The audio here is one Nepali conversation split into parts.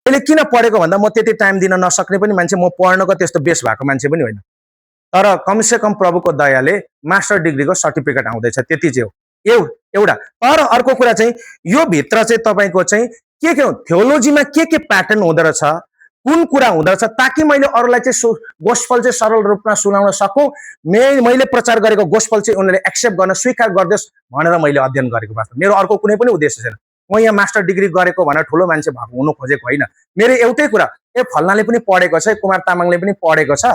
मैले किन पढेको भन्दा म त्यति टाइम दिन नसक्ने पनि मान्छे, म पढ्नको त्यस्तो बेस भएको मान्छे पनि होइन। तर कमसेकम प्रभुको दयाले मास्टर डिग्रीको सर्टिफिकेट आउँदैछ, त्यति चाहिँ हो एउटा। तर अर्को कुरा चाहिँ यो भित्र चाहिँ तपाईँको चाहिँ के हो, थियोलोजीमा के प्याटर्न हुँदो रहेछ, कुन कुरा हुँदो रहेछ, ताकि मैले अरूलाई चाहिँ गोस्पल चाहिँ सरल रूपमा सुनाउन सकौँ। मैले प्रचार गरेको गोस्पल चाहिँ उनीहरूले एक्सेप्ट गर्न, स्वीकार गरिदियोस् भनेर मैले अध्ययन गरेको वास्तव। मेरो अर्को कुनै पनि उद्देश्य छैन। म यहाँ मास्टर डिग्री गरेको भनेर ठुलो मान्छे भएको हुनु खोजेको होइन। मेरो एउटै कुरा, फल्नाले पनि पढेको छ, कुमार तामाङले पनि पढेको छ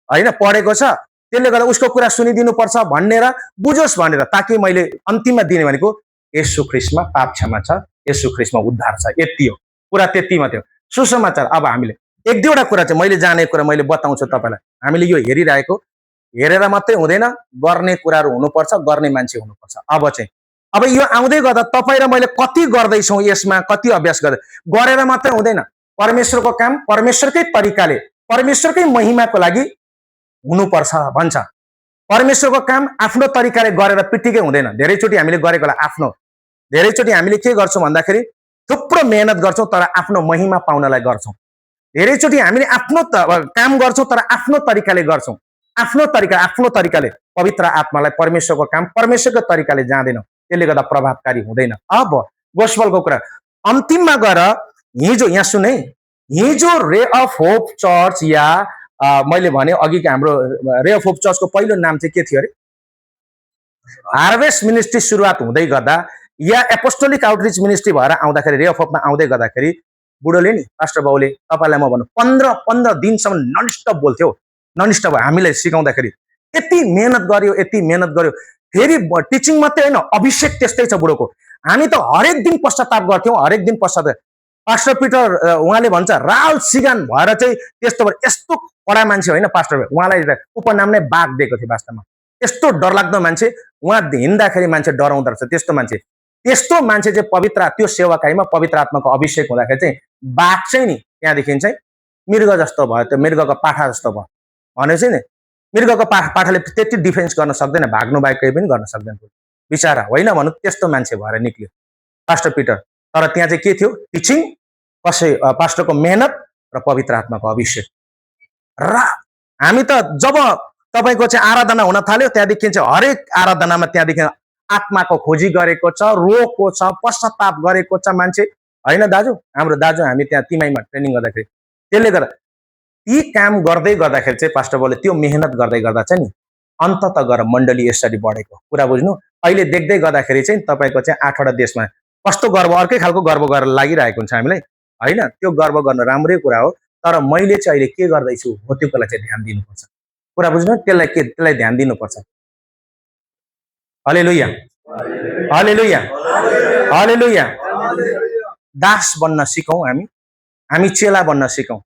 होइन, पढेको छ, त्यसले गर्दा उसको कुरा सुनिदिनुपर्छ भनेर बुझोस् भनेर, ताकि मैले अन्तिममा दिने भनेको येशू ख्रीष्टमा पाप क्षमा छ, येशू ख्रीष्टमा उद्धार छ, यति हो कुरा, त्यति मात्रै हो सुसमाचार। अब हामीले एक दुईवटा कुरा चाहिँ मैले जानेको कुरा मैले बताउँछु तपाईँलाई। हामीले यो हेरिरहेको, हेरेर मात्रै हुँदैन, गर्ने कुराहरू हुनुपर्छ, गर्ने मान्छे हुनुपर्छ। अब यो आउँदै गर्दा तपाईँ र मैले कति गर्दैछौँ यसमा, कति अभ्यास गरेर मात्रै हुँदैन। परमेश्वरको काम परमेश्वरकै तरिकाले, परमेश्वरकै महिमाको लागि हुनुपर्छ भन्छ। परमेश्वरको काम आफ्नो तरिकाले गरेर पिटिकै हुँदैन। धेरैचोटि हामीले गरेको आफ्नो, धेरैचोटि हामीले के गर्छौँ भन्दाखेरि थुप्रो मेहनत गर्छौँ तर आफ्नो महिमा पाउनलाई गर्छौँ। धेरैचोटि हामीले आफ्नो काम गर्छौँ तर आफ्नो तरिकाले गर्छौँ, आफ्नो तरिकाले पवित्र आत्मालाई परमेश्वरको काम परमेश्वरको तरिकाले जाँदैनौँ, त्यसले गर्दा प्रभावकारी हुँदैन। अब गोस्पलको कुरा अन्तिममा गएर हिजो यहाँ सुने, हिजो रे अफ होप चर्च या मैले भने अघि हाम्रो रे अफ होप चर्चको पहिलो नाम चाहिँ के थियो अरे, हार्भेस्ट मिनिस्ट्री सुरुवात हुँदै गर्दा या एपोस्टोलिक आउटरिच मिनिस्ट्री भएर आउँदाखेरि, रे अफ होपमा आउँदै गर्दाखेरि बुढोले नि, पास्टर बाउले, तपाईँलाई म भन्नु 15 दिनसम्म ननस्टप बोल्थ्यो, ननस्टप हामीलाई सिकाउँदाखेरि। यति मेहनत गर्यो, फेरि टिचिङ मात्रै होइन, अभिषेक त्यस्तै छ बुढोको। हामी त हरेक दिन पश्चाताप गर्थ्यौँ, हरेक दिन पश्चाताप। पास्टर पिटर उहाँले भन्छ राल सिगान भएर चाहिँ त्यस्तो, यस्तो कडा मान्छे होइन पास्टर, उहाँलाई उपनाम नै बाघ दिएको थियो वास्तवमा। यस्तो डरलाग्दो मान्छे, उहाँ हिँड्दाखेरि मान्छे डराउँदो रहेछ, त्यस्तो मान्छे चाहिँ पवित्र, त्यो सेवाकाईमा पवित्र आत्माको अभिषेक हुँदाखेरि चाहिँ बाघ चाहिँ नि त्यहाँदेखि चाहिँ मृग जस्तो भयो, त्यो मृगको पाठा जस्तो भयो भनेपछि नि, मृगको पाठाले त्यति डिफेन्स गर्न सक्दैन, भाग्नु बाहेक केही पनि गर्न सक्दैन बिचारा, होइन भनौँ त्यस्तो मान्छे भएर निक्ल्यो पास्टर पिटर। तर त्यहाँ चाहिँ के थियो, टिचिङ, पास्टरको मेहनत र पवित्र आत्माको अभिषेक। र हामी त जब तपाईँको चाहिँ आराधना हुन थाल्यो त्यहाँदेखि चाहिँ हरेक आराधनामा त्यहाँदेखि आत्माको खोजी गरेको छ, रोको छ, पश्चाताप गरेको छ मान्छे, होइन दाजु, हाम्रो दाजु हामी त्यहाँ तिमाईमा ट्रेनिङ गर्दाखेरि, त्यसले गर्दा ती काम गर्दै गर्दाखेरि चाहिँ पास्टर बाउले त्यो मेहनत गर्दै गर्दा चाहिँ नि अन्तत गएर मण्डली यसरी बढेको कुरा बुझ्नु। अहिले देख्दै गर्दाखेरि चाहिँ तपाईँको चाहिँ 8वटा देशमा कस्तो गर्व, अर्कै खालको गर्व गरेर लागिरहेको हुन्छ हामीलाई, होइन, त्यो गर्व गर्नु राम्रै कुरा हो। तर मैले चाहिँ अहिले के गर्दैछु हो त्यो कुरालाई चाहिँ ध्यान दिनुपर्छ, कुरा बुझ्नु, त्यसलाई ध्यान दिनुपर्छ। हालेलुया, हालेलुया, हालेलुया। दास बन्न सिकौँ, हामी चेला बन्न सिकौँ।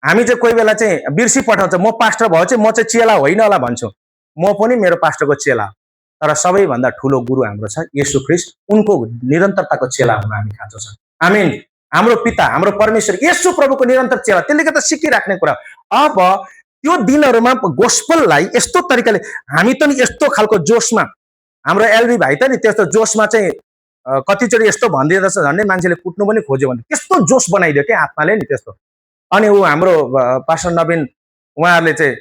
हामी चाहिँ कोही बेला चाहिँ बिर्सी पठाउँछ, म पास्टर भयो चाहिँ म चाहिँ चेला होइन होला भन्छु, म पनि मेरो पास्टरको चेला, तर सबैभन्दा ठुलो गुरु हाम्रो छ येशू ख्रीष्ट, उनको निरन्तरताको चेला हुन हामी खाँचो छ। आमेन। हाम्रो पिता, हाम्रो परमेश्वर येशू प्रभुको निरन्तर चेला, त्यसले गर्दा सिकिराख्ने कुरा। अब त्यो दिनहरूमा गोस्पललाई यस्तो तरिकाले हामी त नि यस्तो खालको जोसमा, हाम्रो एलबी भाइ त नि त्यस्तो जोसमा चाहिँ कतिचोटि यस्तो भनिदिँदछ झन्डै मान्छेले कुट्नु पनि खोज्यो भने त्यस्तो जोस बनाइदियो क्या आत्माले नि त्यस्तो। अनि ऊ हाम्रो पास्टर नवीन उहाँहरूले चाहिँ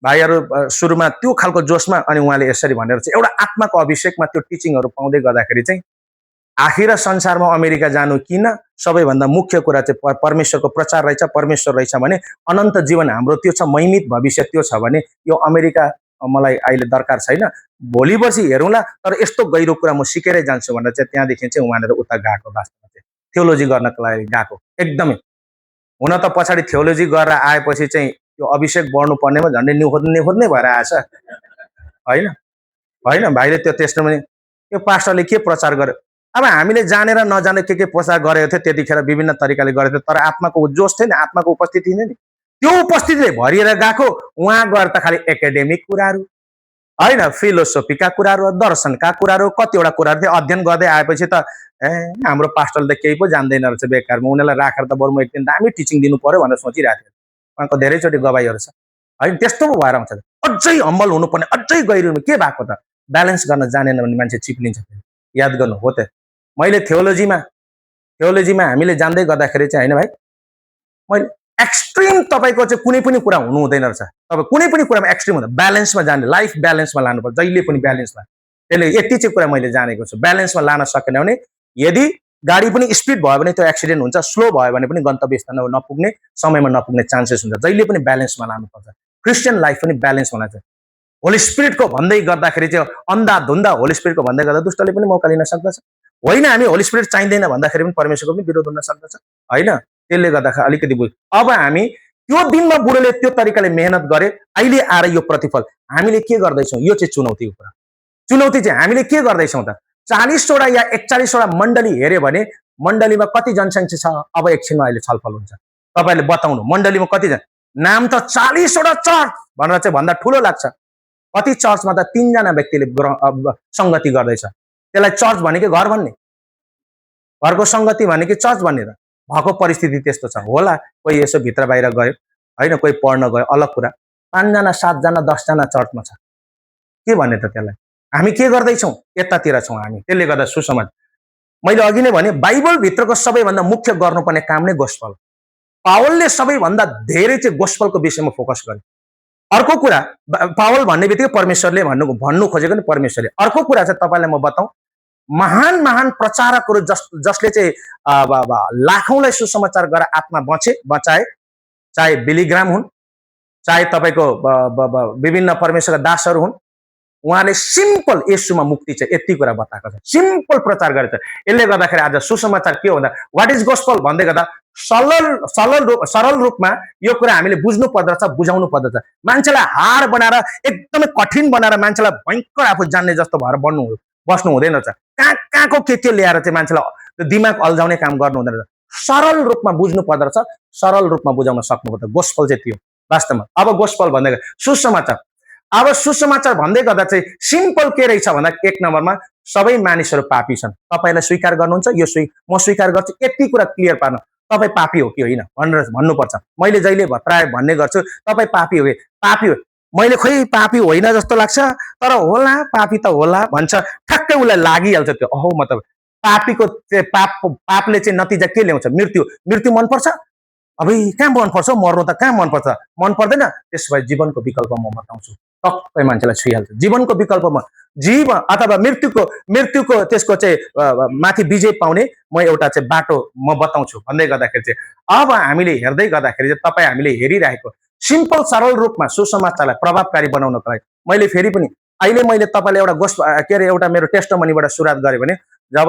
भाइहरू सुरुमा त्यो खालको जोसमा, अनि उहाँले यसरी भनेर चाहिँ एउटा आत्माको अभिषेकमा त्यो टिचिङहरू पाउँदै गर्दाखेरि चाहिँ आखिर संसारमा अमेरिका जानु किन, सबैभन्दा मुख्य कुरा चाहिँ परमेश्वरको प्रचार रहेछ, परमेश्वर रहेछ भने अनन्त जीवन हाम्रो त्यो छ, महिमित भविष्य त्यो छ भने यो अमेरिका मलाई अहिले दरकार छैन, भोलि पर्सि हेरौँला, तर यस्तो गहिरो कुरा म सिकेरै जान्छु भनेर चाहिँ त्यहाँदेखि चाहिँ उहाँनिर उता गएको, वास्तवमा चाहिँ थियोलोजी गर्नको लागि गएको एकदमै। हुन त पछाडि थियोलोजी गरेर आएपछि चाहिँ त्यो अभिषेक बढ्नु पर्नेमा झन्डै निखोज्ने भएर आएछ, होइन होइन भाइले त्यो त्यस्तो पनि यो पास्टरले के प्रचार गर्यो। अब हामीले जानेर नजाने के प्रचार गरेको थियो त्यतिखेर, विभिन्न तरिकाले गरेको थियो, तर आत्माको जोस थियो नि, आत्माको उपस्थिति थियो नि, त्यो उपस्थितिले भरिएर गएको। उहाँ गएर त खालि एकाडेमिक कुराहरू होइन, फिलोसोफीका कुराहरू, दर्शनका कुराहरू, कतिवटा कुराहरू थियो अध्ययन गर्दै आएपछि त हाम्रो पास्टरले त केही पो जान्दैन रहेछ बेकारमा, उनीहरूलाई राखेर त बरु म एकदिन दामी टिचिङ दिनु पर्यो भनेर सोचिरहेको थियो। उहाँको धेरैचोटि गवाईहरू छ, होइन, त्यस्तो पो भएर आउँछ। अझै हम्बल हुनुपर्ने, अझै गहिरो, के भएको त ब्यालेन्स गर्न जानेन भने मान्छे चिप्लिन्छ। याद गर्नु हो त, मैले थियोलोजीमा हामीले जान्दै गर्दाखेरि चाहिँ होइन भाइ, मैले एक्सट्रिम तपाईँको चाहिँ कुनै पनि कुरा हुनु हुँदैन रहेछ। तपाईँ कुनै पनि कुरामा एक्सट्रिम हुँदैन, ब्यालेन्समा जाने, लाइफ ब्यालेन्समा लानुपर्छ, जहिले पनि ब्यालेन्समा। त्यसले यति चाहिँ कुरा मैले जानेको छु, ब्यालेन्समा लान सकेन भने यदि गाडी पनि स्पिड भयो भने त्यो एक्सिडेन्ट हुन्छ, स्लो भयो भने पनि गन्तव्य स्थानमा नपुग्ने, समयमा नपुग्ने चान्सेस हुन्छ। जहिले पनि ब्यालेन्समा लानुपर्छ। क्रिस्चियन लाइफ पनि ब्यालेन्समा लान्छ। होली स्पिरिटको भन्दै गर्दाखेरि चाहिँ अन्धाधुन्दा होली स्पिरिटको भन्दै गर्दा दुष्टले पनि मौका लिन सक्दछ। होइन हामी होली स्पिरिट चाहिँदैन भन्दाखेरि पनि परमेश्वरको पनि विरोध हुन सक्दछ, होइन? त्यसले गर्दाखेरि अलिकति बुझ। अब हामी त्यो दिनमा बुढोले त्यो तरिकाले मेहनत गरे, अहिले आएर यो प्रतिफल हामीले के गर्दैछौँ? यो चाहिँ चुनौतीको कुरा। चुनौती चाहिँ हामीले के गर्दैछौँ त? 40वटा या 41वटा मण्डली हेऱ्यो भने मण्डलीमा कति जनसङ्ख्या छ? अब एकछिनमा अहिले छलफल हुन्छ। तपाईँले बताउनु मण्डलीमा कति जन? नाम त 40वटा चर्च भनेर चाहिँ भन्दा ठुलो लाग्छ। कति चर्चमा त 3 जना व्यक्तिले सङ्गति गर्दैछ। त्यसलाई चर्च भने कि घर भन्ने? घरको सङ्गति भने कि चर्च भन्ने? त भएको परिस्थिति त्यस्तो छ होला। कोही यसो भित्र बाहिर गयो, होइन, कोही पढ्न गयो, अलग कुरा। 5 जना 7 जना 10 जना चर्चमा छ, के भन्ने त त्यसलाई? हामी के गर्दैछौँ? यतातिर छौँ हामी। त्यसले गर्दा सुसमाचार, मैले अघि नै भने बाइबल भित्रको सबैभन्दा मुख्य गर्नुपर्ने काम नै गोस्पल। पावलले सबैभन्दा धेरै चाहिँ गोस्पलको विषयमा फोकस गरे। अर्को कुरा, पावल भन्ने बित्तिकै परमेश्वरले भन्नु खोजेको नि परमेश्वरले। अर्को कुरा चाहिँ तपाईँलाई म बताउँ, महान महान प्रचारकहरू जसले चाहिँ लाखौँलाई सुसमाचार गरेर आत्मा बचाए, चाहे बिली ग्राम हुन्, चाहे तपाईँको विभिन्न परमेश्वरका दासहरू हुन्, उहाँले सिम्पल येशूमा मुक्ति छ यति कुरा बताएको छ, सिम्पल प्रचार गरेछ। यसले गर्दाखेरि आज सुसमाचार के हो भन्दा व्हाट इज गोस्पल भन्दै गर्दा सरल रूपमा यो कुरा हामीले बुझ्नु पर्दछ, बुझाउनु पर्दछ। मान्छेलाई हार बनाएर एकदमै कठिन बनाएर मान्छेलाई भयङ्कर आफू जान्ने जस्तो भएर बस्नु हुँदैन रहेछ। कहाँको के ल्याएर चाहिँ मान्छेलाई दिमाग अल्झाउने काम गर्नु हुँदैन रहेछ। सरल रूपमा बुझ्नु पर्दछ, सरल रूपमा बुझाउन सक्नुपर्छ। गोस्पल चाहिँ त्यो वास्तवमा। अब गोस्पल भन्दै सुसमाचार, अब सुसमाचार भन्दै गर्दा चाहिँ सिम्पल के रहेछ भन्दा 1 नम्बरमा सबै मानिसहरू पापी छन्। तपाईँलाई स्वीकार गर्नुहुन्छ? यो म स्वीकार गर्छु, यति कुरा क्लियर पार्नु। तपाईँ पापी हो कि होइन भनेर भन्नुपर्छ। मैले जहिले प्राय भन्ने गर्छु, तपाईँ पापी हो कि? पापी हो। मैले खोइ पापी होइन जस्तो लाग्छ, तर होला पापी त होला भन्छ, ठ्याक्कै उसलाई लागिहाल्छ त्यो। अहो मतलब पापीको पापले चाहिँ नतिजा के ल्याउँछ? मृत्यु मनपर्छ? अब कहाँ मनपर्छ? मर्नु त कहाँ मनपर्छ? मन पर्दैन। त्यसो भए जीवनको विकल्प म बताउँछु, टक्कै मान्छेलाई छुइहाल्छ। जीवनको विकल्पमा जीवन अथवा मृत्युको त्यसको चाहिँ माथि विजय पाउने म एउटा चाहिँ बाटो म बताउँछु भन्दै गर्दाखेरि चाहिँ अब हामीले हेर्दै गर्दाखेरि चाहिँ तपाईँ हामीले हेरिरहेको सिम्पल सरल रूपमा सुसमाचारलाई प्रभावकारी बनाउनको लागि मैले फेरि पनि अहिले मैले तपाईँलाई एउटा एउटा मेरो टेस्टमनीबाट सुरुवात गरेँ भने जब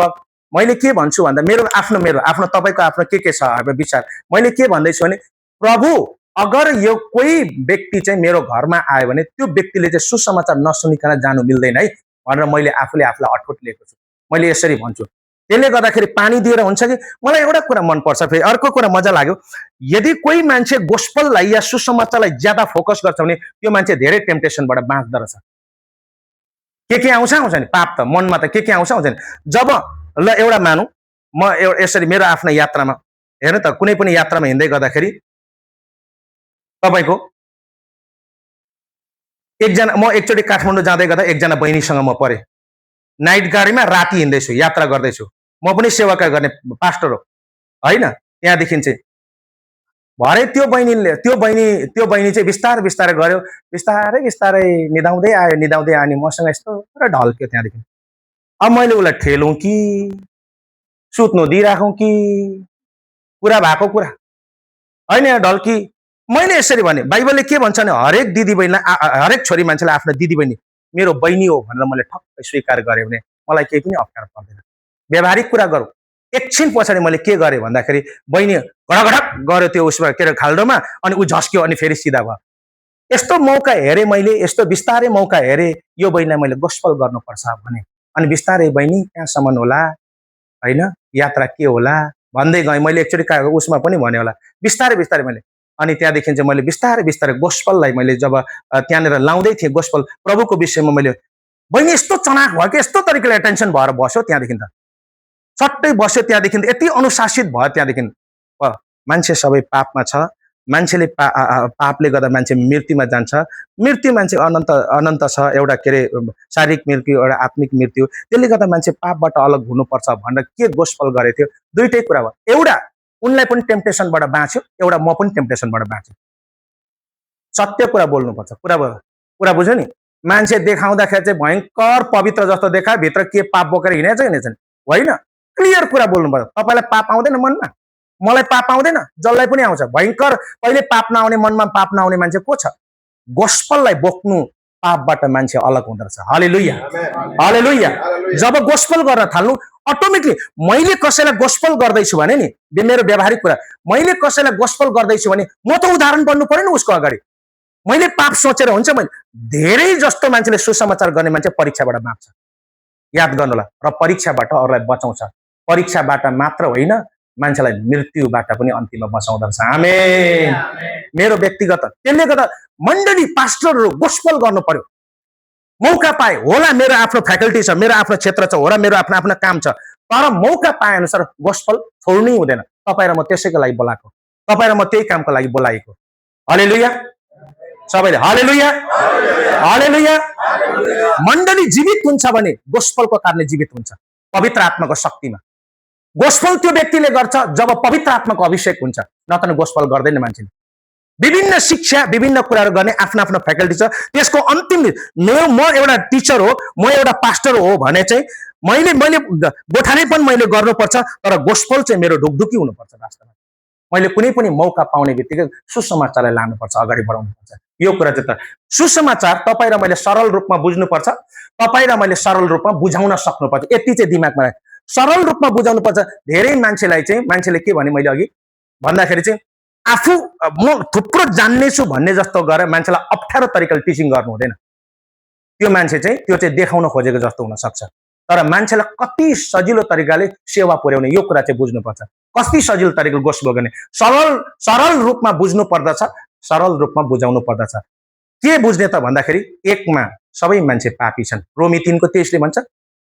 मैले के भन्छु भन्दा मेरो आफ्नो तपाईँको आफ्नो के छ विचार, मैले के भन्दैछु भने प्रभु अगर यो कोही व्यक्ति चाहिँ मेरो घरमा आयो भने त्यो व्यक्तिले चाहिँ सुसमाचार नसुनिकन जानु मिल्दैन है भनेर मैले आफूले आफूलाई अठोट लिएको छु। मैले यसरी भन्छु। त्यसले गर्दाखेरि पानी दिएर हुन्छ कि? मलाई एउटा कुरा मनपर्छ, फेरि अर्को कुरा मजा लाग्यो, यदि कोही मान्छे गोस्पललाई या सुसमाचारलाई ज्यादा फोकस गर्छ भने त्यो मान्छे धेरै टेम्पटेसनबाट बाँच्दो रहेछ। के आउँछ नि पाप त मनमा त के आउँछ नि। जब ल एउटा मानौँ म यसरी मेरो आफ्नो यात्रामा हेर्नु त, कुनै पनि यात्रामा हिँड्दै गर्दाखेरि तपाईँको म एकचोटि काठमाडौँ जाँदै गर्दा एकजना बहिनीसँग म परेँ। नाइट गाडीमा राति हिँड्दैछु, यात्रा गर्दैछु। म पनि सेवाका गर्ने पास्टर हो होइन। त्यहाँदेखि चाहिँ भरे त्यो बहिनी चाहिँ बिस्तारै बिस्तारै गऱ्यो, बिस्तारै निदाउँदै आयो नि मसँग यस्तो ढल्क्यो। त्यहाँदेखि अब मैले उसलाई ठेलौँ कि सुत्नु दिइराखौँ कि कुरा भएको कुरा होइन ढल्की। मैले यसरी भने बाइबलले के भन्छ भने हरेक दिदी बहिनीलाई हरेक छोरी मान्छेलाई आफ्नो दिदी बहिनी मेरो बहिनी हो भनेर मैले ठक्कै स्वीकार गरेँ भने मलाई केही पनि अप्ठ्यारो पर्दैन। व्यावहारिक कुरा गरौँ। एकछिन पछाडि मैले के गरेँ भन्दाखेरि बहिनी घडघडक गऱ्यो त्यो उसमा के अरे खाल्डोमा, अनि ऊ झस्क्यो, अनि फेरि सिधा भयो। यस्तो मौका हेरेँ मैले, यस्तो बिस्तारै मौका हेरेँ, यो बहिनीलाई मैले गोस्पल गर्नुपर्छ भने अनि बिस्तारै बहिनी कहाँसम्म होला होइन, यात्रा के होला भन्दै गएँ। मैले एकचोटि उसमा पनि भने होला बिस्तारै मैले। अनि त्यहाँदेखि चाहिँ मैले बिस्तारै गोस्पललाई मैले जब त्यहाँनिर लाउँदै थिएँ गोस्पल प्रभुको विषयमा, मैले बहिनी यस्तो चनाक भयो कि यस्तो तरिकाले एटेन्सन भएर बस्यो। त्यहाँदेखि त सट्टै बस्यो। त्यहाँदेखि यति अनुशासित भयो। त्यहाँदेखि मान्छे सबै पापमा छ। मान्छेले पापले गर्दा मान्छे मृत्युमा जान्छ। मृत्यु मान्छे अनन्त छ। एउटा के अरे शारीरिक मृत्यु, एउटा आत्मिक मृत्यु। त्यसले गर्दा मान्छे पापबाट अलग हुनुपर्छ भनेर के गोस्पल गरेको थियो? दुईटै कुरा भयो। एउटा उनलाई पनि टेम्पटेसनबाट बाँच्यो, एउटा म पनि टेम्पटेसनबाट बाँच्यो। सत्य कुरा बोल्नुपर्छ। कुरा बुझ्यो नि? मान्छे देखाउँदाखेरि चाहिँ भयङ्कर पवित्र जस्तो देखायो, भित्र के पाप बोकेर हिँडेछ हिँडेछन्, होइन। क्लियर कुरा बोल्नुपर्छ। तपाईँलाई पाप आउँदैन मनमा? मलाई पाप आउँदैन? जसलाई पनि आउँछ। भयङ्कर कहिले पाप नआउने, मनमा पाप नआउने मान्छे को छ? गोस्पललाई बोक्नु पापबाट मान्छे अलग हुँदो रहेछ। हालेलुया, हालेलुया। जब गोस्पल गर्न थाल्नु, अटोमेटिकली मैले कसैलाई गोस्पल गर्दैछु भने नि, मेरो व्यवहारिक कुरा, मैले कसैलाई गोस्पल गर्दैछु भने म त उदाहरण बन्नु पर्यो नि उसको अगाडि। मैले पाप सोचेर हुन्छ? मैले धेरै जस्तो मान्छेले सुसमाचार गर्ने मान्छे परीक्षाबाट बाँच्छ, याद गर्नु होला। र परीक्षाबाट अरूलाई बचाउँछ। परीक्षाबाट मात्र होइन, मान्छेलाई मृत्युबाट पनि अन्तिममा बचाउँदो रहेछ। आमेन। मेरो व्यक्तिगत, त्यसले गर्दा मण्डली पास्टरहरू गोस्पल गर्नु पर्यो। मौका पाए होला, मेरो आफ्नो फ्याकल्टी छ, मेरो आफ्नो क्षेत्र छ, होला मेरो आफ्नो आफ्नो काम छ, तर मौका पाए अनुसार गोस्पल छोड्नै हुँदैन। तपाईँ र म त्यसैको लागि बोलाएको, तपाईँ र म त्यही कामको लागि बोलाएको। हालेलुया, सबैले हालेलुया, हालेलुया। मण्डली जीवित हुन्छ भने गोस्पलको कारणले जीवित हुन्छ, पवित्र आत्माको शक्तिमा। गोस्पल त्यो व्यक्तिले गर्छ जब पवित्र आत्माको अभिषेक हुन्छ, नत्र गोस्पल गर्दैन मान्छेले। विभिन्न शिक्षा, विभिन्न कुराहरू गर्ने आफ्नो आफ्नो फ्याकल्टी छ। त्यसको अन्तिम म एउटा टिचर हो, म एउटा पास्टर हो भने चाहिँ मैले गोठाले पनि मैले गर्नुपर्छ, तर गोस्पल चाहिँ मेरो ढुकढुकी हुनुपर्छ। वास्तवमा मैले कुनै पनि मौका पाउने बित्तिकै सुसमाचारलाई लानुपर्छ, अगाडि बढाउनुपर्छ। यो कुरा चाहिँ त सुसमाचार तपाईँ र मैले सरल रूपमा बुझ्नुपर्छ, तपाईँ र मैले सरल रूपमा बुझाउन सक्नुपर्छ। यति चाहिँ दिमागमा राख, सरल रूपमा बुझाउनुपर्छ। धेरै मान्छेलाई चाहिँ, मान्छेले के भने मैले अघि भन्दाखेरि चाहिँ आफू म थुप्रो जान्ने छु भन्ने जस्तो गरेर मान्छेलाई अप्ठ्यारो तरिकाले टिचिङ गर्नु हुँदैन। त्यो मान्छे चाहिँ त्यो चाहिँ देखाउन खोजेको जस्तो हुन सक्छ, तर मान्छेलाई कति सजिलो तरिकाले सेवा पुर्याउने, यो कुरा चाहिँ बुझ्नुपर्छ। कति सजिलो तरिकाले गोस्पल गर्ने, सरल रूपमा बुझ्नु पर्दछ, सरल रूपमा बुझाउनु पर्दछ। के बुझ्ने त भन्दाखेरि, एकमा सबै मान्छे पापी छन्। रोमी 3:23 भन्छ,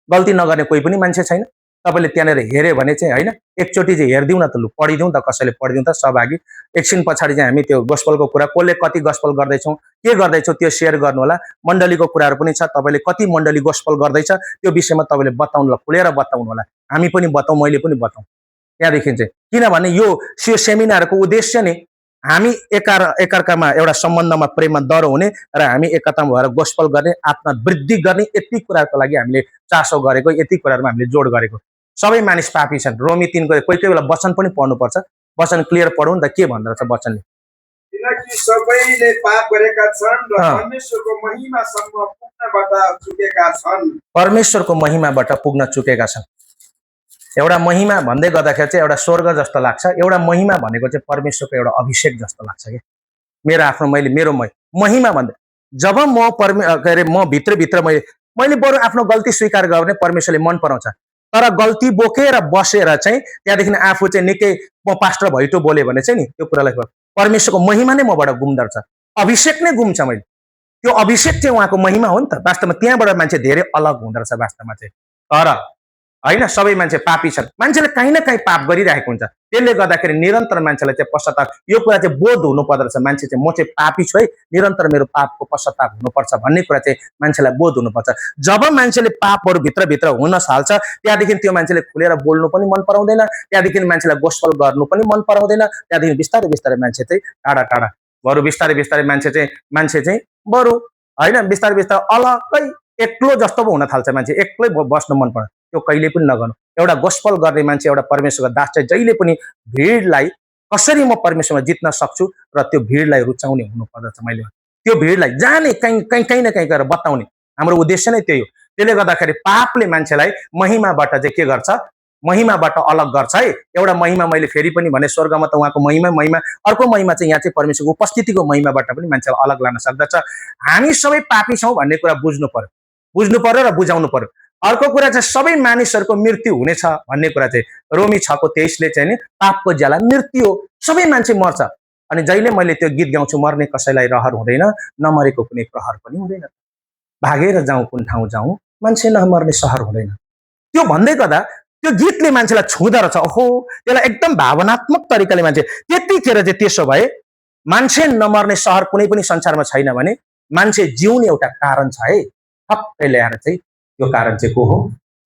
गल्ती नगर्ने कोही पनि मान्छे छैन। तपाईँले त्यहाँनिर हेऱ्यो भने चाहिँ होइन, एकचोटि चाहिँ हेरिदिउँ न त, लु पढिदिउँ त, कसैले पढिदिउँ त सहभागी। एकछिन पछाडि चाहिँ हामी त्यो गोस्पलको कुरा, कसले कति गोस्पल गर्दैछौँ, के गर्दैछौँ, त्यो सेयर गर्नु होला। मण्डलीको कुराहरू पनि छ, तपाईँले कति मण्डली गोस्पल गर्दैछ त्यो विषयमा तपाईँले बताउनु होला, खुलेर बताउनु होला। हामी पनि बताउँ, मैले पनि बताउँ। त्यहाँदेखि चाहिँ किनभने यो सेमिनारको उद्देश्य नै हामी एकअर्कामा एउटा सम्बन्धमा, प्रेममा दह्रो हुने र हामी एकतामा भएर गोस्पल गर्ने, आत्मा वृद्धि गर्ने, यति कुराको लागि हामीले चासो गरेको, यति कुराहरूमा हामीले जोड गरेको। सबै मानिस पापी छन्। रोमी 3 कोही बेला वचन पनि पढ्नुपर्छ। वचन क्लियर पढौँ त, के भन्दो रहेछ वचनले? किनकि सबैले पाप गरेका छन् र परमेश्वरको महिमासम्म पुग्नबाट चुकेका छन्। परमेश्वरको महिमाबाट पुग्न चुकेका छन्। एउटा महिमा भन्दै गर्दाखेरि चाहिँ एउटा स्वर्ग जस्तो लाग्छ, एउटा महिमा भनेको चाहिँ परमेश्वरको एउटा अभिषेक जस्तो लाग्छ कि मेरो आफ्नो मेरो महिमा भन्दै जब म के अरे म भित्रभित्र मैले बरु आफ्नो गल्ती स्वीकार गर्ने परमेश्वरले मन पराउँछ। तर गल्ती बोकेर बसेर चाहिँ त्यहाँदेखि आफू चाहिँ निकै म पास्टर भइटो बोले भने चाहिँ नि त्यो कुरालाई परमेश्वरको महिमा नै मबाट गुम्दो रहेछ, अभिषेक नै गुम्छ। मैले त्यो अभिषेक चाहिँ उहाँको महिमा हो नि त। वास्तवमा त्यहाँबाट मान्छे धेरै अलग हुँदो रहेछ वास्तवमा चाहिँ। तर होइन, सबै मान्छे पापी छन्। मान्छेले काहीँ न काहीँ पाप गरिरहेको हुन्छ। त्यसले गर्दाखेरि निरन्तर मान्छेलाई चाहिँ पश्चाताप, यो कुरा चाहिँ बोध हुनु पर्दो रहेछ। मान्छे चाहिँ म चाहिँ पापी छु है, निरन्तर मेरो पापको पश्चाताप हुनुपर्छ भन्ने कुरा चाहिँ मान्छेलाई बोध हुनुपर्छ। जब मान्छेले पापहरू भित्रभित्र हुन थाल्छ, त्यहाँदेखि त्यो मान्छेले खुलेर बोल्नु पनि मन पराउँदैन, त्यहाँदेखि मान्छेलाई गोस्पल गर्नु पनि मन पराउँदैन। त्यहाँदेखि बिस्तारै बिस्तारै मान्छे चाहिँ टाढा टाढा, बरु बिस्तारै बिस्तारै मान्छे चाहिँ बरु होइन, बिस्तारै बिस्तारै अलग्गै एक्लो जस्तो पो हुन थाल्छ। मान्छे एक्लै बस्नु मन पर्छ। त्यो कहिले पनि नगर्नु। एउटा गोस्पल गर्ने मान्छे, एउटा परमेश्वरको दास चाहिँ जहिले पनि भिडलाई कसरी म परमेश्वरमा जित्न सक्छु र त्यो भिडलाई रुचाउने हुनुपर्दछ। मैले त्यो भिडलाई जाने कहीँ न कहीँ गएर बताउने हाम्रो उद्देश्य नै त्यही हो। त्यसले गर्दाखेरि पापले मान्छेलाई महिमाबाट चाहिँ के गर्छ, महिमाबाट अलग गर्छ है। एउटा महिमा मैले फेरि पनि भने, स्वर्गमा त उहाँको महिमा, अर्को महिमा चाहिँ यहाँ चाहिँ परमेश्वरको उपस्थितिको महिमाबाट पनि मान्छेलाई अलग लान सक्दछ। हामी सबै पापी छौँ भन्ने कुरा बुझ्नु पर्यो र बुझाउनु पर्यो। अर्को कुरा चाहिँ सबै मानिसहरूको मृत्यु हुनेछ भन्ने कुरा चाहिँ रोमी 6:23 चाहिँ नि पापको ज्याला मृत्यु हो, सबै मान्छे मर्छ। अनि जहिले मैले त्यो गीत गाउँछु, मर्ने कसैलाई रहर हुँदैन, नमरेको कुनै प्रहर पनि हुँदैन, भागेर जाउँ कुन ठाउँ जाउँ, मान्छे नमर्ने सहर हुँदैन। त्यो भन्दै गर्दा त्यो गीतले मान्छेलाई छुँदो रहेछ। ओहो, त्यसलाई एकदम भावनात्मक तरिकाले मान्छे, त्यतिखेर चाहिँ त्यसो भए मान्छे नमर्ने सहर कुनै पनि संसारमा छैन भने मान्छे जिउने एउटा कारण छ है। ठप्पै ल्याएर चाहिँ त्यो कारण चाहिँ को हो?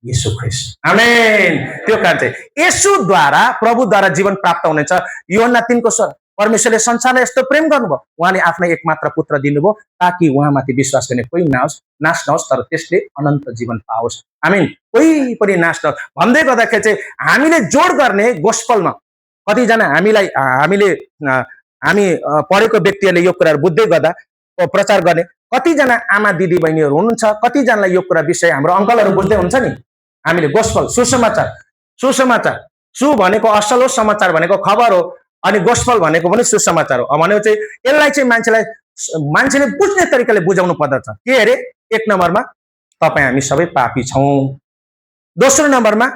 येशू ख्रिस्ट। आमेन। त्यो कारण चाहिँ येशूद्वारा प्रभुद्वारा जीवन प्राप्त हुनेछ। यूहन्ना 3 परमेश्वरले संसारलाई यस्तो प्रेम गर्नुभयो, उहाँले आफ्नो एकमात्र पुत्र दिनुभयो ताकि उहाँमाथि विश्वास गर्ने कोही नाश नहोस् तर त्यसले अनन्त जीवन पाओस्। आमेन। कोही पनि नाश नहोस् भन्दै गर्दाखेरि चाहिँ हामीले जोड गर्ने गोस्पलमा कतिजना हामी पढेको व्यक्तिहरूले यो कुराहरू बुझ्दै गर्दा प्रचार गर्ने कतिजना आमा दिदी बहिनीहरू हुनुहुन्छ, कतिजनालाई यो कुरा विषय हाम्रो अङ्कलहरू बुझ्दै हुन्छ नि। हामीले गोस्पल सुसमाचार सु भनेको असल हो, समाचार भनेको खबर हो, अनि गोस्पल भनेको पनि सुसमाचार हो। भनेको चाहिँ यसलाई चाहिँ मान्छेले बुझ्ने तरिकाले बुझाउनु पर्दछ। के अरे? 1 नम्बरमा तपाईँ हामी सबै पापी छौँ। दोस्रो नम्बरमा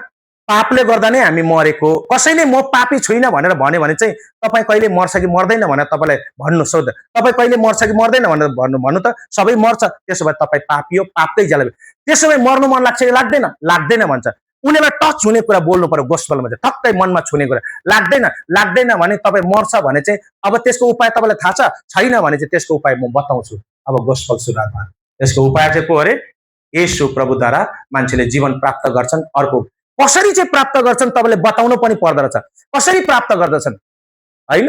पापले गर्दा नै हामी मरेको। कसैले म पापी छुइनँ भनेर भन्यो भने चाहिँ तपाईँ कहिले मर्छ कि मर्दैन भनेर तपाईँलाई भन्नु सोध। तपाईँ कहिले मर्छ कि मर्दैन भनेर भन्नु त सबै मर्छ। त्यसो भए तपाईँ पापी हो, पापकै जला। त्यसो भए मर्नु मन लाग्छ कि लाग्दैन? लाग्दैन भन्छ। उनीहरूलाई टच हुने कुरा बोल्नु पर्यो गोस्पलमा चाहिँ, ठक्कै मनमा छुने कुरा। लाग्दैन भने तपाईँ मर्छ भने चाहिँ अब त्यसको उपाय तपाईँलाई थाहा छैन भने चाहिँ त्यसको उपाय म बताउँछु। अब गोस्पल सुरुवात भयो। त्यसको उपाय चाहिँ को अरे? येशू प्रभुद्वारा मान्छेले जीवन प्राप्त गर्छन्। अर्को कसरी चाहिँ प्राप्त गर्छन् तपाईँले बताउनु पनि पर्दो रहेछ। कसरी प्राप्त गर्दछन् होइन?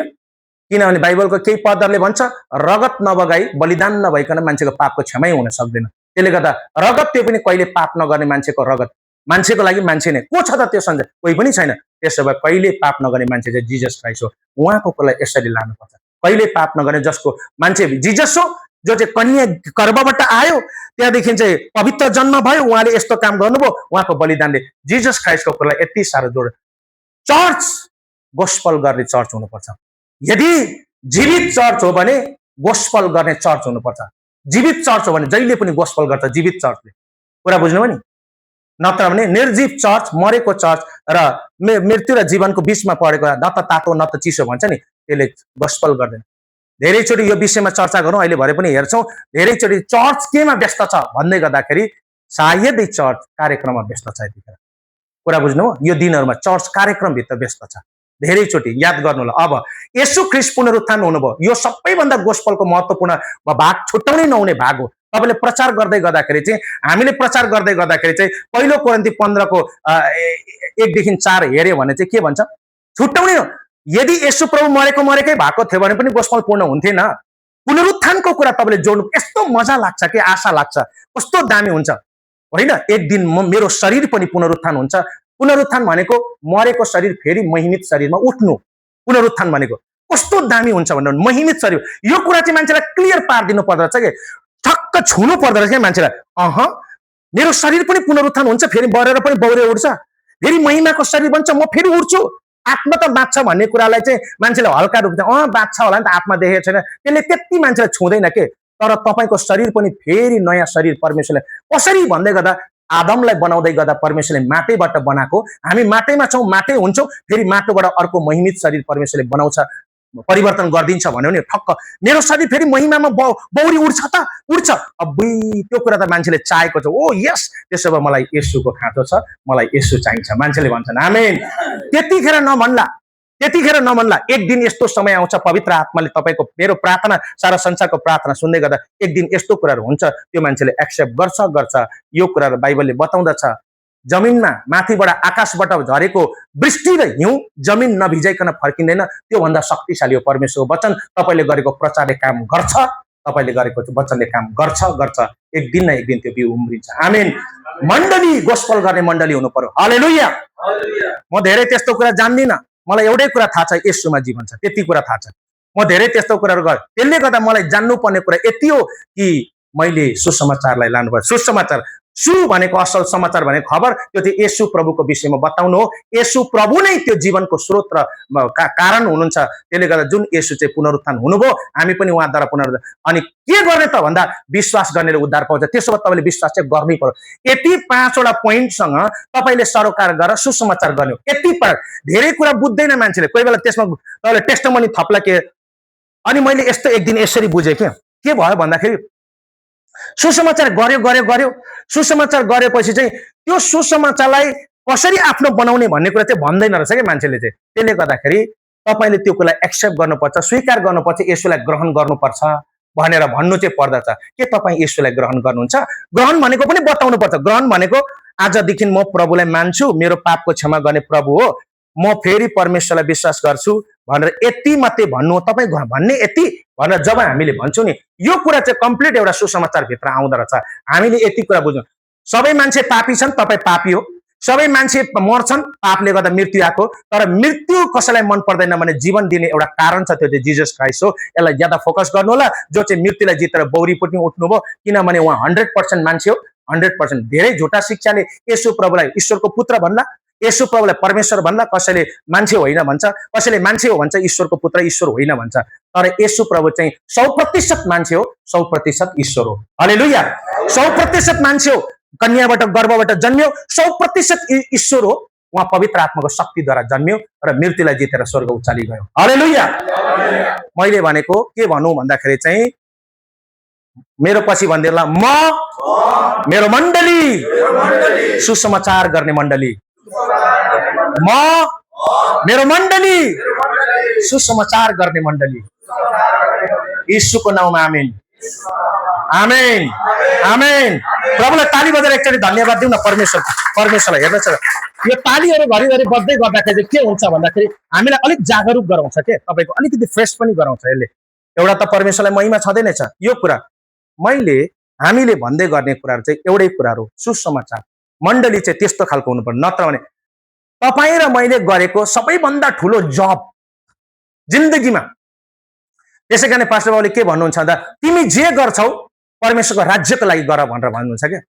किनभने बाइबलको केही पदहरूले भन्छ रगत नबगाई, बलिदान नभइकन मान्छेको पापको क्षमै हुन सक्दैन। त्यसले गर्दा रगत त्यो पनि कहिले पाप नगर्ने मान्छेको रगत, मान्छेको लागि मान्छे नै को छ त त्यो सन्देश? कोही पनि छैन। त्यसो भए कहिले पाप नगर्ने मान्छे चाहिँ जिजस क्राइस्ट हो। उहाँको कुरालाई यसरी लानुपर्छ। कहिले पाप नगर्ने जसको मान्छे जिजस हो, जो चाहिँ कन्या गर्भबाट आयो, त्यहाँदेखि चाहिँ पवित्र जन्म भयो, उहाँले यस्तो काम गर्नुभयो, उहाँको बलिदानले जिजस क्राइस्टको कुरालाई यति साह्रो जोड। चर्च गोस्पल गर्ने चर्च हुनुपर्छ। यदि जीवित चर्च हो भने गोस्पल गर्ने चर्च हुनुपर्छ। जीवित चर्च हो भने जहिले पनि गोस्पल गर्छ जीवित चर्चले। कुरा बुझ्नुभयो नि? नत्र भने निर्जीव चर्च, मरेको चर्च र मृत्यु र जीवनको बिचमा परेको, न त तातो न त चिसो भन्छ नि, त्यसले गोस्पल गर्दैन। धेरैचोटि यो विषयमा चर्चा गरौँ, अहिले भरे पनि हेर्छौँ। धेरैचोटि चर्च केमा व्यस्त छ भन्दै गर्दाखेरि सायदै चर्च कार्यक्रममा व्यस्त छ। यतिखेर कुरा बुझ्नु? यो दिनहरूमा चर्च कार्यक्रमभित्र व्यस्त छ। धेरैचोटि याद गर्नु होला। अब येशू ख्रिस्ट पुनरुत्थान हुनुभयो, यो सबैभन्दा गोस्पलको महत्त्वपूर्ण भाग, छुट्याउनै नहुने भाग हो। तपाईँले प्रचार गर्दै गर्दाखेरि चाहिँ, हामीले प्रचार गर्दै गर्दाखेरि चाहिँ 1 कोरिन्थी 15 1 देखि 4 हेऱ्यो भने चाहिँ के भन्छ? छुट्याउनै हो। यदि येशू प्रभु मरेकै भएको थियो भने पनि गोस्पल पूर्ण हुन्थेन। पुनरुत्थानको कुरा तपाईँले जोड्नु, यस्तो मजा लाग्छ कि आशा लाग्छ, कस्तो दामी हुन्छ होइन? एक दिन मेरो शरीर पनि पुनरुत्थान हुन्छ। पुनरुत्थान भनेको मरेको शरीर फेरि महिमित शरीरमा उठ्नु। पुनरुत्थान भनेको कस्तो दामी हुन्छ भनेर, महिमित शरीर। यो कुरा चाहिँ मान्छेलाई क्लियर पारिदिनु पर्दो रहेछ कि, ठक्क छुनु पर्दो रहेछ क्या मान्छेलाई। मेरो शरीर पनि पुनरुत्थान हुन्छ, फेरि बढेर पनि बौरे उठ्छ, फेरि महिमाको शरीर बन्छ, म फेरि उठ्छु। आत्मा त बाँच्छ भन्ने कुरालाई चाहिँ मान्छेले हल्का रूपमा बाँच्छ होला नि त, आत्मा देखेको छैन, त्यसले त्यति मान्छेलाई छुँदैन के। तर तपाईँको शरीर पनि फेरि नयाँ शरीर परमेश्वरले कसरी भन्दै गर्दा, आदमलाई बनाउँदै गर्दा परमेश्वरले माटैबाट बनाएको, हामी माटैमा छौँ, माटै हुन्छौँ, फेरि माटोबाट अर्को महिमित शरीर परमेश्वरले बनाउँछ, परिवर्तन गरिदिन्छ भन्यो भने ठक्क मेरो शरीर फेरि महिमामा बौरी उठ्छ त उठ्छ। अब्बुई, त्यो कुरा त मान्छेले चाहेको छ। ओ यस, त्यसो भए मलाई येशूको खाँचो छ, मलाई येशू चाहिन्छ, मान्छेले भन्छन्। आमेन। त्यतिखेर नभन्ला। एक दिन यस्तो समय आउँछ, पवित्र आत्माले तपाईँको मेरो प्रार्थना, सारा संसारको प्रार्थना सुन्दै गर्दा एक दिन यस्तो कुराहरू हुन्छ, त्यो मान्छेले एक्सेप्ट गर्छ। यो कुराहरू बाइबलले बताउँदछ। जमिनमा माथिबाट आकाशबाट झरेको वृष्टि र हिउँ जमिन नभिजाइकन फर्किँदैन, त्योभन्दा शक्तिशाली हो परमेश्वरको वचन। तपाईँले गरेको प्रचारले काम गर्छ, तपाईँले गरेको वचनले काम गर्छ। एक दिन न एक दिन त्यो बिउ उम्रिन्छ। आमेन। मण्डली गोस्पल गर्ने मण्डली हुनु पर्यो। हालेलुया। म धेरै त्यस्तो कुरा जान्दिनँ, मलाई एउटै कुरा थाहा छ, येशूमा जीवन छ, त्यति कुरा थाहा छ। म धेरै त्यस्तो कुराहरू गरेँ, त्यसले गर्दा मलाई जान्नुपर्ने कुरा यति हो कि मैले सुसमाचारलाई लानुपर्छ। सुसमाचार, सु भनेको असल, समाचार भनेको खबर, त्यो चाहिँ येशू प्रभुको विषयमा बताउनु हो। येशू प्रभु नै त्यो जीवनको स्रोत र कारण हुनुहुन्छ। त्यसले गर्दा जुन येशू चाहिँ पुनरुत्थान हुनुभयो, हामी पनि उहाँद्वारा पुनरुत्थान। अनि के गर्ने त भन्दा विश्वास गर्नेले उद्धार पाउँछ। त्यसो भए तपाईँले विश्वास चाहिँ गर्नै पर्यो। यति 5वटा पोइन्टसँग तपाईँले सरोकार गरेर सुसमाचार गर्ने हो। यति धेरै कुरा बुझ्दैन मान्छेले, कोही बेला त्यसमा तपाईँले टेस्टमनी थप्ला के। अनि मैले यस्तो एक दिन यसरी बुझेँ के भयो भन्दाखेरि, सुसमाचार गर्यो। सुसमाचार गरेपछि चाहिँ त्यो सुसमाचारलाई कसरी आफ्नो बनाउने भन्ने कुरा चाहिँ भन्दैन रहेछ क्या मान्छेले चाहिँ। त्यसले गर्दाखेरि तपाईँले त्यो कुरालाई एक्सेप्ट गर्नुपर्छ, स्वीकार गर्नुपर्छ, येशूलाई ग्रहण गर्नुपर्छ भनेर भन्नु चाहिँ पर्दछ। के तपाईँ येशूलाई ग्रहण गर्नुहुन्छ? ग्रहण भनेको पनि बताउनुपर्छ। ग्रहण भनेको आजदेखि म प्रभुलाई मान्छु, मेरो पापको क्षमा गर्ने प्रभु हो, म फेरि परमेश्वरलाई विश्वास गर्छु भनेर यति मात्रै भन्नु हो। तपाईँ भन्ने यति भनेर जब हामीले भन्छौँ नि, यो कुरा चाहिँ कम्प्लिट एउटा सुसमाचारभित्र आउँदो रहेछ। हामीले यति कुरा बुझ्नु, सबै मान्छे पापी छन्, तपाईँ पापी हो, सबै मान्छे मर्छन्, पापले गर्दा मृत्यु आएको, तर मृत्यु कसैलाई मन पर्दैन भने जीवन दिने एउटा कारण छ, त्यो चाहिँ जिजस क्राइस्ट हो। यसलाई ज्यादा फोकस गर्नु होला, जो चाहिँ मृत्युलाई जितेर बौरी पुट्नु उठ्नुभयो, किनभने उहाँ 100% मान्छे हो, 100%। धेरै झुटा शिक्षाले येशू प्रभुलाई ईश्वरको पुत्र भन्ला, येशू प्रभुलाई परमेश्वर भन्ला, कसैले मान्छे होइन भन्छ, कसैले मान्छे हो भन्छ, ईश्वरको पुत्र ईश्वर होइन भन्छ। तर येशू प्रभु चाहिँ 100% मान्छे हो, 100% ईश्वर हो। हालेलुया। 100% मान्छे हो, कन्याबाट गर्भबाट जन्मियो, 100% ईश्वर हो। उहाँ पवित्र आत्माको शक्तिद्वारा जन्मियो र मृत्युलाई जितेर स्वर्ग उचाली गयो। हालेलुया। मैले भनेको के भनौँ भन्दाखेरि चाहिँ, मेरो पछि भन्दैला म मेरो मण्डली सुसमाचार गर्ने मण्डली, म मेरो मण्डली सुसमाचार गर्ने मण्डली। यीशुको नाममा आमेन, आमेन, आमेन। प्रभुलाई ताली बजाएर एकचोटि धन्यवाद दिउँ न परमेश्वरलाई। हेर्नुहोस्, यो तालीहरू घरिघरि बज्दै गर्दाखेरि के हुन्छ भन्दाखेरि हामीलाई अलिक जागरुक गराउँछ के, तपाईँको अलिकति फ्रेस पनि गराउँछ यसले। एउटा त परमेश्वरलाई महिमा छँदै नै छ। यो कुरा हामीले भन्दै गर्ने कुराहरू चाहिँ एउटै कुराहरू, सुसमाचार। मण्डली चाहिँ त्यस्तो खालको हुनुपर्छ, नत्र भने तपाईँ र मैले गरेको सबैभन्दा ठुलो जब जिन्दगीमा। त्यसै कारण पास्टर बाबुले के भन्नुहुन्छ भन्दा, तिमी जे गर्छौ परमेश्वरको राज्यको लागि गर भनेर भन्नुहुन्छ क्या।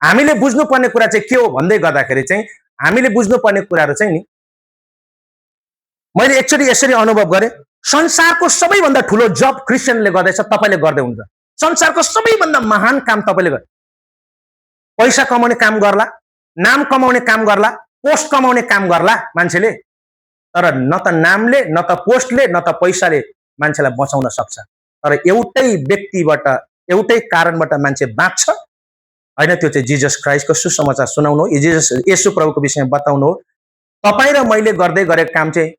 हामीले बुझ्नुपर्ने कुरा चाहिँ के हो भन्दै गर्दाखेरि चाहिँ, हामीले बुझ्नुपर्ने कुराहरू चाहिँ नि, मैले एकचोटि यसरी अनुभव गरेँ, संसारको सबैभन्दा ठुलो जब क्रिस्चियनले गर्दैछ, तपाईँले गर्दै हुन्छ। संसारको सबैभन्दा महान काम तपाईँले गर्छ। पैसा कमाउने काम गर्ला, नाम कमाउने काम गर्ला, पोस्ट कमाउने काम गर्ला मान्छेले, तर न त नामले, न त पोस्टले, न त पैसाले मान्छेलाई बचाउन सक्छ। तर एउटै व्यक्तिबाट, एउटै कारणबाट मान्छे बाँच्छ होइन, त्यो चाहिँ जिजस क्राइस्टको सुसमाचार सुनाउनु हो, येशू प्रभुको विषयमा बताउनु हो। तपाईँ र मैले गर्दै गरेको काम चाहिँ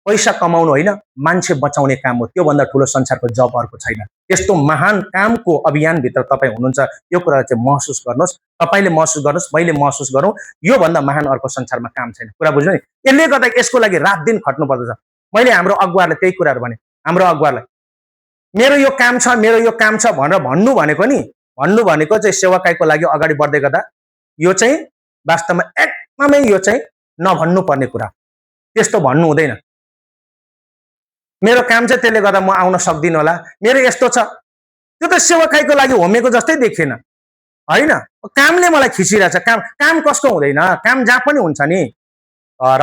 पैसा कमाउनु होइन, मान्छे बचाउने काम हो। त्योभन्दा ठुलो संसारको जब अर्को छैन। यस्तो महान कामको अभियानभित्र तपाईँ हुनुहुन्छ, यो कुरा चाहिँ महसुस गर्नुहोस्, तपाईँले महसुस गर्नुहोस्, मैले महसुस गरौँ। योभन्दा महान अर्को संसारमा काम छैन। कुरा बुझ्नु नि। यसले गर्दा यसको लागि रात दिन खट्नु पर्दछ। मैले हाम्रो अगुवाहरूलाई त्यही कुराहरू भने, हाम्रो अगुवालाई मेरो यो काम छ, मेरो यो काम छ भनेर भन्नु भनेको चाहिँ सेवाकाईको लागि अगाडि बढ्दै गर्दा यो चाहिँ वास्तवमा एकदमै यो चाहिँ नभन्नु पर्ने कुरा। त्यस्तो भन्नु हुँदैन। मेरो काम चाहिँ त्यसले गर्दा म आउन सक्दिनँ होला, मेरो यस्तो छ, त्यो त सेवाकाईको लागि होमेको जस्तै देखिएन होइन। कामले मलाई खिचिरहेछ। काम कसको हुँदैन, काम जहाँ पनि हुन्छ नि। तर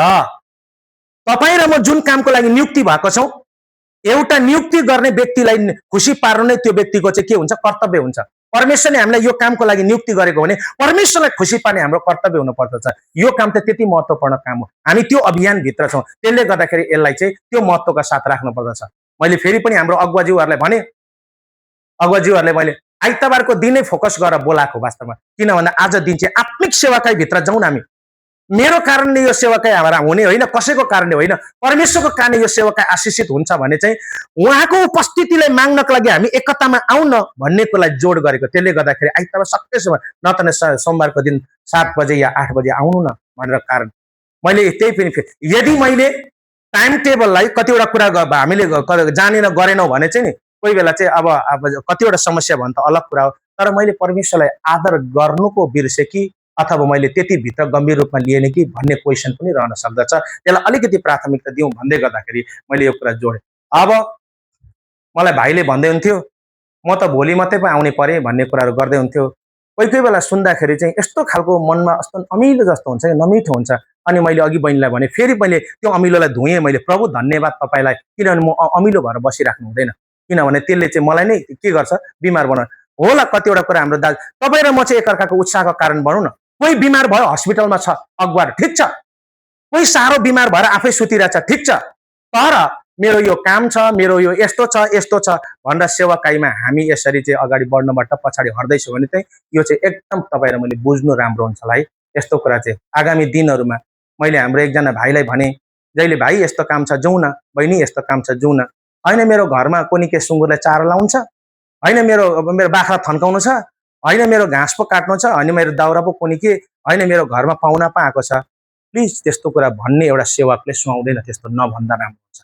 तपाईँ र म जुन कामको लागि नियुक्ति भएको छौँ, एउटा नियुक्ति गर्ने व्यक्तिलाई खुसी पार्नु नै त्यो व्यक्तिको चाहिँ के हुन्छ, कर्तव्य हुन्छ। परमेश्वरले हामीलाई यो कामको लागि नियुक्ति गरेको भने परमेश्वरलाई खुसी पार्ने हाम्रो कर्तव्य हुनु पर्दछ। यो काम त त्यति महत्त्वपूर्ण काम हो, हामी त्यो अभियानभित्र छौँ। त्यसले गर्दाखेरि यसलाई चाहिँ त्यो महत्त्वका साथ राख्नु पर्दछ। मैले फेरि पनि हाम्रो अगुवाज्यूहरूलाई भने, अगुवाज्यूहरूले मैले आइतबारको दिनै फोकस गरेर बोलाएको वास्तवमा। किन भन्दा आज दिन चाहिँ आत्मिक सेवाकाईभित्र जाउँ हामी। मेरो कारणले यो सेवाकाई हाम्रा हुने होइन, कसैको कारणले होइन, परमेश्वरको कारणले यो सेवाकाई आशिषित हुन्छ भने चाहिँ उहाँको उपस्थितिलाई माग्नको लागि हामी एकतामा आउन भन्ने कुरालाई जोड गरेको। त्यसले गर्दाखेरि आइतबार सकेसम्म न त सोमबारको दिन 7 बजे या 8 बजे आउनु न भनेर कारण मैले त्यही पनि, यदि मैले टाइम टेबललाई कतिवटा कुरा हामीले जानेर गरेनौँ भने चाहिँ नि कोही बेला चाहिँ अब कतिवटा समस्या भन्नु त अलग कुरा हो। तर मैले परमेश्वरलाई आदर गर्नुको बिर्सेँ कि अथवा मैले त्यति भित्र गम्भीर रूपमा लिएन कि भन्ने क्वेसन पनि रहन सक्दछ। त्यसलाई अलिकति प्राथमिकता दिउँ भन्दै गर्दाखेरि मैले यो कुरा जोडेँ। अब मलाई भाइले भन्दै हुन्थ्यो म त भोलि मात्रै पो आउने परे भन्ने कुराहरू गर्दै हुन्थ्यो। कोही बेला सुन्दाखेरि चाहिँ यस्तो खालको मनमा यस्तो अमिलो जस्तो हुन्छ, नमिठो हुन्छ। अनि मैले अघि बहिनीलाई भने, फेरि मैले त्यो अमिलोलाई धुएँ। मैले प्रभु धन्यवाद तपाईँलाई, किनभने म अमिलो भएर बसिराख्नु हुँदैन, किनभने त्यसले चाहिँ मलाई नै के गर्छ, बिमार बनाउनु होला। कतिवटा कुरा हाम्रो दाजु तपाईँ र म चाहिँ एकअर्काको उत्साहको कारण बनौँ न। कोही बिमार भयो हस्पिटलमा छ अगुवार, ठिक छ, कोही साह्रो बिमार भएर आफै सुतिरहेछ, ठिक छ, तर मेरो यो काम छ, मेरो यो यस्तो छ यस्तो छ भनेर सेवाकाईमा हामी यसरी चाहिँ अगाडि बढ्नबाट पछाडि हट्दैछौँ भने चाहिँ यो चाहिँ एकदम तपाईँ र मैले बुझ्नु राम्रो हुन्छ होला है। यस्तो कुरा चाहिँ आगामी दिनहरूमा मैले हाम्रो एकजना भाइलाई भने, जहिले भाइ यस्तो काम छ जाउँ न, बहिनी यस्तो काम छ जाउँ न। होइन मेरो घरमा कोनी के सुँगुरलाई चारो लाउँछ, होइन मेरो बाख्रा थन्काउनु छ, होइन मेरो घाँस पो काट्नु छ, होइन मेरो दाउरा पो कोनी के होइन मेरो घरमा पाहुना पो आएको छ, प्लिज त्यस्तो कुरा भन्ने एउटा सेवकले सुहाउँदैन, त्यस्तो नभन्दा राम्रो हुन्छ,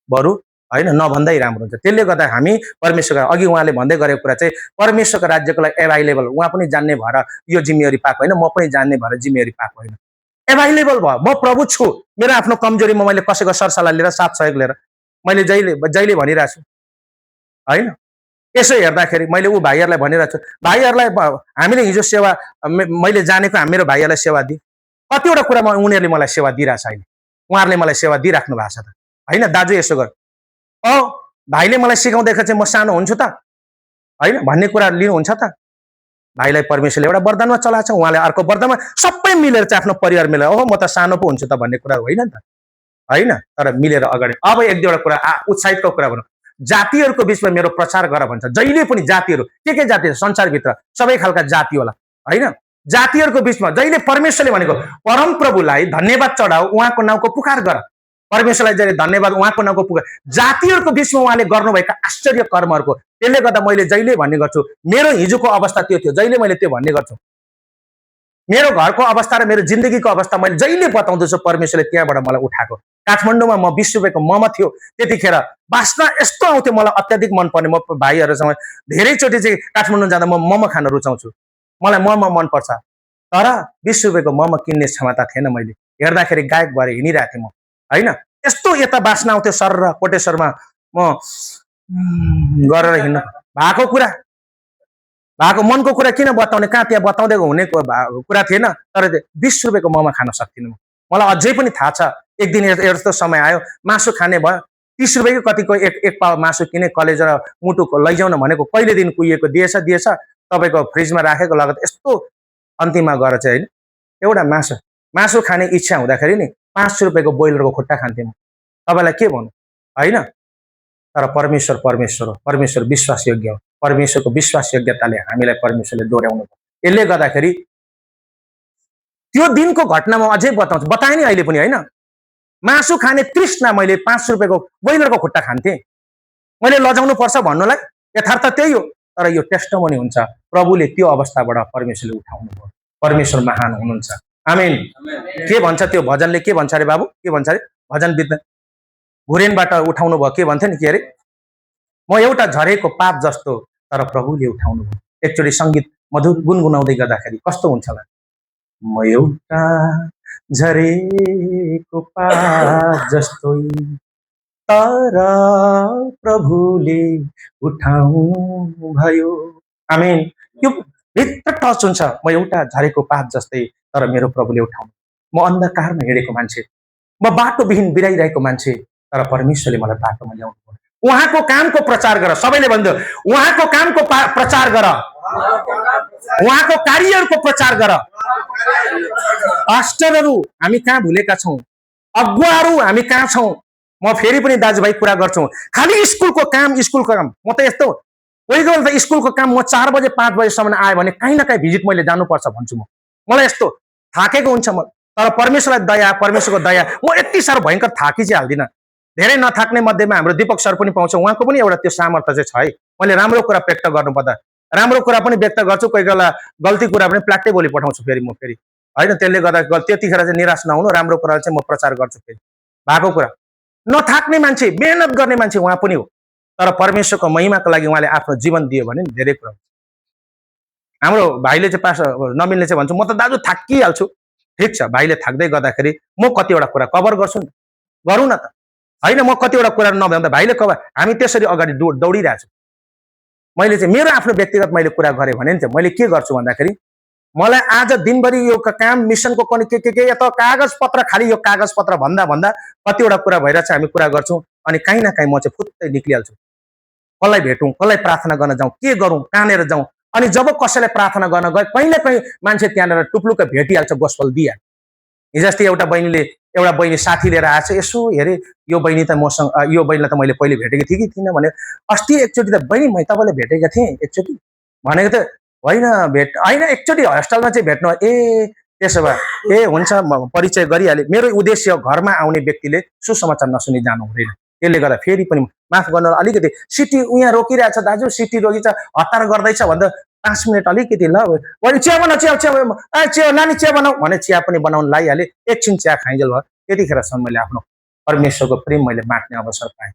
बरु होइन नभन्दै राम्रो हुन्छ। त्यसले गर्दा हामी परमेश्वरका अघि उहाँले भन्दै गरेको कुरा चाहिँ परमेश्वरको राज्यको लागि एभाइलेबल, उहाँ पनि जान्ने भएर यो जिम्मेवारी पाएको होइन, म पनि जान्ने भएर जिम्मेवारी पाएको होइन, एभाइलेबल भयो। म प्रभु छु, मेरो आफ्नो कमजोरीमा मैले कसैको सरसल्लाह लिएर साथ सहयोग लिएर मैले जहिले जहिले भनिरहेको छु होइन। यसो हेर्दाखेरि मैले ऊ भाइहरूलाई भनिरहेको छु, भाइहरूलाई हामीले हिजो सेवा मैले जानेको मेरो भाइहरूलाई सेवा दिएँ, कतिवटा कुरामा उनीहरूले मलाई सेवा दिइरहेछ, अहिले उहाँहरूले मलाई सेवा दिइराख्नु भएको छ त होइन। दाजु यसो गर, भाइले मलाई सिकाउँदाखेरि चाहिँ म सानो हुन्छु त होइन भन्ने कुरा लिनुहुन्छ त। भाइलाई परमेश्वरले एउटा वरदानमा चलाएको छ, उहाँले अर्को वरदानमा सबै मिलेर चाहिँ आफ्नो परिवार मिलेर ओहो म त सानो पो हुन्छु त भन्ने कुरा होइन नि त होइन। तर मिलेर अगाडि। अब एक दुईवटा कुरा उत्साहितको कुरा भनौँ, जातिहरूको बिचमा मेरो प्रचार गर भन्छ, जहिले पनि जातिहरू के जाति संसारभित्र सबै खालका जाति होला होइन। जातिहरूको बिचमा जहिले परमेश्वरले भनेको परम प्रभुलाई धन्यवाद चढाऊ, उहाँको नाउँको पुकार गर, परमेश्वरलाई जहिले धन्यवाद उहाँको नाउँको पुकार, जातिहरूको बिचमा उहाँले गर्नुभएका आश्चर्य कर्महरूको। त्यसले गर्दा मैले जहिले भन्ने गर्छु, मेरो हिजोको अवस्था त्यो थियो, जहिले मैले त्यो भन्ने गर्छु, मेरो घरको अवस्था र मेरो जिन्दगीको अवस्था मैले जहिले बताउँदैछु, परमेश्वरले त्यहाँबाट मलाई उठाएको। काठमाडौँमा म 20 रुपियाँको मम थियो, त्यतिखेर बास्ना यस्तो आउँथ्यो, मलाई अत्याधिक मनपर्ने। म भाइहरूसँग धेरैचोटि चाहिँ काठमाडौँ जाँदा म मम खान रुचाउँछु, मलाई मम मनपर्छ, तर 20 रुपियाँको मम किन्ने क्षमता थिएन। मैले हेर्दाखेरि गायक भएर हिँडिरहेको थिएँ म होइन। यस्तो यता बास्ना आउँथ्यो सर र कोटेश्वरमा म गरेर हिँड्नु भएको मनको कुरा किन बताउने, कहाँ त्यहाँ बताउँदै हुने कुरा थिएन। तर 20 रुपियाँको मम खान सक्दिनँ म। मलाई अझै पनि थाहा छ, एक दिन यस्तो समय आयो, मासु खाने भयो, 30 रुपियाँको कतिको एक पाउ मासु किने, कलेज र मुटुको लैजाउन भनेको पहिलो दिन कुहिएको दिएछ तपाईँको फ्रिजमा राखेको लगत। यस्तो अन्तिममा गएर चाहिँ होइन एउटा मासु खाने इच्छा हुँदाखेरि नि 5 रुपियाँको बोइलरको खुट्टा खान्थेँ म। तपाईँलाई के भन्नु होइन। तर परमेश्वर विश्वासयोग्य हो, परमेश्वरको विश्वासयोग्यताले हामीलाई परमेश्वरले दोहोऱ्याउनु भयो। यसले गर्दाखेरि त्यो दिनको घटना म अझै बताएँ नि अहिले पनि होइन। मासु खाने तृष्णा, मैले 5 रुपियाँको बोइलरको खुट्टा खान्थेँ, मैले लजाउनु पर्छ भन्नुलाई यथार्थ त्यही हो। तर यो टेस्टमनी हुन्छ, प्रभुले त्यो अवस्थाबाट परमेश्वरले उठाउनु भयो। परमेश्वर महान हुनुहुन्छ, आमेन। के भन्छ त्यो भजनले, के भन्छ अरे बाबु, के भन्छ अरे भजन बित्न घुरेनबाट उठाउनु भयो, के भन्थ्यो नि, के अरे म एउटा झरेको पाप जस्तो, तर प्रभुले उठाउनु भयो। एकचोटि सङ्गीत मधुर गुनगुनाउँदै गर्दाखेरि कस्तो हुन्छ होला, म एउटा झरेको पाप जस्तो, तर प्रभुले उठाउनु भयो, आमेन। यो भित्र टच हुन्छ, म एउटा झरेको पाप जस्तै, तर मेरो प्रभुले उठाउनु। म अन्धकारमा हिँडेको मान्छे, म बाटोविहीन बिराइरहेको मान्छे, तर परमेश्वरले मलाई बाटोमा ल्याउनु भयो। उहाँको कामको प्रचार गर, सबैले भन्दै उहाँको कामको प्रचार गर, उहाँको कार्यहरूको प्रचार गर। पास्टरहरू हामी कहाँ भुलेका छौँ, अगुवाहरू हामी कहाँ छौँ। म फेरि पनि दाजुभाइ कुरा गर्छु, खालि स्कुलको काम म त यस्तो कोही बेला त स्कुलको काम म 4 बजे 5 बजेसम्म आयो भने कहीँ न कहीँ भिजिट मैले जानुपर्छ भन्छु। मलाई यस्तो थाकेको हुन्छ म, तर परमेश्वरको दया म यति साह्रो भयङ्कर थाकी चाहिँ हाल्दिनँ। धेरै नथाक्ने मध्येमा हाम्रो दीपक सर पनि पाउँछ, उहाँको पनि एउटा त्यो सामर्थ्य चाहिँ छ है। मैले राम्रो कुरा व्यक्त गर्नुपर्दा राम्रो कुरा पनि व्यक्त गर्छु, कोही बेला गल्ती कुरा पनि प्लाट्टै बोली पठाउँछु फेरि म फेरि होइन। त्यसले गर्दा त्यतिखेर चाहिँ निराश नहुनु, राम्रो कुरा चाहिँ म प्रचार गर्छु फेरि। भएको कुरा नथाक्ने मान्छे, मेहनत गर्ने मान्छे उहाँ पनि हो, तर परमेश्वरको महिमाको लागि उहाँले आफ्नो जीवन दियो भने नि धेरै कुरा। हाम्रो भाइले चाहिँ पास नमिल्ने चाहिँ भन्छु, म त दाजु थाकिहाल्छु, ठिक छ, भाइले थाक्दै गर्दाखेरि म कतिवटा कुरा कभर गर्छु नि, गरौँ न त होइन। म कतिवटा कुरा नभन्दा भाइले कभर, हामी त्यसरी अगाडि दौडिरहेको छु। मैले चाहिँ मेरो आफ्नो व्यक्तिगत मैले कुरा गरेँ भने नि चाहिँ मैले के गर्छु भन्दाखेरि, मलाई आज दिनभरि यो काम मिसनको पनि के यता कागज पत्र, खालि यो कागज पत्र भन्दा कतिवटा कुरा भएर चाहिँ हामी कुरा गर्छौँ, अनि कहीँ न कहीँ म चाहिँ फुत्तै निक्लिहाल्छु। कसलाई भेटौँ, कसलाई प्रार्थना गर्न जाउँ, के गरौँ, कहाँनिर जाउँ। अनि जब कसैलाई प्रार्थना गर्न गए कहीँ न कहीँ मान्छे त्यहाँनिर टुप्लुक्क भेटिहाल्छ, गोस्पल दिइहाल्छ। हिजो अस्ति एउटा बहिनी साथी लिएर आएछ, यसो हेरेँ यो बहिनी त मसँग, यो बहिनीलाई त मैले पहिले भेटेको थिएँ कि थिइनँ भने, अस्ति एकचोटि त बहिनी मैले तपाईँलाई भेटेको थिएँ एकचोटि भनेको त होइन, होइन एकचोटि हस्टेलमा चाहिँ भेट्नु। ए त्यसो भए ए हुन्छ, परिचय गरिहालेँ। मेरो उद्देश्य घरमा आउने व्यक्तिले सुसमाचार नसुनि जानु हुँदैन। त्यसले गर्दा फेरि पनि माफ गर्नु, अलिकति सिटी उहाँ रोकिरहेछ दाजु, सिटी रोकिन्छ, हतार गर्दैछ भन्दा 5 मिनट अलिकति ल बढी चिया बनाऊ चिया नानी चिया बनाऊ भने चिया पनि बनाउन लागिहालेँ। एकछिन चिया खाइन्जेल भयो। त्यतिखेरसम्म मैले आफ्नो परमेश्वरको प्रेम मैले बाँड्ने अवसर पाएँ।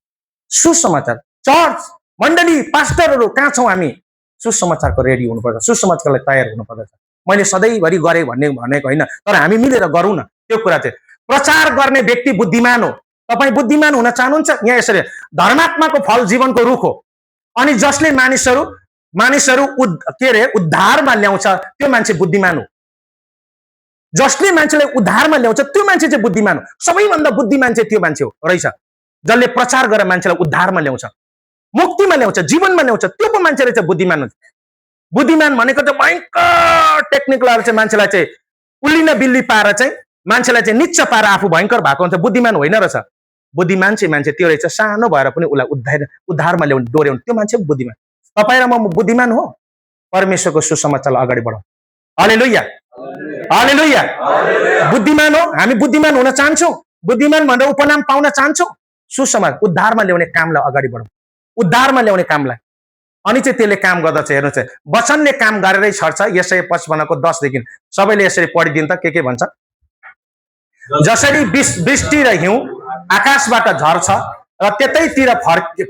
सुसमाचार, चर्च मण्डली पास्टरहरू कहाँ छौँ हामी? सुसमाचारको रेडी हुनुपर्छ, सुसमाचारको लागि तयार हुनुपर्दछ। मैले सधैँभरि गरेँ भनेको होइन, तर हामी मिलेर गरौँ न। त्यो कुरा चाहिँ प्रचार गर्ने व्यक्ति बुद्धिमान हो। तपाईँ बुद्धिमान हुन चाहनुहुन्छ? यहाँ यसरी धर्मात्माको फल जीवनको रुख हो। अनि जसले मानिसहरू उद्धारमा ल्याउँछ त्यो मान्छे बुद्धिमान हो। जसले मान्छेलाई उद्धारमा ल्याउँछ त्यो मान्छे चाहिँ बुद्धिमान हो। सबैभन्दा बुद्धिमान चाहिँ त्यो मान्छे हो रहेछ जसले प्रचार गरेर मान्छेलाई उद्धारमा ल्याउँछ, मुक्तिमा ल्याउँछ, जीवनमा ल्याउँछ। त्यो पो मान्छे रहेछ बुद्धिमान हुन्छ। बुद्धिमान भनेको चाहिँ भयङ्कर टेक्निकलहरू चाहिँ मान्छेलाई चाहिँ उल्लिन बिल्ली पाएर चाहिँ मान्छेलाई चाहिँ निच्च पाएर आफू भयङ्कर भएको हुन्छ। बुद्धिमान होइन रहेछ। बुद्धिमान चाहिँ मान्छे त्यो रहेछ, सानो भएर पनि उसलाई उद्धारमा ल्याउने डोर्याउने त्यो मान्छे बुद्धिमान। तपाईँ र म बुद्धिमान हो? परमेश्वरको सुसमाचारलाई अगाडि बढाउँ। हालेलुया, हालेलुया। बुद्धिमान हो? हामी बुद्धिमान हुन चाहन्छौँ? बुद्धिमान भनेर उपनाम पाउन चाहन्छौँ? सुसमाचार उद्धारमा ल्याउने कामलाई अगाडि बढाउँ, उद्धारमा ल्याउने कामलाई। अनि चाहिँ त्यसले काम गर्दछ। हेर्नुहोस्, वचनले काम गरेरै छर्छ। यसै 55 को 10 देखि सबैले यसरी पढिदिनु त के भन्छ? जसरी वृष्टि र हिउँ आकाशबाट झर्छ र त्यतैतिर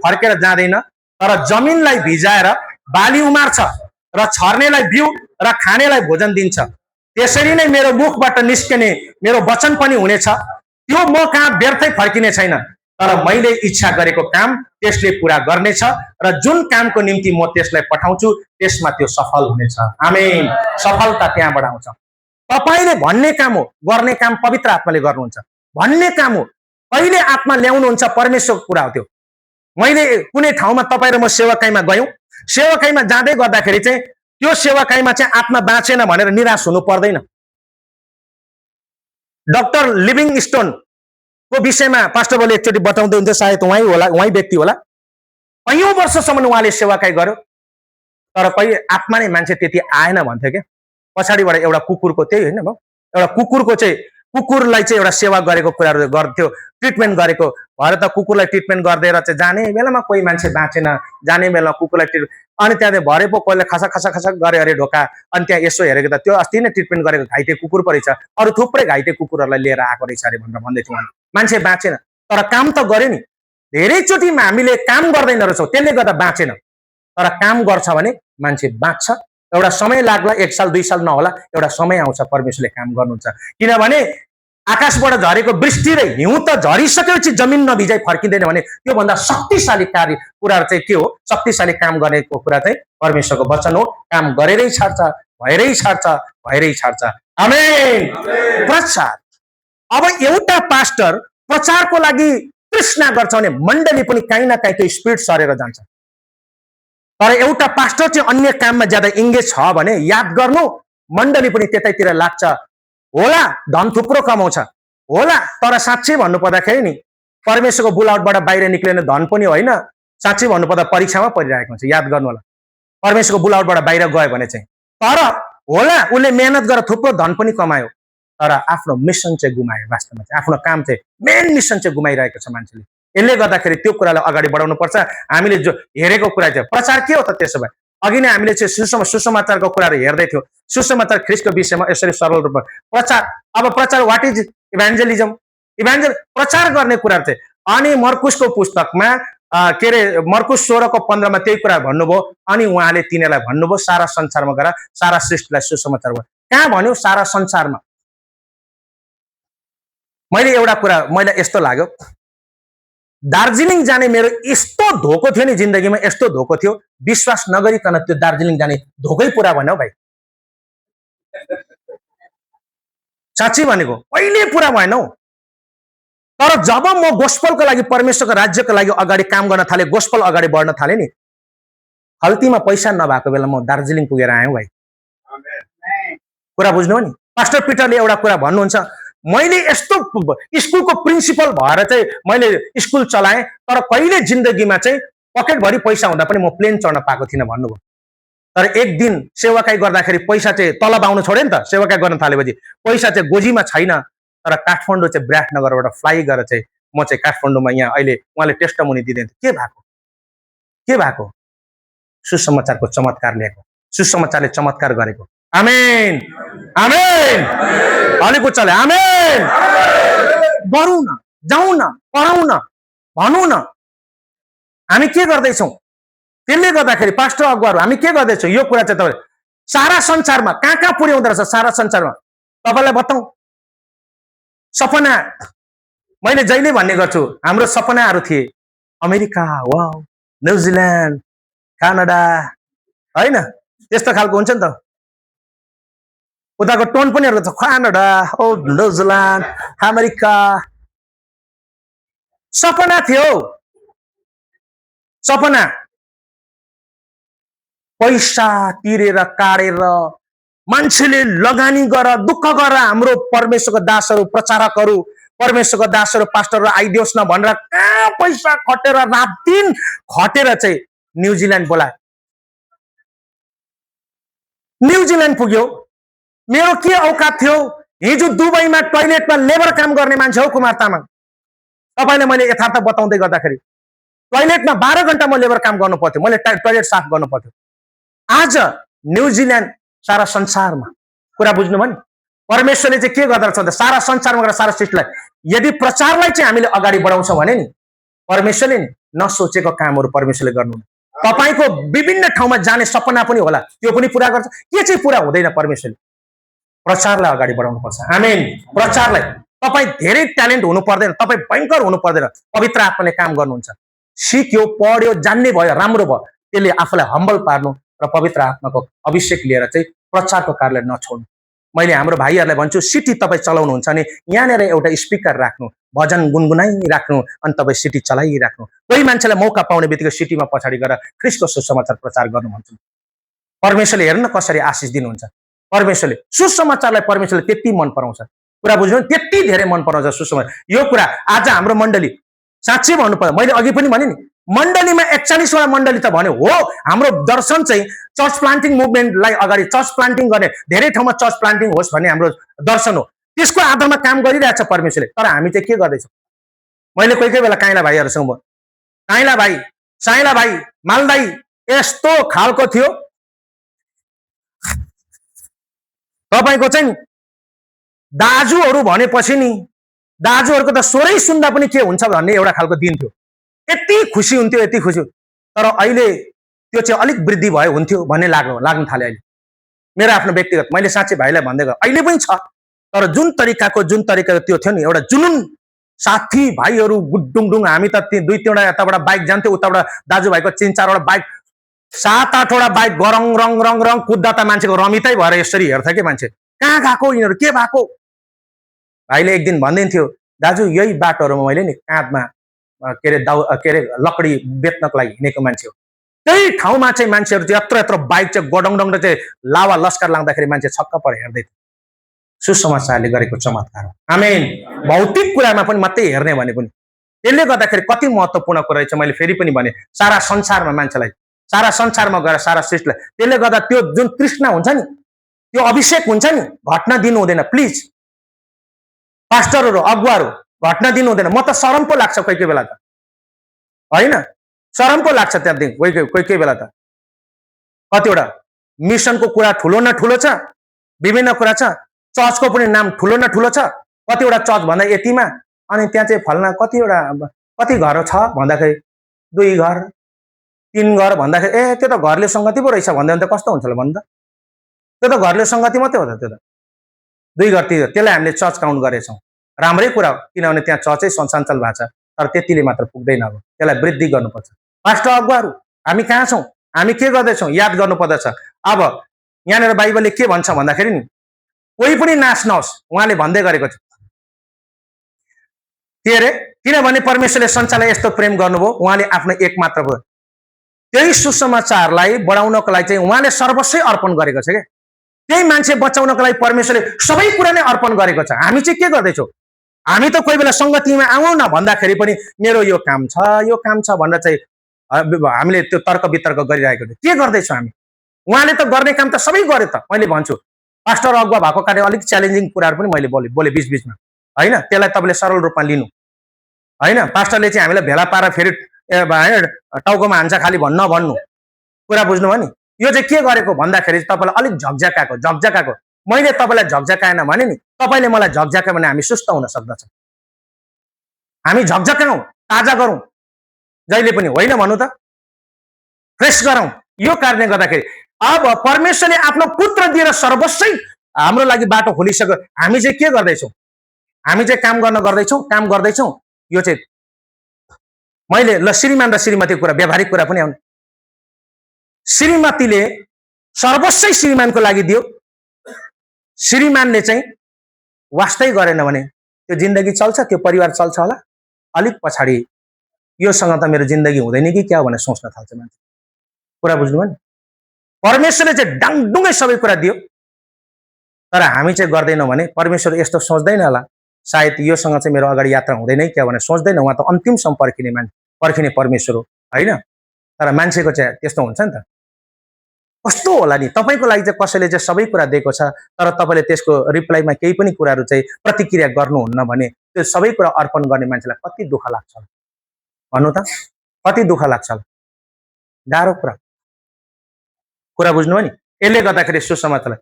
फर्केर जाँदैन, तर जमिनलाई भिजाएर बाली उमार्छ र छर्नेलाई बिउ र खानेलाई भोजन दिन्छ, त्यसरी नै मेरो मुखबाट निस्कने मेरो वचन पनि हुनेछ। त्यो म कहाँ व्यर्थै फर्किने छैन, तर मैले इच्छा गरेको काम त्यसले पूरा गर्नेछ र जुन कामको निम्ति म त्यसलाई पठाउँछु त्यसमा त्यो सफल हुनेछ। आमेन। सफलता त्यहाँबाट आउँछ। तपाईले भन्ने काम हो, गर्ने काम पवित्र आत्माले गर्नुहुन्छ। भन्ने काम हो, कहिले आत्मा ल्याउनुहुन्छ परमेश्वरको कुरा हो त्यो। मैले कुनै ठाउँमा तपाईँ र म सेवाकाईमा गयौँ, सेवाकाईमा जाँदै गर्दाखेरि चाहिँ त्यो सेवाकाईमा चाहिँ आत्मा बाँचेन भनेर निराश हुनु पर्दैन। डाक्टर लिभिङस्टोन को विषयमा पास्टर बोले एकचोटि बताउँदै हुन्छ, सायद उहाँ व्यक्ति होला। 5 वर्षसम्म उहाँले सेवाकाई गर्यो, तर कहिले आत्मा नै मान्छे त्यति आएन भन्थ्यो क्या। पछाडिबाट एउटा कुकुरको त्यही होइन, एउटा कुकुरको चाहिँ कुकुरलाई चाहिँ एउटा सेवा गरेको कुराहरू गर्थ्यो, ट्रिटमेन्ट गरेको भएर त कुकुरलाई ट्रिटमेन्ट गरिदिएर चाहिँ जाने बेलामा कोही मान्छे बाँचेन, जाने बेलामा कुकुरलाई अनि त्यहाँ भरे पो कोहीले खसा खसा खसा गरे अरे ढोका। अनि त्यहाँ यसो हेरेको त त्यो अस्ति नै ट्रिटमेन्ट गरेको घाइते कुकुर पो रहेछ, अरू थुप्रै घाइते कुकुरहरूलाई लिएर आएको रहेछ अरे भनेर भन्दै थियो। मान्छे बाँचेन, तर काम त गर्यो नि। धेरैचोटि हामीले काम गर्दैन रहेछौँ, त्यसले गर्दा बाँचेन। तर काम गर्छ भने मान्छे बाँच्छ। एउटा समय लाग्ला, 1 साल 2 साल नहोला, एउटा समय आउँछ परमेश्वरले काम गर्नुहुन्छ। किनभने आकाशबाट झरेको वृष्टि र हिउँ त झरिसकेपछि जमिन नभिजाइ फर्किँदैन भने त्योभन्दा शक्तिशाली कार्य कुरा चाहिँ के हो? शक्तिशाली काम गरेको कुरा चाहिँ परमेश्वरको वचन हो। काम गरेरै छाड्छ, भएरै छाड्छ, भएरै छाड्छ। आमेन। प्रचार। अब एउटा पास्टर प्रचारको लागि तृष्णा गर्छ भने मण्डली पनि काहीँ न काहीँ त्यो स्पिरिट सरेर जान्छ। तर एउटा पास्टर चाहिँ अन्य काममा ज्यादा इङ्गेज छ भने याद गर्नु, मण्डली पनि त्यतैतिर लाग्छ होला, धन थुप्रो कमाउँछ होला। तर साँच्चै भन्नु पर्दाखेरि नि परमेश्वरको बुलावटबाट बाहिर निक्लिने धन पनि होइन, साँच्चै भन्नुपर्दा परीक्षामा परिरहेको हुन्छ। याद गर्नु होला, परमेश्वरको बुलावटबाट बाहिर गयो भने चाहिँ। तर होला उसले मेहनत गरेर थुप्रो धन पनि कमायो, तर आफ्नो मिसन चाहिँ गुमायो। वास्तवमा चाहिँ आफ्नो काम चाहिँ मेन मिसन चाहिँ गुमाइरहेको छ मान्छेले। यसले गर्दाखेरि त्यो कुरालाई अगाडि बढाउनु पर्छ। हामीले जो हेरेको कुरा चाहिँ प्रचार के हो त? त्यसो भए अघि नै हामीले चाहिँ सुसमाचारको कुराहरू हेर्दै थियौँ। सुसमाचार ख्रीष्टको विषयमा यसरी सरल रूपमा प्रचार। अब प्रचार वाट इज इभान्जेलिजम? प्रचार गर्ने कुरा चाहिँ अनि मर्कुसको पुस्तकमा के अरे मर्कुस 16 को 15 मा त्यही कुरा भन्नुभयो। अनि उहाँले तिनीहरूलाई भन्नुभयो सारा संसारमा गएर सारा सृष्टिलाई सुसमाचार भयो। कहाँ भन्यो? सारा संसारमा। मैले एउटा कुरा मलाई यस्तो लाग्यो, दार्जिलिङ जाने मेरो यस्तो धोको थियो नि जिन्दगीमा, यस्तो धोको थियो, विश्वास नगरिकन त्यो दार्जिलिङ जाने धोकै पुरा भएन हौ भाइ। साँच्चै भनेको कहिले पुरा भएन हौ। तर जब म गोस्पलको लागि, परमेश्वरको राज्यको लागि अगाडि काम गर्न थालेँ, गोस्पल अगाडि बढ्न थालेँ नि, खल्तीमा पैसा नभएको बेला म दार्जिलिङ पुगेर आएँ भाइ। कुरा बुझ्नु हो नि? पास्टर पिटरले एउटा कुरा भन्नुहुन्छ, मैले यस्तो स्कुलको प्रिन्सिपल भएर चाहिँ मैले स्कुल चलाएँ, तर कहिले जिन्दगीमा चाहिँ पकेटभरि पैसा हुँदा पनि म प्लेन चढ्न पाएको थिइनँ भन्नुभयो। तर एक दिन सेवाकाई गर्दाखेरि पैसा चाहिँ तलब आउनु छोड्यो नि त। सेवाकाई गर्न थालेपछि पैसा चाहिँ गोजीमा छैन, तर काठमाडौँ चाहिँ विराटनगरबाट फ्लाइ गरेर चाहिँ म चाहिँ काठमाडौँमा यहाँ अहिले उहाँले टेस्टमोनी दिँदै थियो। के भएको? सुसमाचारको चमत्कार ल्याएको। सुसमाचारले चमत्कार गरेको। आमेन आमेन अलिक उच्चले आमेन। गरौँ न, जाउँ न, पढाउँ न, भनौँ न हामी के गर्दैछौँ। त्यसले गर्दाखेरि पास्टर अगुवाहरू हामी के गर्दैछौँ यो कुरा चाहिँ तपाईँ सारा संसारमा कहाँ कहाँ पुर्याउँदो रहेछ। सारा संसारमा तपाईँलाई बताउँ, सपना मैले जहिले भन्ने गर्छु, हाम्रो सपनाहरू थिए अमेरिका, वाउ, न्युजिल्यान्ड, कनाडा, होइन त्यस्तो खालको हुन्छ नि त। उताको टोन पनि हेर्छ, कनाडा, ओ न्युजिल्यान्ड, अमेरिका, सपना थियो, सपना। पैसा तिरेर काटेर मान्छेले लगानी गर दुःख गर हाम्रो परमेश्वरको दासहरू, प्रचारकहरू, परमेश्वरको दासहरू, पास्टरहरू आइदियोस् न भनेर कहाँ पैसा खटेर रात दिन खटेर चाहिँ न्युजिल्यान्ड बोलाए। न्युजिल्यान्ड पुग्यो। मेरो के औकात थियो। हिजो दुबईमा टोयलेटमा लेबर काम गर्ने मान्छे हो कुमार तामाङ। तपाईँले मैले यथार्थ बताउँदै गर्दाखेरि टोयलेटमा 12 घण्टा म लेबर काम गर्नु पर्थ्यो, मैले टोयलेट साफ गर्नु पर्थ्यो। आज न्युजिल्यान्ड सारा संसारमा, कुरा बुझ्नुभयो नि, परमेश्वरले चाहिँ के गर्दो रहेछ सारा संसारमा गएर सारा सृष्टिलाई यदि प्रचारलाई चाहिँ हामीले अगाडि बढाउँछौँ भने नि परमेश्वरले नि नसोचेको कामहरू परमेश्वरले गर्नु। तपाईँको विभिन्न ठाउँमा जाने सपना पनि होला, त्यो पनि पुरा गर्छ। के चाहिँ पुरा हुँदैन परमेश्वरले? प्रचारलाई अगाडि बढाउनु पर्छ। आमेन। प्रचारलाई तपाईँ धेरै ट्यालेन्ट हुनु पर्दैन, तपाईँ भयङ्कर हुनु पर्दैन, पवित्र आत्माले काम गर्नुहुन्छ। सिक्यो, पढ्यो, जान्ने भयो, राम्रो भयो, त्यसले आफूलाई हम्बल पार्नु र पवित्र आत्माको अभिषेक लिएर चाहिँ प्रचारको कार्यलाई नछोड्नु। मैले हाम्रो भाइहरूलाई भन्छु, सिटी तपाईँ चलाउनुहुन्छ भने यहाँनिर एउटा स्पिकर राख्नु, भजन गुनगुनाइराख्नु, अनि तपाईँ सिटी चलाइराख्नु। कोही मान्छेलाई मौका पाउने बित्तिकै सिटीमा पछाडि गएर ख्रीष्टको सुसमाचार प्रचार गर्नु भन्छ। परमेश्वरले हेर्न कसरी आशिष दिनुहुन्छ। परमेश्वरले सुसमाचारलाई परमेश्वरले त्यति मन पराउँछ। कुरा बुझ्नु, त्यति धेरै मन पराउँछ सुसमाचार। यो कुरा आज हाम्रो मण्डली साँच्चै भन्नुपर्दा मैले अघि पनि भने नि, मण्डलीमा 41 वटा मण्डली त भन्यो हो। हाम्रो दर्शन चाहिँ चर्च प्लान्टिङ मुभमेन्टलाई अगाडि, चर्च प्लान्टिङ गर्ने, धेरै ठाउँमा चर्च प्लान्टिङ होस् भन्ने हाम्रो दर्शन हो। त्यसको आधारमा काम गरिरहेछ परमेश्वरले। तर हामी चाहिँ के गर्दैछौँ? मैले कोही कोही बेला काइला भाइहरूसँग म, काइला भाइ, साइला भाइ, मालदाई यस्तो खालको थियो तपाईँको चाहिँ दाजुहरू भनेपछि नि, दाजुहरूको त स्वरै सुन्दा पनि के हुन्छ भन्ने एउटा खालको दिन थियो। यति खुसी हुन्थ्यो, यति खुसी। तर अहिले त्यो चाहिँ अलिक वृद्धि भयो हुन्थ्यो भन्ने लाग्न थाल्यो अहिले। मेरो आफ्नो व्यक्तिगत, मैले साँच्चै भाइलाई भन्दै गएँ, अहिले पनि छ। तर जुन तरिकाको त्यो थियो नि, एउटा जुनुन, साथी भाइहरू गुडुङडुङ, हामी त 2-3वटा यताबाट बाइक जान्थ्यो, उताबाट दाजुभाइको 3-4वटा बाइक, 7-8वटा बाइक गरङ रङ रङ रङ कुद्दा त मान्छेको रमितै भएर यसरी हेर्छ कि मान्छे, कहाँ गएको यिनीहरू, के भएको। भाइले एक दिन भन्दिन्थ्यो, दाजु यही बाटोहरूमा मैले नि काँधमा के अरे लकडी बेच्नको लागि हिँडेको मान्छे हो। त्यही ठाउँमा चाहिँ मान्छेहरू चाहिँ यत्रो यत्रो बाइक चाहिँ गडङडङ चाहिँ लावा लस्कर लाग्दाखेरि मान्छे छक्क परेर हेर्दै थियो। सुसमाचारले गरेको चमत्कार हो। आमेन। भौतिक कुरामा पनि मात्रै हेर्ने भने पनि त्यसले गर्दाखेरि कति महत्त्वपूर्ण कुरा रहेछ। मैले फेरि पनि भने, सारा संसारमा मान्छेलाई, सारा संसारमा गएर सारा सृष्टिलाई, त्यसले गर्दा त्यो जुन तृष्णा हुन्छ नि, त्यो अभिषेक हुन्छ नि, घट्न दिनु हुँदैन। प्लिज पास्टरहरू, अगुवाहरू घट्न दिनु हुँदैन। म त शरम पो लाग्छ कोही कोही बेला त, होइन शरम पो लाग्छ त्यहाँदेखि कोही कोही बेला त। कतिवटा मिसनको कुरा ठुलो न ठुलो छ, विभिन्न कुरा छ, चर्चको पनि नाम ठुलो न ठुलो छ। कतिवटा चर्च भन्दा यतिमा, अनि त्यहाँ चाहिँ फल्ना कति घर छ भन्दाखेरि 2 घर 3 घर भन्दाखेरि ए त्यो त घरले सङ्गति पो रहेछ भन्दा त कस्तो हुन्छ होला भन्नु त। त्यो त घरले सङ्गति मात्रै हो त, त्यो त 2 घर 3 घर, त्यसलाई हामीले चर्च काउन्ट गरेछौँ। राम्रै कुरा हो, किनभने त्यहाँ चर्चै सञ्चालन भएको छ। तर त्यतिले मात्र पुग्दैन, अब त्यसलाई वृद्धि गर्नुपर्छ। पास्टर अगुवाहरू हामी कहाँ छौँ, हामी के गर्दैछौँ याद गर्नुपर्दछ। अब यहाँनिर बाइबलले के भन्छ भन्दाखेरि नि, कोही पनि नाश नहोस्, उहाँले भन्दै गरेको छ के अरे, किनभने परमेश्वरले संसारलाई यस्तो प्रेम गर्नुभयो, उहाँले आफ्नो एकमात्र भयो, त्यही सुसमाचारलाई बढाउनको लागि चाहिँ उहाँले सर्वस्वै अर्पण गरेको छ क्या। त्यही मान्छे बचाउनको लागि परमेश्वरले सबै कुरा नै अर्पण गरेको छ। हामी चाहिँ के गर्दैछौँ? हामी त कोही बेला सङ्गतिमा आउँ न भन्दाखेरि पनि मेरो यो काम छ, यो काम छ भनेर चाहिँ हामीले त्यो तर्क वितर्क गरिरहेको थियो। के गर्दैछौँ हामी? उहाँले त गर्ने काम त सबै गरे त। मैले भन्छु, पास्टर अगुवा भएको कारण अलिक च्यालेन्जिङ कुराहरू पनि मैले बोले बिचबिचमा, होइन त्यसलाई तपाईँले सरल रूपमा लिनु, होइन पास्टरले चाहिँ हामीलाई भेला पारेर फेरि टाउकोमा हान्छ खालि नभन्नु। कुरा बुझ्नुभयो नि, यो चाहिँ के गरेको भन्दाखेरि तपाईँलाई अलिक झकझकाको मैले तपाईँलाई झकझकाएन भने नि तपाईँले मलाई झकझकायो भने हामी सुस्त हुन सक्दछ। हामी झकझकाउँ, ताजा गरौँ जहिले पनि, होइन भन्नु त, फ्रेस गरौँ। यो कारणले गर्दाखेरि अब परमेश्वरले आफ्नो पुत्र दिएर सर्वस्वै हाम्रो लागि बाटो खोलिसक्यो। हामी चाहिँ के गर्दैछौँ? हामी चाहिँ काम गर्दैछौँ। यो चाहिँ मैले ल श्रीमान र श्रीमतीको कुरा, व्यावहारिक कुरा पनि आउनु। श्रीमतीले सर्वस्वै श्रीमानको लागि दियो, श्रीमानले चाहिँ वास्तै गरेन भने त्यो जिन्दगी चल्छ, त्यो परिवार चल्छ होला? अलिक पछाडि योसँग त मेरो जिन्दगी हुँदैन कि क्या भनेर सोच्न थाल्छ मान्छे। कुरा बुझ्नुभयो नि? परमेश्वरले चाहिँ डाङडुङै सबै कुरा दियो, तर हामी चाहिँ गर्दैनौँ भने परमेश्वर यस्तो सोच्दैन होला, सायद योसँग चाहिँ मेरो अगाडि यात्रा हुँदैन क्या भनेर सोच्दैन। उहाँ त अन्तिमसम्म पर्खिने परमेश्वर हो, होइन? तर मान्छेको चाहिँ त्यस्तो हुन्छ नि त। कस्तो होला नि, तपाईँको लागि चाहिँ कसैले चाहिँ सबै कुरा दिएको छ, तर तपाईँले त्यसको रिप्लाईमा केही पनि कुराहरू चाहिँ प्रतिक्रिया गर्नुहुन्न भने त्यो सबै कुरा अर्पण गर्ने मान्छेलाई कति दुःख लाग्छ भन्नु त? कति दुःख लाग्छ? गाह्रो कुरा बुझ्नुभयो नि? यसले गर्दाखेरि सुसमाचार,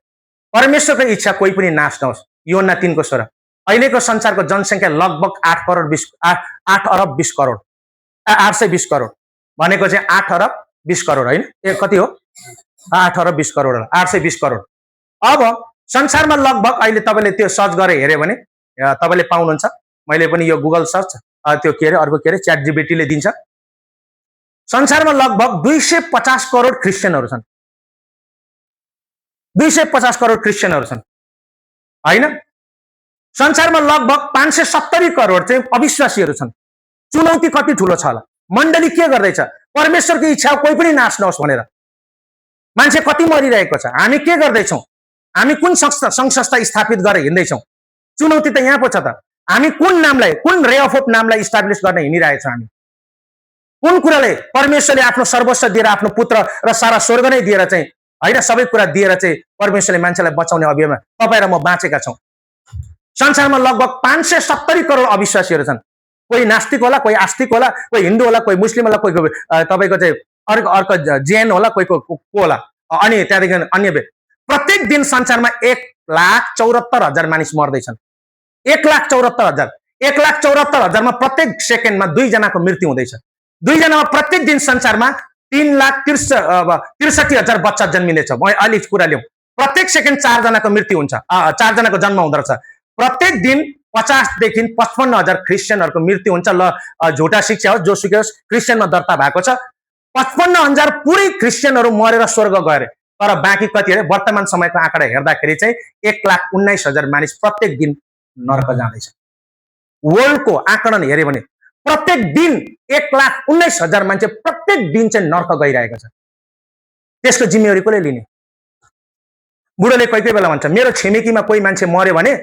परमेश्वरको इच्छा कोही पनि नाश नहोस्। योहन्ना 3:16। अहिलेको संसारको जनसङ्ख्या लगभग 8 अरब 20 करोड, 820 करोड भनेको चाहिँ 8 अरब 20 करोड, होइन? कति हो? 8 अरब 20 करोड, 820 करोड। अब संसारमा लगभग अहिले तपाईँले त्यो सर्च गरेर हेऱ्यो भने तपाईँले पाउनुहुन्छ। मैले पनि यो गुगल सर्च त्यो के अरे अर्को के अरे च्याट जीपीटीले दिन्छ। संसारमा लगभग 250 करोड क्रिस्चियनहरू छन्। 250 करोड क्रिस्चियनहरू छन्, होइन? संसारमा लगभग 570 करोड चाहिँ अविश्वासीहरू छन्। चुनौती कति ठुलो छ होला? मण्डली के गर्दैछ? परमेश्वरको इच्छा कोही पनि नाश नहोस् भनेर। मान्छे कति मरिरहेको छ, हामी के गर्दैछौँ? हामी कुन संस्था स्थापित गरेर हिँड्दैछौँ? चुनौती त यहाँ पो छ त। हामी कुन नामलाई, कुन रे अफ होप नामलाई इस्टाब्लिस गर्न हिँडिरहेछौँ? हामी कुन कुराले परमेश्वरले आफ्नो सर्वस्व दिएर, आफ्नो पुत्र र सारा स्वर्ग नै दिएर चाहिँ, होइन, सबै कुरा दिएर चाहिँ परमेश्वरले मान्छेलाई बचाउने अभियानमा तपाईँ र म बाँचेका छौँ। संसारमा लगभग 570 करोड अविश्वासीहरू छन्। कोही नास्तिक होला, कोही आस्तिक होला, कोही हिन्दू होला, कोही मुस्लिम होला, कोही तपाईँको चाहिँ अर्को जैन होला, कोही को होला, अनि त्यहाँदेखि अन्य। प्रत्येक दिन संसारमा 1,74,000 मानिस मर्दैछन्। 1,74,000। 1,74,000मा प्रत्येक सेकेन्डमा 2 जनाको मृत्यु हुँदैछ। 2 जनामा प्रत्येक दिन संसारमा 3,63,000 बच्चा जन्मिनेछ। म अहिले कुरा ल्याउँ। प्रत्येक सेकेन्ड 4 जनाको मृत्यु हुन्छ, 4 जनाको जन्म हुँदो रहेछ। प्रत्येक दिन 50 देखि 55,000 क्रिस्चियनहरूको मृत्यु हुन्छ। ल झुटा शिक्षा हो, जोसुकै होस्, क्रिस्चियनमा दर्ता भएको छ। 55,000 पुरै क्रिस्चियनहरू मरेर स्वर्ग गए, तर बाँकी कति अरे वर्तमान समयको आँकडा हेर्दाखेरि चाहिँ 1,19,000 मानिस प्रत्येक दिन नरक जाँदैछ। वर्ल्डको आँकडा हेऱ्यो भने प्रत्येक दिन 1,19,000 मान्छे प्रत्येक दिन चाहिँ नरक गइरहेको छ। त्यसको जिम्मेवारी कसले लिने? बुढोले कोही कोही बेला भन्छ मेरो छिमेकीमा कोही मान्छे मर्यो भने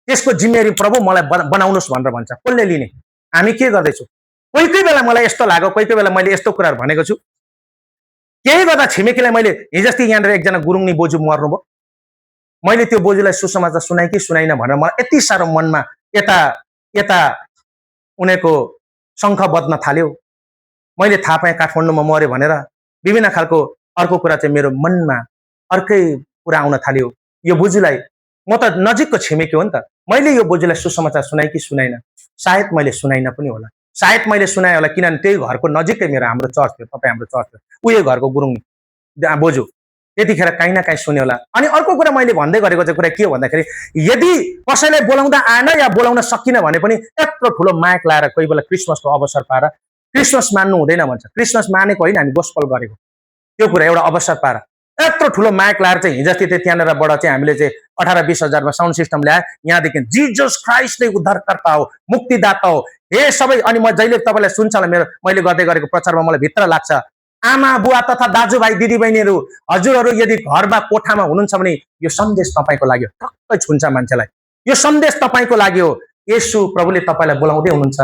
त्यसको जिम्मेवारी प्रभु मलाई बनाउनुहोस् भनेर भन्छ। कसले लिने? हामी के गर्दैछौँ? कोही कोही बेला मलाई यस्तो लाग्यो, कोही कोही बेला मैले यस्तो कुराहरू भनेको छु। केही गर्दा छिमेकीलाई मैले हिजोस्ति यहाँनिर एकजना गुरुङनी बोजू मर्नुभयो, मैले त्यो बोजूलाई सुसमाचार सुनाएँ कि सुनाइन भनेर मलाई यति साह्रो मनमा यता उनीहरूको शङ्ख बज्न थाल्यो। मैले थाहा पाएँ काठमाडौँमा मर्यो भनेर। विभिन्न खालको अर्को कुरा चाहिँ मेरो मनमा अर्कै कुरा आउन थाल्यो। यो बोजूलाई, म त नजिकको छिमेकी हो नि त, मैले यो बोजूलाई सुसमाचार सुनाएँ कि सुनाइन? सायद मैले सुनाइन पनि होला, सायद मैले सुनाएँ होला, किनभने त्यही घरको नजिकै मेरो हाम्रो चर्च थियो, तपाईँ हाम्रो चर्च थियो, उयो घरको गुरुङ बोजू, त्यतिखेर काहीँ न काहीँ सुन्यो होला। अनि अर्को कुरा मैले भन्दै गरेको चाहिँ कुरा के हो भन्दाखेरि, यदि कसैलाई बोलाउँदा आएन या बोलाउन सकिन भने पनि यत्रो ठुलो माइक लाएर कोही बेला क्रिसमसको अवसर पाएर क्रिसमस मान्नु हुँदैन भन्छ। क्रिसमस मानेको होइन, हामी गोस्पल गरेको त्यो कुरा एउटा अवसर पाएर यत्रो ठुलो माइक लाएर चाहिँ हिजो अस्ति त्यहाँनिरबाट चाहिँ हामीले चाहिँ 18-20 हजारमा साउन्ड सिस्टम ल्याए। यहाँदेखि जिजस क्राइस्ट नै उद्धारकर्ता हो, मुक्तिदाता हो, हे सबै। अनि म जहिले तपाईँलाई सुन्छ होला मैले गर्दै गरेको प्रचारमा मलाई भित्र लाग्छ, आमा बुवा तथा दाजुभाइ दिदीबहिनीहरू, हजुरहरू यदि घरमा कोठामा हुनुहुन्छ भने यो सन्देश तपाईँको लागि हो। टक्कै छुन्छ मान्छेलाई। यो सन्देश तपाईँको लागि हो। येशू प्रभुले तपाईँलाई बोलाउँदै हुनुहुन्छ,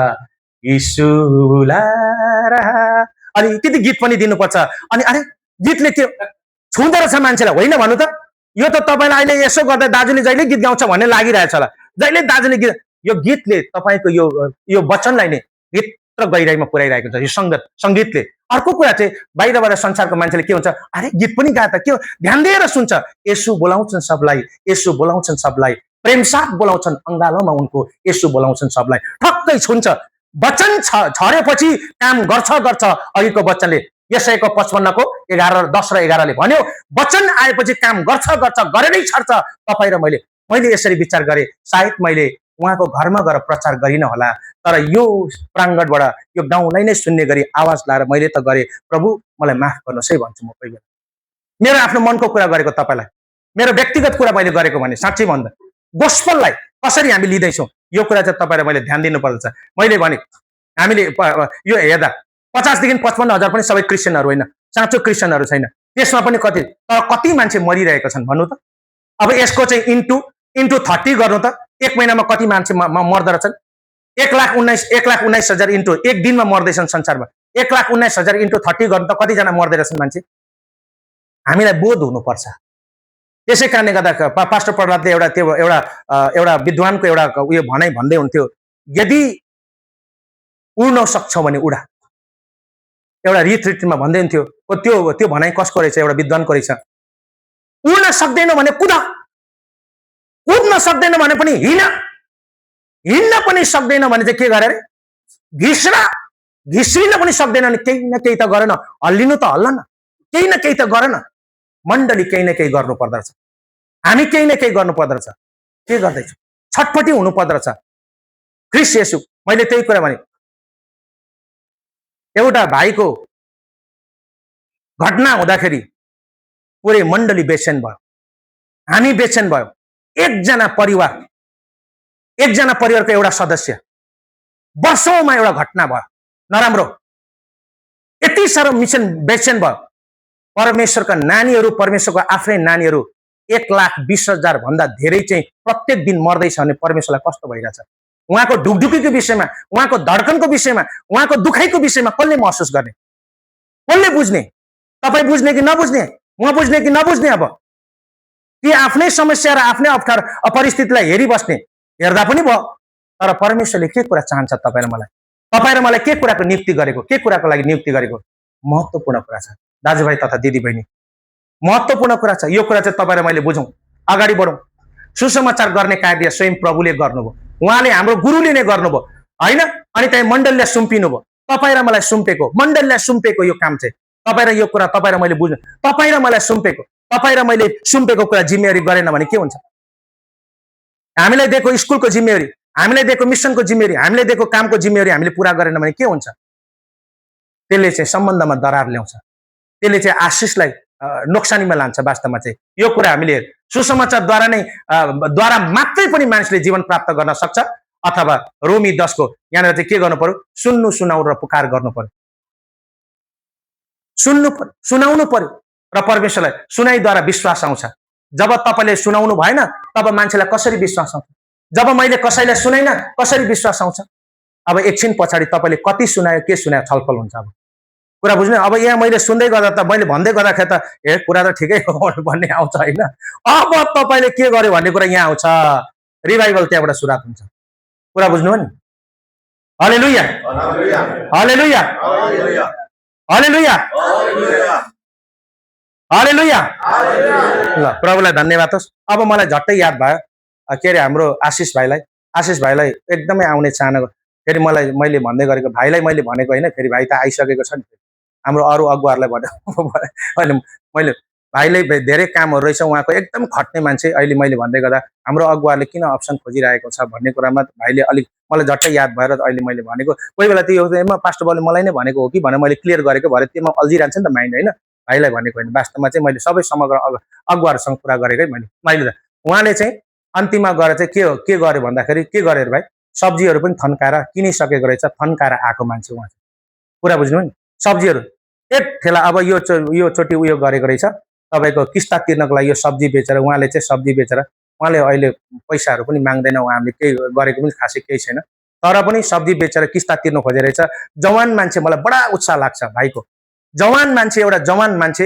यीशुला। अनि त्यति गीत पनि दिनुपर्छ। अनि अरे गीतले के छुँदो रहेछ मान्छेलाई, होइन भन्नु त? यो त तपाईँलाई अहिले यसो गर्दा दाजुले जहिले गीत गाउँछ भन्ने लागिरहेछ होला, जहिले दाजुले गीत, यो गीतले तपाईँको यो वचनलाई नै, गीत सर्वत्र गहिराइमा पुर्याइरहेको छ यो सङ्गीतले। अर्को कुरा चाहिँ बाहिरबाट संसारको मान्छेले के हुन्छ, अरे गीत पनि गा त, के हो, ध्यान दिएर सुन्छ। येशू बोलाउँछन् सबलाई, येशू बोलाउँछन् सबलाई, प्रेमसाथ बोलाउँछन्, अङ्गालोमा उनको येशू बोलाउँछन् सबलाई। ठक्कै छुन्छ। वचन छरेपछि काम गर्छ गर्छ। अघिको वचनले यसैको 55 को 11 10 र 11 ले भन्यो, वचन आएपछि काम गर्छ गर्छ, गरेरै छर्छ। तपाईँ र मैले यसरी विचार गरेँ, सायद मैले उहाँको घरमा गएर प्रचार गरिन होला, तर यो प्राङ्गणबाट यो गाउँलाई नै सुन्ने गरी आवाज लाएर मैले त गरेँ। प्रभु मलाई माफ गर्नुहोस् है भन्छु म कोही बेला। मेरो आफ्नो मनको कुरा गरेको तपाईँलाई, मेरो व्यक्तिगत कुरा मैले गरेको भने साँच्चै भन्दा गोस्पललाई कसरी हामी लिँदैछौँ यो कुरा चाहिँ तपाईँ र मैले ध्यान दिनुपर्दछ। मैले भने हामीले यो हेर्दा 50 देखि 55 हजार पनि सबै क्रिस्चियनहरू होइन, साँचो क्रिस्चियनहरू छैन। त्यसमा पनि कति मान्छे मरिरहेका छन् भन्नु त। अब यसको चाहिँ इन्टु 30 गर्नु त, एक महिनामा कति मान्छे मर्दा रहेछन्। 1,19,000 इन्टु एक दिनमा मर्दैछन् संसारमा। 1,19,000 इन्टु 30 गर्नु त कतिजना मर्दै रहेछन् मान्छे। हामीलाई बोध हुनुपर्छ। त्यसै कारणले गर्दा पास्टर प्रहलादले एउटा विद्वानको एउटा उयो भनाइ भन्दै हुन्थ्यो, यदि उड्न सक्छौ भने उडा। एउटा रिट्रिटमा भन्दै हुन्थ्यो। त्यो भनाइ कसको रहेछ, एउटा विद्वानको रहेछ। उड्न सक्दैन भने कुद, कुद्न सक्दैन भने पनि हिँड्न पनि सक्दैन भने चाहिँ के गरे, घिस्रिन पनि सक्दैन भने केही न केही त गरेन। हल्लिनु त हल्ल न, केही न केही त गरेन। मण्डली केही न केही गर्नु पर्दो रहेछ, हामी केही न केही गर्नु पर्दो रहेछ। के गर्दैछौँ, छटपटी हुनु पर्दो रहेछ। ख्रीष्ट येशू, मैले त्यही कुरा भने, एउटा भाइको घटना हुँदाखेरि पुरै मण्डली बेचैन भयो, हामी बेचैन भयो। एकजना परिवारको एउटा सदस्य, वर्षौंमा एउटा घटना भयो नराम्रो, यति साह्रो मिसन बेचैन भयो। परमेश्वरका नानीहरू, परमेश्वरको आफ्नै नानीहरू 1,20,000 भन्दा धेरै चाहिँ प्रत्येक दिन मर्दैछ भने परमेश्वरलाई कस्तो भइरहेछ। उहाँको ढुकढुकीको विषयमा, उहाँको धड्कनको विषयमा, उहाँको दुखाइको विषयमा कसले महसुस गर्ने, कसले बुझ्ने? तपाईँ बुझ्ने कि नबुझ्ने, म बुझ्ने कि नबुझ्ने? अब कि आफ्नै समस्या र आफ्नै अप्ठ्यारो परिस्थितिलाई हेरिबस्ने, हेर्दा पनि भयो। तर परमेश्वरले के कुरा चाहन्छ तपाईँ र मलाई? तपाईँ र मलाई के कुराको नियुक्ति गरेको, के कुराको लागि नियुक्ति गरेको? महत्त्वपूर्ण कुरा छ दाजुभाइ तथा दिदीबहिनी, महत्त्वपूर्ण कुरा छ। यो कुरा चाहिँ तपाईँ र मैले बुझौँ, अगाडि बढौँ। सुसमाचार गर्ने कार्य स्वयं प्रभुले गर्नुभयो, उहाँले हाम्रो गुरुले नै गर्नुभयो होइन। अनि त्यहाँ मण्डलीलाई सुम्पिनु भयो, तपाईँ र मलाई सुम्पेको, मण्डलीलाई सुम्पेको यो काम चाहिँ तपाईँ र यो कुरा तपाईँ र मैले बुझ्नु। तपाईँ र मलाई सुम्पेको, तपाईँ र मैले सुम्पेको कुरा जिम्मेवारी गरेन भने के हुन्छ? हामीलाई दिएको स्कुलको जिम्मेवारी, हामीलाई दिएको मिसनको जिम्मेवारी, हामीलाई दिएको कामको जिम्मेवारी हामीले पुरा गरेन भने के हुन्छ? त्यसले चाहिँ सम्बन्धमा दरार ल्याउँछ, त्यसले चाहिँ आशिषलाई नोक्सानीमा लान्छ। वास्तवमा चाहिँ यो कुरा हामीले सुसमाचारद्वारा मात्रै पनि मानिसले जीवन प्राप्त गर्न सक्छ, अथवा रोमी 10 को यहाँनिर चाहिँ के गर्नु पर्यो? सुन्नु, सुनाउनु र पुकार गर्नु पर्यो। सुनाउनु पर्यो र परमेश्वरलाई सुनाइद्वारा विश्वास आउँछ। जब तपाईँले सुनाउनु भएन तब मान्छेलाई कसरी विश्वास आउँछ? जब मैले कसैलाई सुनाइन कसरी विश्वास आउँछ? अब एकछिन पछाडि तपाईँले कति सुनायो, के सुनायो छलफल हुन्छ। अब कुरा बुझ्नु? अब यहाँ मैले सुन्दै गर्दा त, मैले भन्दै गर्दाखेरि त कुरा त ठिकै हो भन्ने आउँछ होइन। अब तपाईँले के गर्यो भन्ने कुरा यहाँ आउँछ, रिभाइभल त्यहाँबाट सुरुवात हुन्छ। कुरा बुझ्नुभयो नि? हालेलुया, हालेलुया, हालेलुया, हालेलुया। ल प्रभुलाई धन्यवाद होस्। अब मलाई झट्टै याद भयो, के अरे हाम्रो आशिष भाइलाई एकदमै आउने चाहना, फेरि मैले भन्दै गरेको भाइलाई मैले भनेको होइन, फेरि भाइ त आइसकेको छ नि। हाम्रो अरू अगुवाहरूलाई भने मैले भाइले धेरै कामहरू रहेछ, उहाँको एकदम खट्ने मान्छे। अहिले मैले भन्दै गर्दा हाम्रो अगुवाहरूले किन अप्सन खोजिरहेको छ भन्ने कुरामा भाइले अलिक मलाई झट्टै याद भएर अहिले मैले भनेको। कोही बेला त्यो पास्टर बाबुले मलाई नै भनेको हो कि भनेर मैले क्लियर गरेको भएर त्योमा अल्झिरहन्छ नि त माइन्ड होइन। भाइलाई भनेको होइन, वास्तवमा चाहिँ मैले सबै समग्र अगुवाहरूसँग कुरा गरेकै मैले उहाँले चाहिँ अन्तिममा गएर चाहिँ के गर्यो भन्दाखेरि, के गरेर भाइ सब्जीहरू पनि थन्काएर किनिसकेको रहेछ, थन्काएर आएको मान्छे उहाँ चाहिँ। कुरा बुझ्नु नि? सब्जीहरू एक ठेला, अब यो चोटि उयो गरेको रहेछ तपाईँको किस्ता तिर्नको लागि। यो सब्जी बेचेर उहाँले चाहिँ सब्जी बेचेर उहाँले अहिले पैसाहरू पनि माग्दैन, उहाँले केही गरेको पनि खासै केही छैन, तर पनि सब्जी बेचेर किस्ता तिर्नु खोजेर रहेछ। जवान मान्छे, मलाई बडा उत्साह लाग्छ भाइको। जवान मान्छे, एउटा जवान मान्छे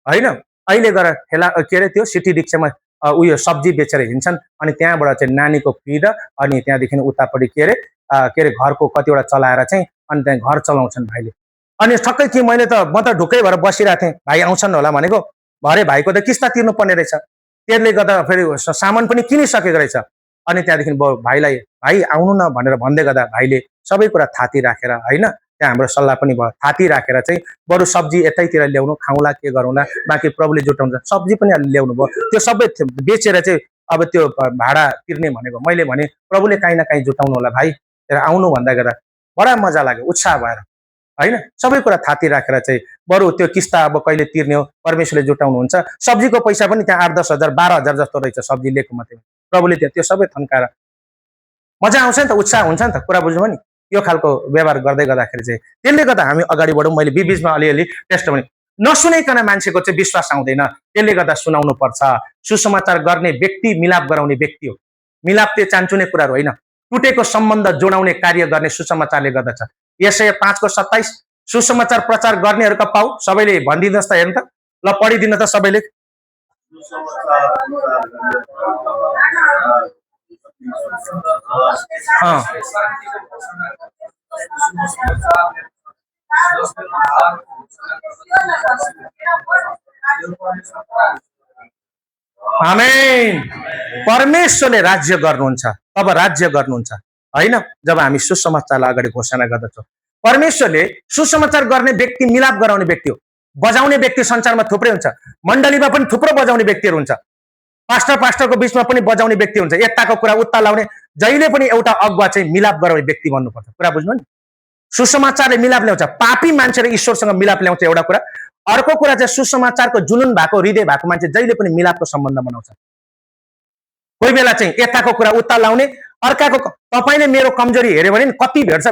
होइन, अहिले गएर ठेला के अरे त्यो सिटी रिक्सामा उयो सब्जी बेचेर हिँड्छन्। अनि त्यहाँबाट चाहिँ नानीको फी र अनि त्यहाँदेखि उतापट्टि के अरे घरको कतिवटा चलाएर चाहिँ अनि त्यहाँ घर चलाउँछन् भाइले। अनि ठक्कै कि मैले त म त ढुक्कै भएर बसिरहेको थिएँ, भाइ आउँछन् होला भनेको, भरे भाइको त किस्ता तिर्नुपर्ने रहेछ, त्यसले गर्दा फेरि सामान पनि किनिसकेको रहेछ। अनि त्यहाँदेखि भाइलाई भाइ आउनु न भनेर भन्दै गर्दा भाइले सबै कुरा थाती राखेर होइन, त्यहाँ हाम्रो सल्लाह पनि भयो, थाती राखेर चाहिँ बरु सब्जी यतैतिर ल्याउनु, खाउँला के गरौँला, बाँकी प्रभुले जुटाउँछ, सब्जी पनि अलि ल्याउनु भयो, त्यो सबै बेचेर चाहिँ अब त्यो भाडा तिर्ने भनेको। मैले भने प्रभुले काहीँ न काहीँ जुटाउनु होला भाइ, आउनु भन्दा गर्दा बडा मजा लाग्यो, उत्साह भएर होइन, सबै कुरा थाती राखेर चाहिँ बरु त्यो किस्ता अब कहिले तिर्ने हो, परमेश्वरले जुटाउनुहुन्छ। सब्जीको पैसा पनि त्यहाँ 8-10 हजार 12 हजार जस्तो रहेछ सब्जी लिएको मात्रै, प्रभुले त्यो सबै थन्काएर मजा आउँछ नि त, उत्साह हुन्छ नि त, कुरा बुझ्नुभयो नि। यो खालको व्यवहार गर्दै गर्दाखेरि चाहिँ त्यसले गर्दा हामी अगाडि बढौँ। मैले बिचमा अलिअलि टेस्ट भने नसुनाइकन मान्छेको चाहिँ विश्वास आउँदैन, त्यसले गर्दा सुनाउनु पर्छ। सुसमाचार गर्ने व्यक्ति मिलाप गराउने व्यक्ति हो, मिलाप त्यो चान्चुने कुराहरू होइन, टुटेको सम्बन्ध जोडाउने कार्य गर्ने सुसमाचारले गर्दछ। यसै 5:27 सुसमाचार प्रचार गर्नेहरूका पाउ, सबैले भनिदिनुहोस् त, हेर्नु त, ल पढिदिनु त सबैले। आमेन। परमेश्वरले राज्य गर्नुहुन्छ, तब राज्य गर्नुहुन्छ होइन, जब हामी सुसमाचारलाई अगाडि घोषणा गर्दछौँ। परमेश्वरले सुसमाचार गर्ने व्यक्ति मिलाप गराउने व्यक्ति हो। बजाउने व्यक्ति संसारमा थुप्रै हुन्छ, मण्डलीमा पनि थुप्रो बजाउने व्यक्तिहरू हुन्छ, पास्टरको बिचमा पनि बजाउने व्यक्ति हुन्छ, यताको कुरा उता लाउने, जहिले पनि एउटा अगुवा चाहिँ मिलाप गराउने व्यक्ति बन्नुपर्छ। कुरा बुझ्नु नि, सुसमाचारले मिलाप ल्याउँछ, पापी मान्छे र ईश्वरसँग मिलाप ल्याउँछ एउटा कुरा। अर्को कुरा चाहिँ सुसमाचारको जुनुन भएको हृदय भएको मान्छे जहिले पनि मिलापको सम्बन्ध बनाउँछ। कोही बेला चाहिँ यताको कुरा उता लाउने, अर्काको, तपाईँले मेरो कमजोरी हेऱ्यो भने कति भेट्छ,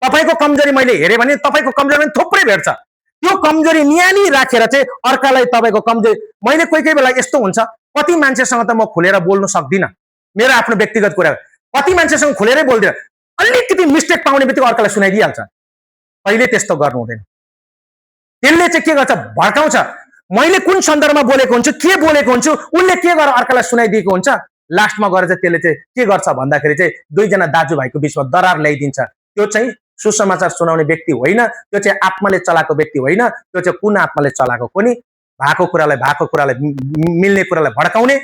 तपाईँको कमजोरी मैले हेरेँ भने तपाईँको कमजोरी पनि थुप्रै भेट्छ। त्यो कमजोरी न्यानी राखेर चाहिँ अर्कालाई तपाईँको कमजोरी, मैले कोही बेला यस्तो हुन्छ, कति मान्छेसँग त म खुलेर बोल्नु सक्दिनँ, मेरो आफ्नो व्यक्तिगत कुरा, कति मान्छेसँग खुलेरै बोल्दिनँ, अलिकति मिस्टेक पाउने बित्तिकै अर्कालाई सुनाइदिइहाल्छ। पहिले त्यस्तो गर्नु हुँदैन, त्यसले चाहिँ के गर्छ, भड्काउँछ। मैले कुन सन्दर्भमा बोलेको हुन्छु, के बोलेको हुन्छु, उसले के गरेर अर्कालाई सुनाइदिएको हुन्छ, लास्टमा गएर चाहिँ त्यसले चाहिँ के गर्छ भन्दाखेरि चाहिँ दुईजना दाजुभाइको बिचमा दरार ल्याइदिन्छ। त्यो चाहिँ सुसमाचार सुनाउने व्यक्ति होइन, त्यो चाहिँ आत्माले चलाएको व्यक्ति होइन, त्यो चाहिँ कुन आत्माले चलाएको पनि, भएको कुरालाई मिल्ने कुरालाई भड्काउने,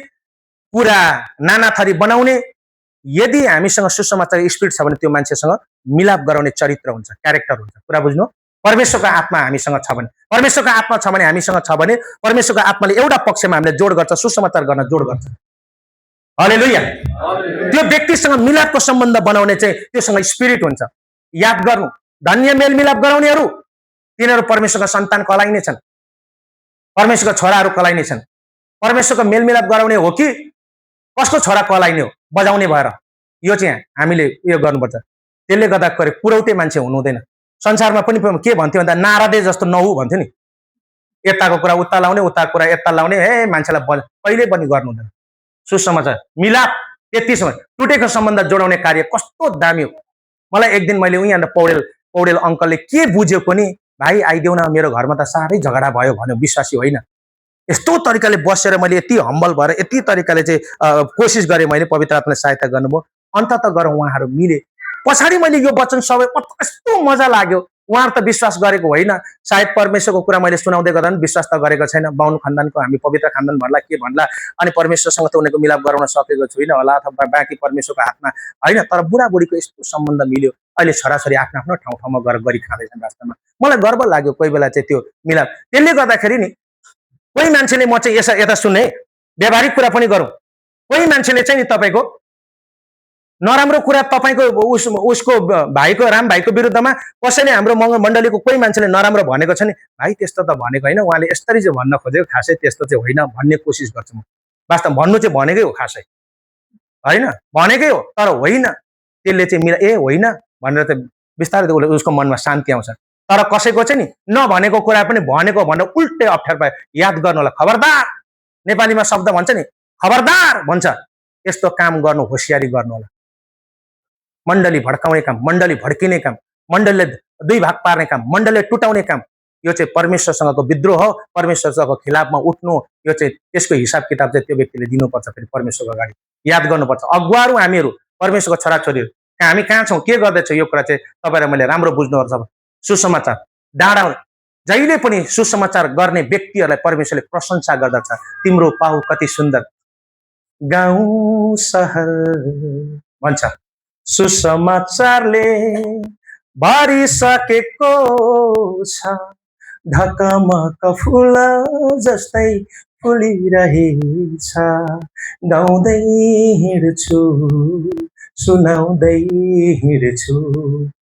कुरा नाना थरी बनाउने। यदि हामीसँग सुसमाचार स्पिरिट छ भने त्यो मान्छेसँग मिलाप गराउने चरित्र हुन्छ, क्यारेक्टर हुन्छ। कुरा बुझ्नु, परमेश्वरको आत्मा हामीसँग छ भने, परमेश्वरको आत्मा छ भने, हामीसँग छ भने, परमेश्वरको आत्माले एउटा पक्षमा हामीलाई जोड गर्छ, सुसमाचार गर्न जोड गर्छ। हालेलुया। त्यो व्यक्तिसँग मिलापको सम्बन्ध बनाउने चाहिँ त्योसँग स्पिरिट हुन्छ। याद गर्नु, धन्य मेलमिलाप गराउनेहरू तिनीहरू परमेश्वरका सन्तान कहलाइने छन्, परमेश्वरका छोराहरू कहलाइने छन्। परमेश्वरको मेलमिलाप गराउने हो कि कसको छोरा कहलाइने हो, बजाउने भएर, यो चाहिँ हामीले उयो गर्नुपर्छ। त्यसले गर्दा पुरौटे मान्छे हुनु हुँदैन। संसारमा पनि के भन्थ्यो भन्दा नारदे जस्तो नहु भन्थ्यो नि, यताको कुरा उता लाउने, उताको कुरा यता लाउने, हे मान्छेलाई कहिले पनि गर्नु हुँदैन। सुसमाचार मिलाप त्यतिसम्म, टुटेको सम्बन्ध जोडाउने कार्य कस्तो दामी हो। मलाई एक दिन मैले उहाँ पौडेल अङ्कलले के बुझ्यो पनि, भाइ आइदेऊ न मेरो घरमा त साह्रै झगडा भयो भन्यो, विश्वासी होइन। यस्तो तरिकाले बसेर मैले यति हम्बल भएर यति तरिकाले चाहिँ कोसिस गरेँ, मैले पवित्र आत्माले सहायता गर्नुभयो, अन्तत गएर उहाँहरू मिले। पछाडि मैले यो वचन सबै कस्तो मजा लाग्यो। उहाँहरू त विश्वास गरेको होइन, सायद परमेश्वरको कुरा मैले सुनाउँदै गर्दा पनि विश्वास त गरेको छैन। बाहुन खानदानको हामी पवित्र खानदान भन्ला के भन्ला, अनि परमेश्वरसँग त उनीहरूको मिलाप गराउन सकेको छुइनँ होला, अथवा बाँकी परमेश्वरको हातमा होइन। तर बुढाबुढीको यस्तो सम्बन्ध मिल्यो, अहिले छोराछोरी आफ्नो आफ्नो ठाउँमा गएर गरी खाँदैछन्। वास्तवमा मलाई गर्व लाग्यो कोही बेला चाहिँ त्यो मिलाप। त्यसले गर्दाखेरि नि कोही मान्छेले, म चाहिँ यता सुन्ने व्यावहारिक कुरा पनि गरौँ, कोही मान्छेले चाहिँ नि तपाईँको नराम्रो कुरा तपाईँको उसको भाइको, राम भाइको विरुद्धमा कसैले, हाम्रो मण्डलीको कोही मान्छेले नराम्रो भनेको छ नि, भाइ त्यस्तो त भनेको होइन, उहाँले यसरी चाहिँ भन्न खोजेको, खासै त्यस्तो चाहिँ होइन भन्ने कोसिस गर्छु म। वास्तव भन्नु चाहिँ भनेकै हो, खासै होइन भनेकै हो, तर होइन, त्यसले चाहिँ ए होइन भनेर त बिस्तारै उसको मनमा शान्ति आउँछ। तर कसैको चाहिँ नि नभनेको कुरा पनि भनेको भनेर उल्टै अप्ठ्यारो पायो। याद गर्नु होला, खबरदार, नेपालीमा शब्द भन्छ नि, खबरदार भन्छ, यस्तो काम गर्नु होसियारी गर्नु होला। मण्डली भड्काउने काम, मण्डली भड्किने काम, मण्डलीले दुई भाग पार्ने काम, मण्डलीले टुटाउने काम, यो चाहिँ परमेश्वरसँगको विद्रोह हो। परमेश्वरसँगको खिलाफमा उठ्नु, यो चाहिँ त्यसको हिसाब किताब चाहिँ त्यो व्यक्तिले दिनुपर्छ फेरि परमेश्वरको अगाडि। याद गर्नुपर्छ, अगुवाहरू हामीहरू परमेश्वरको छोराछोरीहरू हामी कहाँ छौँ, के गर्दैछौँ, यो कुरा चाहिँ तपाईँ र मैले राम्रो बुझ्नुपर्छ। सुसमाचार डाँडा जहिले पनि सुसमाचार गर्ने व्यक्तिहरूलाई परमेश्वरले प्रशंसा गर्दछ। तिम्रो पाउ कति सुन्दर, गाउँ सहर भन्छ, सुसमाचारले भरिसकेको छ, ढकमक फुल जस्तै फुलिरहेछ, गाउँदै हिँड्छु सुनाउँदै हिँड्छु,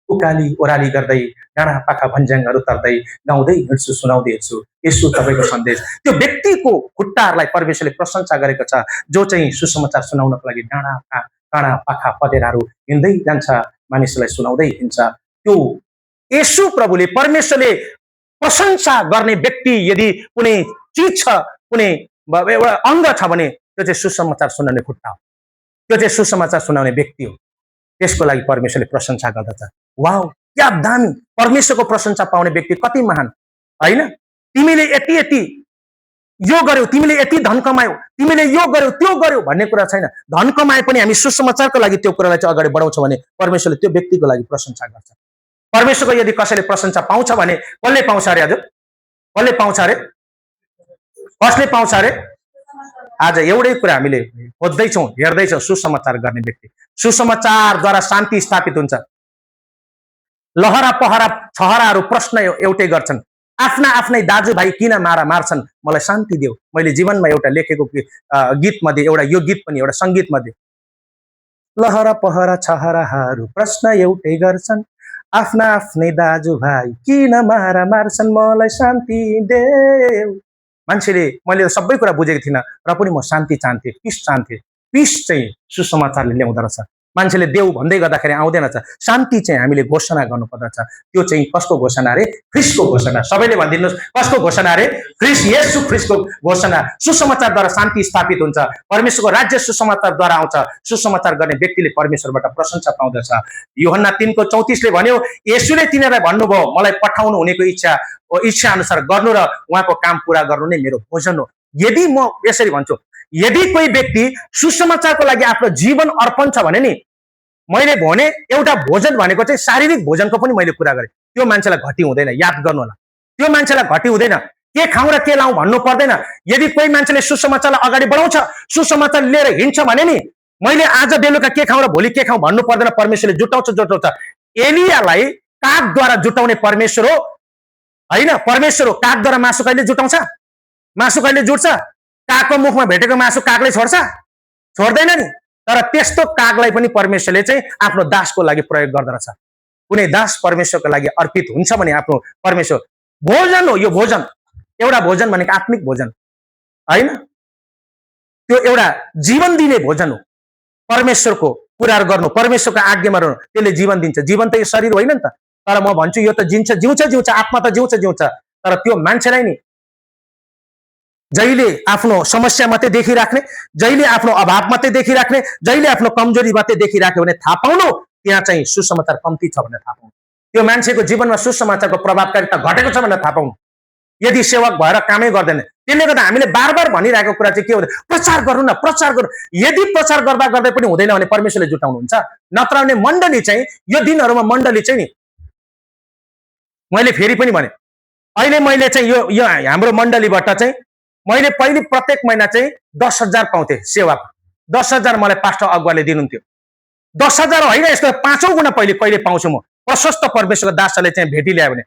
उकाली ओह्राली गर्दै डाँडा पाखा भन्ज्याङहरू तर्दै गाउँदै हिँड्छु सुनाउँदै हिँड्छु। यसो तपाईँको सन्देश त्यो व्यक्तिको खुट्टाहरूलाई परमेश्वरले प्रशंसा गरेको छ, जो चाहिँ सुसमाचार सुनाउनको लागि डाँडा पाखा पँधेराहरू हिँड्दै जान्छ, मानिसलाई सुनाउँदै हिँड्छ। त्यो यसु प्रभुले परमेश्वरले प्रशंसा गर्ने व्यक्ति यदि कुनै चिज छ, कुनै एउटा अङ्ग छ भने त्यो चाहिँ सुसमाचार सुनाउने खुट्टा हो, त्यो चाहिँ सुसमाचार सुनाउने व्यक्ति हो। त्यसको लागि परमेश्वरले प्रशंसा गर्दछ। वाउ, क्या दामी! परमेश्वरको प्रशंसा पाउने व्यक्ति कति महान, होइन? तिमीले यति यति यो गर्यौ, तिमीले यति धन कमायौ, तिमीले यो गर्यौ त्यो गर्यौ भन्ने कुरा छैन। धन कमाए पनि हामी सुसमाचारको लागि त्यो कुरालाई चाहिँ अगाडि बढाउँछौँ भने परमेश्वरले त्यो व्यक्तिको लागि प्रशंसा गर्छ। परमेश्वरको यदि कसैले प्रशंसा पाउँछ भने कसले पाउँछ अरे? हजुर, कसले पाउँछ अरे? कसले पाउँछ अरे? आज एउटै कुरा हामीले खोज्दैछौँ, हेर्दैछौँ, सुसमाचार गर्ने व्यक्ति। सुसमाचारद्वारा शान्ति स्थापित हुन्छ। लहरा पहरा छहराहरू प्रश्न एउटै गर्छन्, आफ्ना आफ्नै दाजुभाइ किन मार्छन्, मलाई शान्ति देऊ। मैले जीवनमा एउटा लेखेको गीत मध्ये एउटा यो गीत पनि एउटा सङ्गीत मध्ये, लहरा पहरा छहराहरू प्रश्न एउटै गर्छन्, आफ्ना आफ्नै दाजुभाइ किन मार्छन्, मलाई शान्ति देऊ। मान्छेले, मैले सबै कुरा बुझेको थिइनँ र पनि म शान्ति चाहन्थेँ, पिस चाहन्थेँ। पिस चाहिँ सुसमाचारले ल्याउँदो रहेछ। मान्छेले देऊ भन्दै गर्दाखेरि आउँदैन छ। शान्ति चाहिँ हामीले घोषणा गर्नुपर्दछ। त्यो चाहिँ कसको घोषणा अरे? ख्रिस्टको घोषणा। सबैले भनिदिनुहोस्, कसको घोषणा अरे? ख्रिस्ट येशू ख्रिस्टको घोषणा। सुसमाचारद्वारा शान्ति स्थापित हुन्छ। परमेश्वरको राज्य सुसमाचारद्वारा आउँछ। सुसमाचार गर्ने व्यक्तिले परमेश्वरबाट प्रशंसा पाउँदछ। यूहन्ना 3:34ले भन्यो, येशूले तिनीहरूलाई भन्नुभयो, मलाई पठाउनु हुनेको इच्छा अनुसार गर्नु र उहाँको काम पूरा गर्नु नै मेरो भोजन हो। यदि म यसरी भन्छु, यदि कोही व्यक्ति सुसमाचारको लागि आफ्नो जीवन अर्पण छ भने नि, मैले भने एउटा भोजन भनेको चाहिँ शारीरिक भोजनको पनि मैले कुरा गरेँ, त्यो मान्छेलाई घटी हुँदैन। याद गर्नु होला, त्यो मान्छेलाई घटी हुँदैन। के खाउँ र के लाउँ भन्नु पर्दैन। यदि कोही मान्छेले सुसमाचारलाई अगाडि बढाउँछ, सुसमाचार लिएर हिँड्छ भने नि, मैले आज बेलुका के खाउँ र भोलि के खाउँ भन्नु पर्दैन। परमेश्वरले जुटाउँछ। एलियालाई कागद्वारा जुटाउने परमेश्वर हो, होइन? परमेश्वर हो। कागद्वारा मासु कहिले जुटाउँछ? मासु कहिले जुट्छ? कागको मुखमा भेटेको मासु कागले छोड्छ? छोड्दैन नि। तर त्यस्तो कागलाई पनि परमेश्वरले चाहिँ आफ्नो दासको लागि प्रयोग गर्दो रहेछ। कुनै दास परमेश्वरको लागि अर्पित हुन्छ भने आफ्नो परमेश्वर भोजन हो। यो भोजन एउटा भोजन भनेको आत्मिक भोजन होइन, त्यो एउटा जीवन दिने भोजन हो। परमेश्वरको कुरा गर्नु, परमेश्वरको आज्ञामा रहनु, त्यसले जीवन दिन्छ। जीवन त यो शरीर होइन नि त। तर म भन्छु, यो त जिउँछ, आत्मा त जिउँछ। तर त्यो मान्छेलाई नि जहिले आफ्नो समस्या मात्रै देखिराख्ने, जहिले आफ्नो अभाव मात्रै देखिराख्ने, जहिले आफ्नो कमजोरी मात्रै देखिराख्यो भने थाहा पाउनु त्यहाँ चाहिँ सुसमाचार कम्ती छ भनेर थाहा पाउनु। त्यो मान्छेको जीवनमा सुसमाचारको प्रभावकारिता घटेको छ भनेर थाहा पाउनु। यदि सेवक भएर कामै गर्दैन, त्यसले गर्दा हामीले बार बार भनिरहेको कुरा चाहिँ के हो? प्रचार गर्नु न, प्रचार गर्नु। यदि प्रचार गर्दा गर्दै पनि हुँदैन भने परमेश्वरले जुटाउनुहुन्छ। नत्र भने मण्डली चाहिँ यो दिनहरूमा मण्डली चाहिँ नि, मैले फेरि पनि भने, अहिले मैले चाहिँ यो हाम्रो मण्डलीबाट चाहिँ मैले पहिले प्रत्येक महिना चाहिँ 10,000 पाउँथेँ सेवा। 10,000 मलाई पास्टर अगुवाले दिनुहुन्थ्यो। 10,000 होइन, यसको 5औं गुणा कहिले पाउँछु म। प्रशस्त परमेश्वरको दासले चाहिँ भेटी ल्यायो भने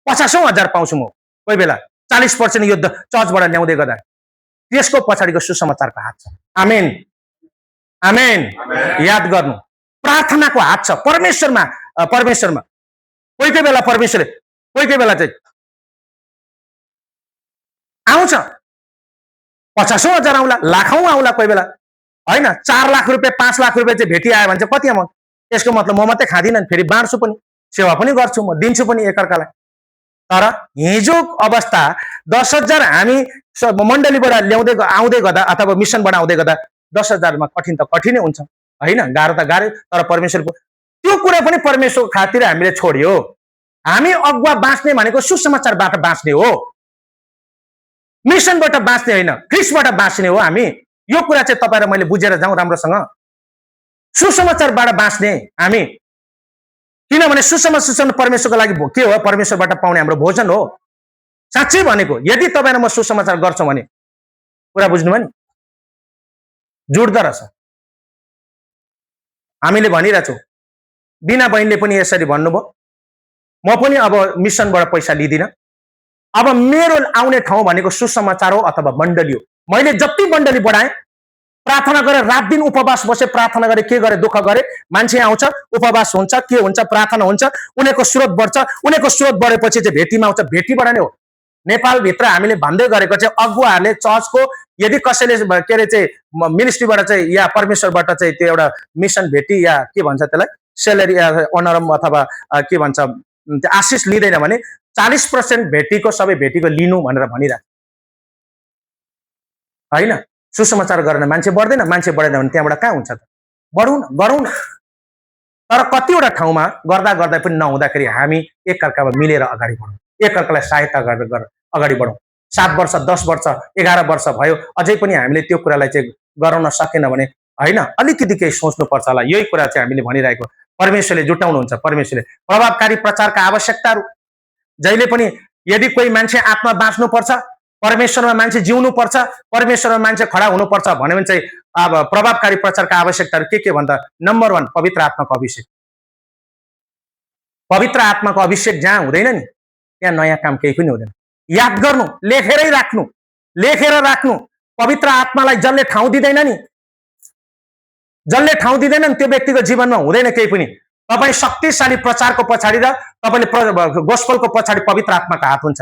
50,000 पाउँछु म। कोही बेला 40% यो चर्चबाट ल्याउँदै गर्दा त्यसको पछाडिको सुसमाचारको हात छ। आमेन, आमेन। याद गर्नु, प्रार्थनाको हात छ परमेश्वरमा। कोही बेला परमेश्वरले कोही बेला चाहिँ आउँछ, 50,000 आउला, लाखौं आउला कोही बेला, होइन? 4 लाख रुपियाँ 5 लाख रुपियाँ चाहिँ भेटी आयो भने चाहिँ कति अमाउन्ट? त्यसको मतलब म मात्रै खाँदिनँ, फेरि बाँड्छु पनि, सेवा पनि गर्छु, म दिन्छु पनि एकअर्कालाई। तर हिजो अवस्था 10,000 हामी मण्डलीबाट आउँदै गर्दा अथवा मिसनबाट आउँदै गर्दा 10,000 मा कठिन त कठिनै हुन्छ, होइन? गाह्रो त गाह्रै। तर परमेश्वरको त्यो कुरा पनि परमेश्वरको खातिर हामीले छोड्यो। हामी अगुवा बाँच्ने भनेको सुसमाचारबाट बाँच्ने हो, मिसनबाट बाँच्ने होइन, ख्रिस्टबाट बाँच्ने हो हामी। यो कुरा चाहिँ तपाईँ र मैले बुझेर जाउँ राम्रोसँग। सुसमाचारबाट बाँच्ने हामी, किनभने सुसमाचार परमेश्वरको लागि के हो? परमेश्वरबाट पाउने हाम्रो भोजन हो। साँच्चै भनेको, यदि तपाईँ र म सुसमाचार गर्छौँ भने, कुरा बुझ्नुभयो नि, जुट्दो रहेछ। हामीले भनिरहेछौँ, बिना बहिनीले पनि यसरी भन्नुभयो, म पनि अब मिसनबाट पैसा लिँदिनँ। अब मेरो आउने ठाउँ भनेको सुसमाचार हो अथवा मण्डली हो। मैले जति मण्डली बढाएँ, प्रार्थना गरेर रात दिन उपवास बसे, प्रार्थना गरे, के गरे, दुःख गरे, मान्छे आउँछ, उपवास हुन्छ, के हुन्छ, प्रार्थना हुन्छ, उनीहरूको स्रोत बढ्छ। उनीहरूको स्रोत बढेपछि चाहिँ भेटीमा आउँछ, भेटीबाट नै हो। नेपालभित्र हामीले भन्दै गरेको चाहिँ अगुवाहरूले चर्चको यदि कसैले के अरे चाहिँ मिनिस्ट्रीबाट चाहिँ या परमेश्वरबाट चाहिँ त्यो एउटा मिसन भेटी या के भन्छ त्यसलाई सेलेरी अनरम अथवा के भन्छ त्यो आशिष लिँदैन भने 40% भेटीको सबै भेटीको लिनु भनेर भनिरहेको होइन। सुसमाचार गर्न मान्छे बढ्दैन, मान्छे बढेन भने त्यहाँबाट कहाँ हुन्छ त? बढौँ न, गरौँ न। तर कतिवटा ठाउँमा गर्दा गर्दै पनि नहुँदाखेरि हामी एकअर्कामा मिलेर अगाडि बढौँ, एकअर्कालाई सहायता गरेर अगाडि बढौँ। 7 वर्ष, 10 वर्ष, 11 वर्ष भयो, अझै पनि हामीले त्यो कुरालाई चाहिँ गराउन सकेन भने होइन, अलिकति केही सोच्नुपर्छ होला। यही कुरा चाहिँ हामीले भनिरहेको। परमेश्वरले जुटाउनुहुन्छ। परमेश्वरले प्रभावकारी प्रचारका आवश्यकताहरू जहिले पनि, यदि कोही मान्छे आत्मा बाँच्नुपर्छ, परमेश्वरमा मान्छे जिउनुपर्छ, परमेश्वरमा मान्छे खडा हुनुपर्छ भन्यो भने चाहिँ अब प्रभावकारी प्रचारका आवश्यकताहरू के भन्दा नम्बर 1 पवित्र आत्माको अभिषेक। पवित्र आत्माको अभिषेक जहाँ हुँदैन नि, त्यहाँ नयाँ काम केही पनि हुँदैन। याद गर्नु, लेखेरै राख्नु, लेखेर राख्नु। पवित्र आत्मालाई जसले ठाउँ दिँदैन नि, जसले ठाउँ दिँदैन नि, त्यो व्यक्तिको जीवनमा हुँदैन केही पनि। तपाईँ शक्तिशाली प्रचारको पछाडि र तपाईँले गोस्पलको पछाडि पवित्र आत्माको हात हुन्छ।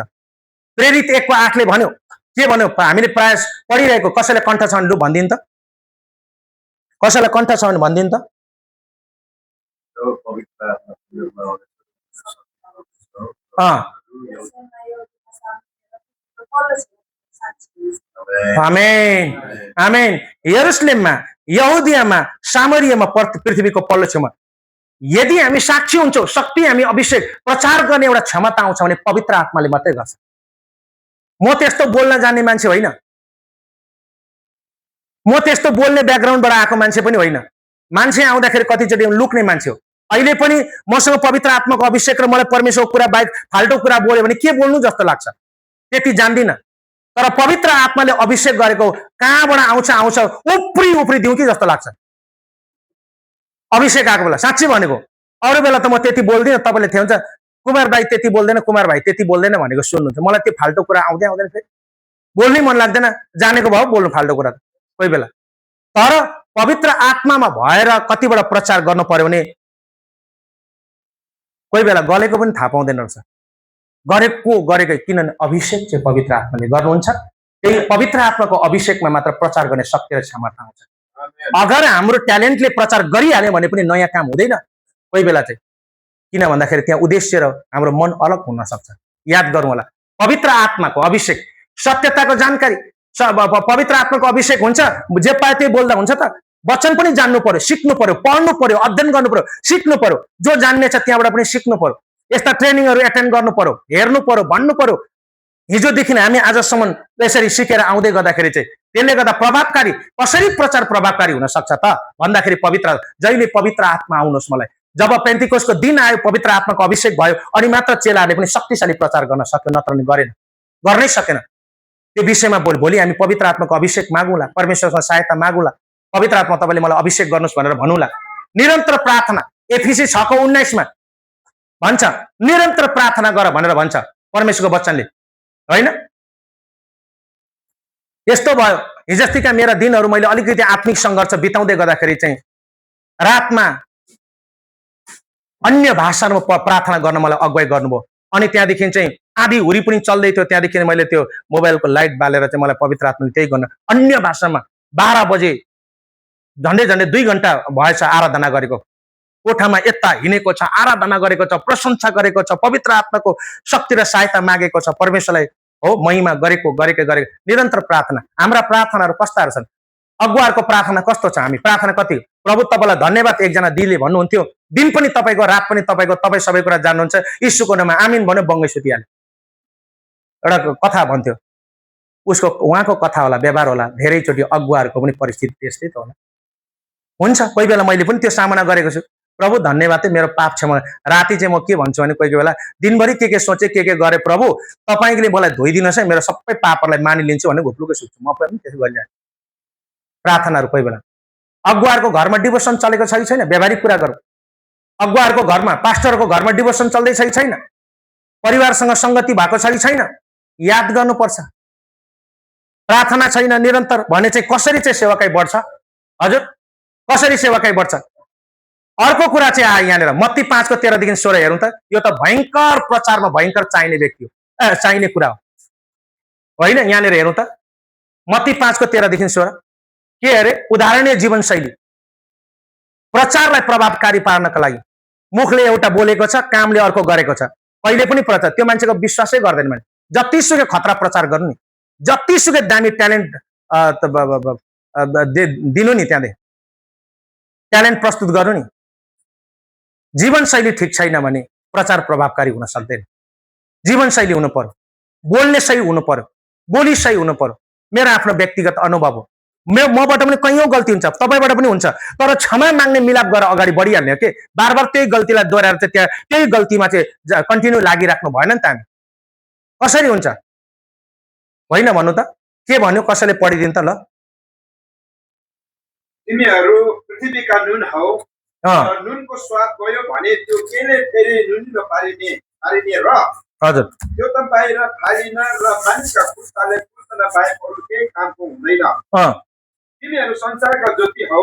प्रेरित 1:8ले भन्यो, के भन्यो? हामीले प्राय पढिरहेको, कसैलाई कण्ठ छ भने लु भनिदिनु त, कसैलाई कण्ठ छ भने भनिदिनु त। आमेन, आमेन। यरुशलेममा, यहुदियामा, सामरियामा, पृथ्वीको पल्लो छेउमा यदि हामी साक्षी हुन्छौँ, शक्ति, हामी अभिषेक प्रचार गर्ने एउटा क्षमता आउँछ भने पवित्र आत्माले मात्रै गर्छ। म त्यस्तो बोल्न जान्ने मान्छे होइन, म त्यस्तो बोल्ने ब्याकग्राउन्डबाट आएको मान्छे पनि होइन। मान्छे आउँदाखेरि कतिचोटि लुक्ने मान्छे हो। अहिले पनि मसँग पवित्र आत्माको अभिषेक र मलाई परमेश्वरको कुरा बाहेक फाल्टो कुरा बोल्यो भने के बोल्नु जस्तो लाग्छ, त्यति जान्दिनँ। तर पवित्र आत्माले अभिषेक गरेको कहाँबाट आउँछ, उफ्री दिउँ कि जस्तो लाग्छ अभिषेक आएको बेला। साँच्चै भनेको, अरू बेला त म त्यति बोल्दिनँ। तपाईँले थियो हुन्छ कुमार भाइ त्यति बोल्दैन, कुमार भाइ त्यति बोल्दैन भनेको सुन्नुहुन्छ। मलाई त्यो फाल्टो कुरा आउँदैन, फेरि बोल्नै मन लाग्दैन। जानेको भयो बोल्नु फाल्टो कुरा कोही बेला। तर पवित्र आत्मामा भएर कतिबाट प्रचार गर्नु पर्यो भने कोही बेला गलेको पनि थाहा पाउँदैन रहेछ, गरेकै। किनभने अभिषेक चाहिँ पवित्र आत्माले गर्नुहुन्छ। त्यही पवित्र आत्माको अभिषेकमा मात्र प्रचार गर्ने शक्ति र क्षमता आउँछ। अगर हाम्रो ट्यालेन्टले प्रचार गरिहाल्यो भने पनि नयाँ काम हुँदैन कोही बेला चाहिँ। किन भन्दाखेरि त्यहाँ उद्देश्य र हाम्रो मन अलग हुन सक्छ। याद गरौँ होला, पवित्र आत्माको अभिषेक, सत्यताको जानकारी, पवित्र आत्माको अभिषेक हुन्छ। जे पाए त्यही बोल्दा हुन्छ त? वचन पनि जान्नु पर्यो, सिक्नु पर्यो, पढ्नु पर्यो, अध्ययन गर्नु पर्यो, सिक्नु पर्यो। जो जान्ने छ त्यहाँबाट पनि सिक्नु पर्यो। यस्ता ट्रेनिङहरू एटेन्ड गर्नु पर्यो, हेर्नु पर्यो, भन्नु पर्यो। हिजोदेखि हामी आजसम्म यसरी सिकेर आउँदै गर्दाखेरि चाहिँ त्यसले गर्दा प्रभावकारी कसरी प्रचार प्रभावकारी हुन सक्छ त भन्दाखेरि पवित्र, जहिले पवित्र आत्मा आउनुहोस् मलाई। जब पेन्टिकोस्टको दिन आयो, पवित्र आत्माको अभिषेक भयो, अनि मात्र चेलाहरूले पनि शक्तिशाली प्रचार गर्न सक्यो, नत्र नि गरेन, गर्नै सकेन। त्यो विषयमा भोलि हामी पवित्र आत्माको अभिषेक मागौँला, परमेश्वरसँग सहायता मागौँला। पवित्र आत्मा तपाईँले मलाई अभिषेक गर्नुहोस् भनेर भनौँला। निरन्तर प्रार्थना, एफिसी 6:19 भन्छ, निरन्तर प्रार्थना गर भनेर भन्छ परमेश्वरको वचनले, होइन? यस्तो भयो, हिजोस्तिका मेरा दिनहरू मैले अलिकति आत्मिक सङ्घर्ष बिताउँदै गर्दाखेरि चाहिँ रातमा अन्य भाषामा प्रार्थना गर्न मलाई अगुवाई गर्नुभयो। अनि त्यहाँदेखि चाहिँ आधी हुरी पनि चल्दै थियो। त्यहाँदेखि मैले त्यो मोबाइलको लाइट बालेर चाहिँ मलाई पवित्र आत्माले त्यही गर्न अन्य भाषामा 12 बजे झन्डै 2 घन्टा भएछ आराधना गरेको। कोठामा यता हिँडेको छ, आराधना गरेको छ, प्रशंसा गरेको छ, पवित्र आत्माको शक्ति र सहायता मागेको छ, परमेश्वरलाई हो महिमा गरेको। निरन्तर प्रार्थना। हाम्रा प्रार्थनाहरू कस्ताहरू छन्? अगुवाहरूको प्रार्थना कस्तो छ? हामी प्रार्थना कति? प्रभु तपाईँलाई धन्यवाद, एकजना दिदीले भन्नुहुन्थ्यो, दिन पनि तपाईँको, रात पनि तपाईँको, तपाईँ सबै कुरा जान्नुहुन्छ, यीशुको नाममा आमिन भन्यो, बङ्गै सुतिहाल्यो। एउटा कथा भन्थ्यो, उसको उहाँको कथा होला, व्यवहार होला। धेरैचोटि अगुवाहरूको पनि परिस्थिति त्यस्तै त होला। हुन्छ, कोही बेला मैले पनि त्यो सामना गरेको छु। प्रभु धन्यवाद है, मेरो पाप क्षमा। राति चाहिँ म के भन्छु भने कोही कोही बेला दिनभरि के सोचे के गरे, प्रभु तपाईँले मलाई धोइदिनुहोस् है, मेरो सबै पापहरूलाई मानिलिन्छु भने घुप्लुकै सुत्छु। म पनि त्यसो गरिरहेको प्रार्थनाहरू कोही बेला। अगुवाहरूको घरमा डिभोसन चलेको छ कि छैन, व्यावहारिक कुरा गरौँ। अगुवाहरूको घरमा, पास्टरको घरमा डिभोसन चल्दैछ कि छैन, परिवारसँग सङ्गति भएको छ कि छैन, याद गर्नुपर्छ। प्रार्थना छैन निरन्तर भने चाहिँ कसरी चाहिँ सेवाकाई बढ्छ? हजुर, कसरी सेवाकाई बढ्छ? अर्को कुरा चाहिँ आयो यहाँनिर, मत्ती 5:13-16 हेरौँ त। यो त भयङ्कर प्रचारमा भयङ्कर चाहिने व्यक्ति हो, चाहिने कुरा हो होइन। यहाँनिर हेरौँ त, मत्ती 5:13-16 के अरे? उदाहरणीय जीवनशैली, प्रचारलाई प्रभावकारी पार्नका लागि। मुखले एउटा बोलेको छ, कामले अर्को गरेको छ। कहिले पनि प्रचार, त्यो मान्छेको विश्वासै गर्दैन भने जतिसुकै खतरा प्रचार गर्नु नि, जतिसुकै दामी ट्यालेन्ट दिनु नि, त्यहाँदेखि ट्यालेन्ट प्रस्तुत गर्नु नि, जीवनशैली ठिक छैन भने प्रचार प्रभावकारी हुन सक्दैन। जीवनशैली हुनु पर्यो, बोल्ने सही हुनु पर्यो, बोली सही हुनु पर्यो। मेरो आफ्नो व्यक्तिगत अनुभव हो, मबाट पनि कैयौँ गल्ती हुन्छ, तपाईँबाट पनि हुन्छ, तर क्षमा माग्ने मिलाप गरेर अगाडि बढिहाल्ने हो के। बार बार त्यही गल्तीलाई दोहोऱ्याएर चाहिँ त्यहाँ त्यही गल्तीमा चाहिँ कन्टिन्यू लागिराख्नु भएन नि त। हामी कसरी हुन्छ होइन भन्नु त? के भन्यो? कसैले पढिदिनु त ल। तिमीहरू पृथ्वीका नुन हौ, नुनको स्वाद गयो भने त्यो केले फेरि नुनिलो पारिने र हजुर, त्यो त बाहिर फालिन र मानिसका खुट्टाले पुर्न बाहेक अरू केही कामको हुँदैन। तिमीहरू संसारका ज्योति हौ,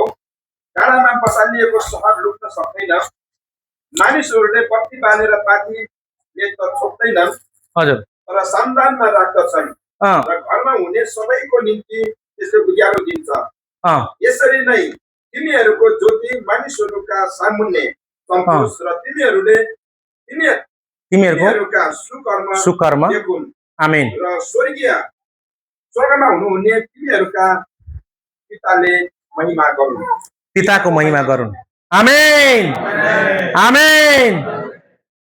डाँडामा बसालिएको सहर लुक्न सक्दैन। मानिसहरूले बत्ती बालेर पानीले त छोप्दैनन्, हजुर, तर सामदानमा राख्दछन् र घरमा हुने सबैको निम्ति त्यसले उज्यालो दिन्छ। यसरी नै तिमीहरूको ज्योति मानिसहरूका सामुन्ने चम्कोस् र तिमीहरूका सुकर्म देखुन्। आमेन। र स्वर्गमा हुनुहुने तिमीहरूका पिताले महिमा गरून्। पिताको महिमा गरून्। आमेन, आमेन,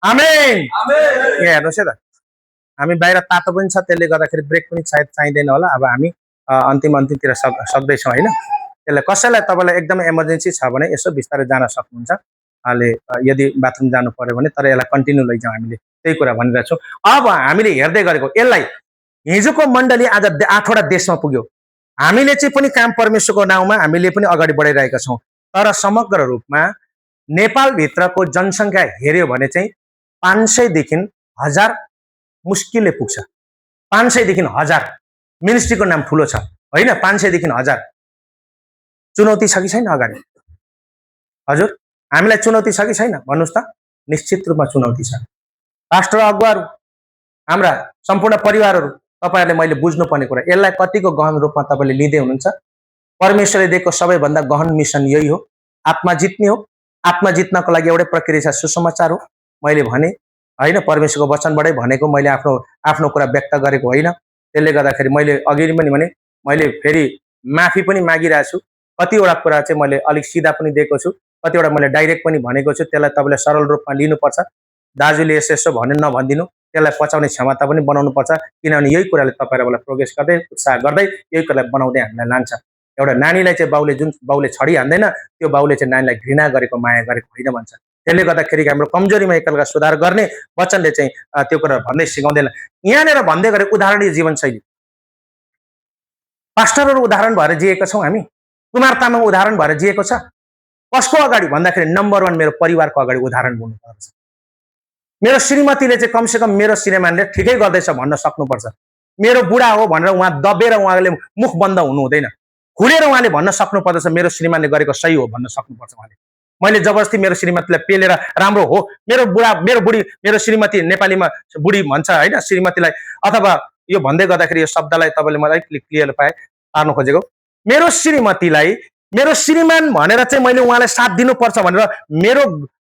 आमेन। यहाँ हेर्नुहोस् है त, हामी बाहिर तातो पनि छ, त्यसले गर्दाखेरि ब्रेक पनि सायद चाहिँदैन होला। अब हामी अन्तिमतिर सक्दैछौँ होइन। त्यसलाई कसैलाई तपाईँलाई एकदमै इमर्जेन्सी छ भने यसो बिस्तारै जान सक्नुहुन्छ। अहिले यदि बाथरुम जानु पर्यो भने, तर यसलाई कन्टिन्यू लैजाउँ, हामीले त्यही कुरा भनिरहेको छौँ। अब हामीले हेर्दै गरेको यसलाई, हिजोको मण्डली आज 8वटा देशमा पुग्यो। हामीले चाहिँ पनि काम परमेश्वरको नाउँमा हामीले पनि अगाडि बढाइरहेका छौँ। तर समग्र रूपमा नेपालभित्रको जनसङ्ख्या हेऱ्यो भने चाहिँ 500देखि 1000 मुस्किलले पुग्छ। 500देखि 1000 मिनिस्ट्रीको नाम ठुलो छ होइन। 500देखि 1000 चुनौती छ कि छैन अगाडि? हजुर, हामीलाई चुनौती छ कि छैन भन्नुहोस् त? निश्चित रूपमा चुनौती छ। पास्टर अगुवाहरू, हाम्रा सम्पूर्ण परिवारहरू, तपाईँहरूले मैले बुझ्नुपर्ने कुरा, यसलाई कतिको गहन रूपमा तपाईँले लिँदै हुनुहुन्छ? परमेश्वरले दिएको सबैभन्दा गहन मिसन यही हो, आत्मा जित्ने हो। आत्मा जित्नको लागि एउटै प्रक्रिया छ, सुसमाचार हो। मैले भने होइन, परमेश्वरको वचनबाटै भनेको, मैले आफ्नो कुरा व्यक्त गरेको होइन। त्यसले गर्दाखेरि मैले अघि पनि भने, मैले फेरि माफी पनि मागिरहेको छु। कतिवटा कुरा चाहिँ मैले अलिक सिधा पनि दिएको छु, कतिवटा मैले डाइरेक्ट पनि भनेको छु। त्यसलाई तपाईँले सरल रूपमा लिनुपर्छ। दाजुले यसो भन्यो नभनिदिनु, त्यसलाई पचाउने क्षमता पनि बनाउनुपर्छ। किनभने यही कुराले तपाईँहरूलाई प्रोग्रेस गर्दै, उत्साह गर्दै, यही कुरालाई बनाउँदै हामीलाई लान्छ। एउटा नानीलाई चाहिँ जुन बाउले छडी हान्दैन, त्यो बाउले चाहिँ नानीलाई घृणा गरेको, माया गरेको होइन भन्छ। त्यसले गर्दाखेरि हाम्रो कमजोरीमा एकअर्का सुधार गर्ने वचनले चाहिँ त्यो कुरा भन्दै सिकाउँदैन। यहाँनिर भन्दै गरे उदाहरणीय जीवनशैली, पास्टरहरू उदाहरण भएर जिएका छौँ हामी। कुमार तामाङ उदाहरण भएर जिएको छ। कसको अगाडि भन्दाखेरि नम्बर 1 मेरो परिवारको अगाडि उदाहरण बन्नुपर्छ। मेरो श्रीमतीले चाहिँ कमसेकम मेरो श्रीमानले ठिकै गर्दैछ भन्न सक्नुपर्छ। मेरो बुढा हो भनेर उहाँ दबेर उहाँले मुख बन्द हुनु हुँदैन, खुलेर उहाँले भन्न सक्नुपर्दछ मेरो श्रीमानले गरेको सही हो भन्न सक्नुपर्छ उहाँले। मैले जबरजस्ती मेरो श्रीमतीलाई पेलेर राम्रो हो, मेरो बुढी, मेरो श्रीमती, नेपालीमा बुढी भन्छ होइन श्रीमतीलाई, अथवा यो भन्दै गर्दाखेरि यो शब्दलाई तपाईँले मलाई क्लियर पार्नु खोजेको, मेरो श्रीमतीलाई मेरो श्रीमान भनेर चाहिँ मैले उहाँलाई साथ दिनुपर्छ भनेर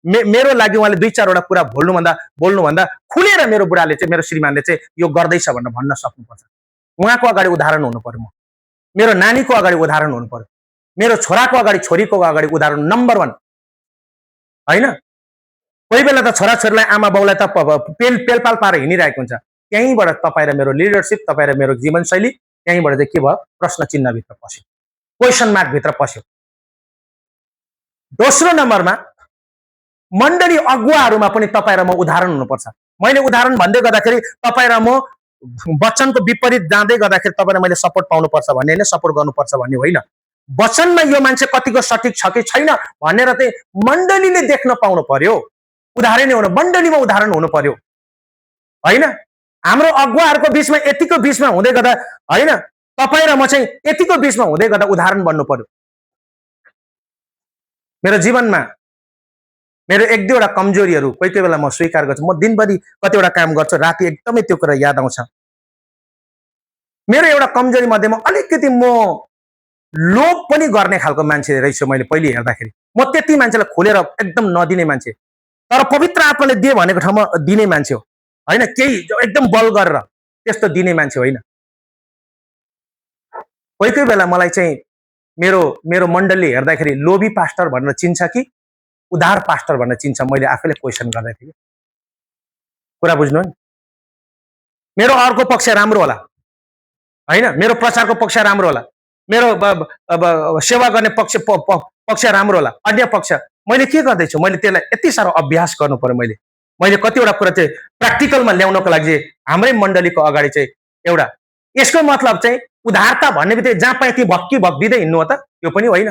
मेरो लागि उहाँले 2-4वटा कुरा बोल्नुभन्दा खुलेर मेरो बुढाले चाहिँ, मेरो श्रीमानले चाहिँ यो गर्दैछ भनेर भन्न सक्नुपर्छ। उहाँको अगाडि उदाहरण हुनु पर्यो। म मेरो नानीको अगाडि उदाहरण हुनु पर्यो, मेरो छोराको अगाडि, छोरीको अगाडि उदाहरण नम्बर 1 होइन। कोही बेला त छोराछोरीलाई आमा बाउलाई त पेलपाल पारेर हिँडिरहेको हुन्छ। त्यहीँबाट तपाईँ र मेरो लिडरसिप, तपाईँ र मेरो जीवनशैली, त्यहीँबाट चाहिँ के भयो? प्रश्न चिन्हभित्र पस्यो, क्वेसन मार्क भित्र पस्यो। दोस्रो नम्बरमा मण्डली अगुवाहरूमा पनि तपाईँ र म उदाहरण हुनुपर्छ। मैले उदाहरण भन्दै गर्दाखेरि तपाईँ र म वचनको विपरीत जाँदै गर्दाखेरि तपाईँ र मैले सपोर्ट पाउनुपर्छ भन्ने होइन, सपोर्ट गर्नुपर्छ भन्ने होइन। वचनमा यो मान्छे कतिको सठिक छ कि छैन भनेर चाहिँ मण्डलीले देख्न पाउनु पर्यो। उदाहरण हुनु, मण्डलीमा उदाहरण हुनु पर्यो होइन। हाम्रो अगुवाहरूको बिचमा यतिको बिचमा हुँदै गर्दा होइन, तपाईँ र म चाहिँ यतिको बिचमा हुँदै गर्दा उदाहरण बन्नु पर्यो। मेरो जीवनमा मेरो एक दुईवटा कमजोरीहरू कोही कोही बेला म स्वीकार गर्छु। म दिनभरि कतिवटा काम गर्छु, राति एकदमै त्यो कुरा याद आउँछ। मेरो एउटा कमजोरी मध्येमा अलिकति म लोभ पनि गर्ने खालको मान्छे रहेछु। मैले पहिले हेर्दाखेरि म त्यति मान्छेलाई खोलेर एकदम नदिने मान्छे, तर पवित्र आत्माले दिए भनेको ठाउँमा दिने मान्छे हो होइन, केही एकदम बल गरेर त्यस्तो दिने मान्छे होइन। कोही कोही बेला मलाई चाहिँ मेरो मेरो मण्डली हेर्दाखेरि लोभी पास्टर भनेर चिन्छ कि उदार पास्टर भनेर चिन्छ, मैले आफैले क्वेसन गर्दै थिएँ। कुरा बुझ्नु नि, मेरो अर्को पक्ष राम्रो होला होइन, मेरो प्रचारको पक्ष राम्रो होला, मेरो सेवा गर्ने पक्ष राम्रो होला, अन्य पक्ष मैले के गर्दैछु, मैले त्यसलाई यति साह्रो अभ्यास गर्नु पर्यो। मैले कतिवटा कुरा चाहिँ प्र्याक्टिकलमा ल्याउनको लागि हाम्रै मण्डलीको अगाडि चाहिँ एउटा, यसको मतलब चाहिँ उदारता भन्ने बित्तिकै जहाँ पाए ती भक्की भक्दिँदै हिँड्नु हो त, त्यो पनि होइन।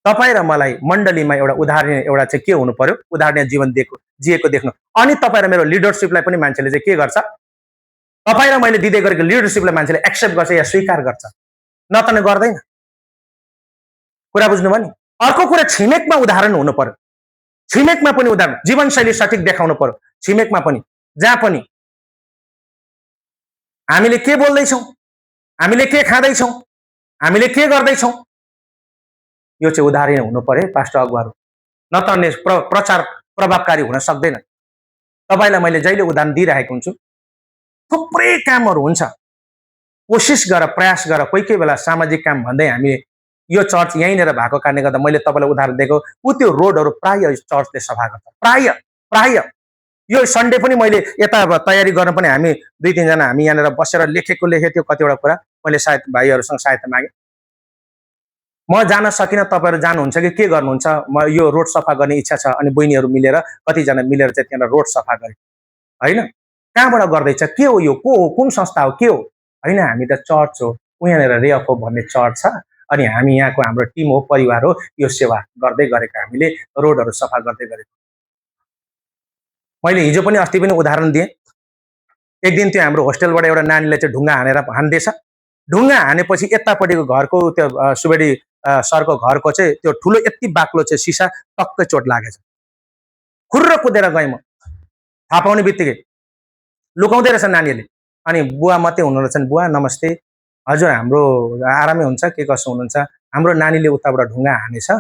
तपाईँ र मलाई मण्डलीमा एउटा उदाहरणीय एउटा चाहिँ के हुनु पर्यो, उदाहरणीय जीवन जिएको देख्नु। अनि तपाईँ र मेरो लिडरसिपलाई पनि मान्छेले चाहिँ के गर्छ, तपाईँ र मैले दिँदै गरेको लिडरसिपलाई मान्छेले एक्सेप्ट गर्छ या स्वीकार गर्छ, न त गर्दैन। कुरा बुझ्नु भयो नि। अर्को कुरा, छिमेकमा उदाहरण हुनु पर्यो। छिमेकमा पनि उदाहरण, जीवनशैली सठिक देखाउनु पर्यो। छिमेकमा पनि, जहाँ पनि हामीले के बोल्दैछौँ, हामीले के खाँदैछौँ, हामीले के गर्दैछौँ, यो चाहिँ उदाहरण हुनु पर्यो पास्टर अगुवाहरू, न त प्रचार प्रभावकारी हुन सक्दैन। तपाईँलाई मैले जहिले उदाहरण दिइरहेको हुन्छु, थुप्रै कामहरू हुन्छ, कोसिस गर, प्रयास गर। कोही कोही बेला सामाजिक काम भन्दै हामी यो चर्च यहीँनिर भएको कारणले गर्दा मैले तपाईँलाई उदाहरण दिएको, ऊ त्यो रोडहरू प्राय चर्चले सफा गर्छ, प्राय। यो सन्डे पनि मैले यता तयारी गर्न पनि हामी दुई तिनजना हामी यहाँनिर बसेर लेखेको त्यो कतिवटा कुरा मैले सायद भाइहरूसँग सहायता मागेँ। म जान सकिनँ, तपाईँहरू जानुहुन्छ कि के गर्नुहुन्छ, म यो रोड सफा गर्ने इच्छा छ। अनि बहिनीहरू मिलेर कतिजना मिलेर चाहिँ त्यहाँ रोड सफा गरे होइन। कहाँबाट गर्दैछ, के हो यो, को हो, कुन संस्था हो, के हो होइन, हामी त चर्च हो, यहाँनिर रेअफ भन्ने चर्च छ, अनि हामी यहाँको हाम्रो टिम हो, परिवार हो, यो सेवा गर्दै गरेको, हामीले रोडहरू सफा गर्दै गरेको। मैले हिजो पनि अस्ति पनि उदाहरण दिएँ। एक दिन त्यो हाम्रो होस्टेलबाट एउटा नानीले चाहिँ ढुङ्गा हान्दैछ। ढुङ्गा हानेपछि यतापट्टिको घरको त्यो सुवेडी सरको घरको चाहिँ त्यो ठुलो यति बाक्लो चाहिँ सिसा टक्कै चोट लागेछ। खुर्र कुदेर गएँ म, थाहा पाउने बित्तिकै लुकाउँदै रहेछ नानीहरूले। अनि बुवा मात्रै हुनु रहेछन्, बुवा नमस्ते, हजुर हाम्रो आरामै हुन्छ, के कसो हुनुहुन्छ, हाम्रो नानीले उताबाट ढुङ्गा हानेछ,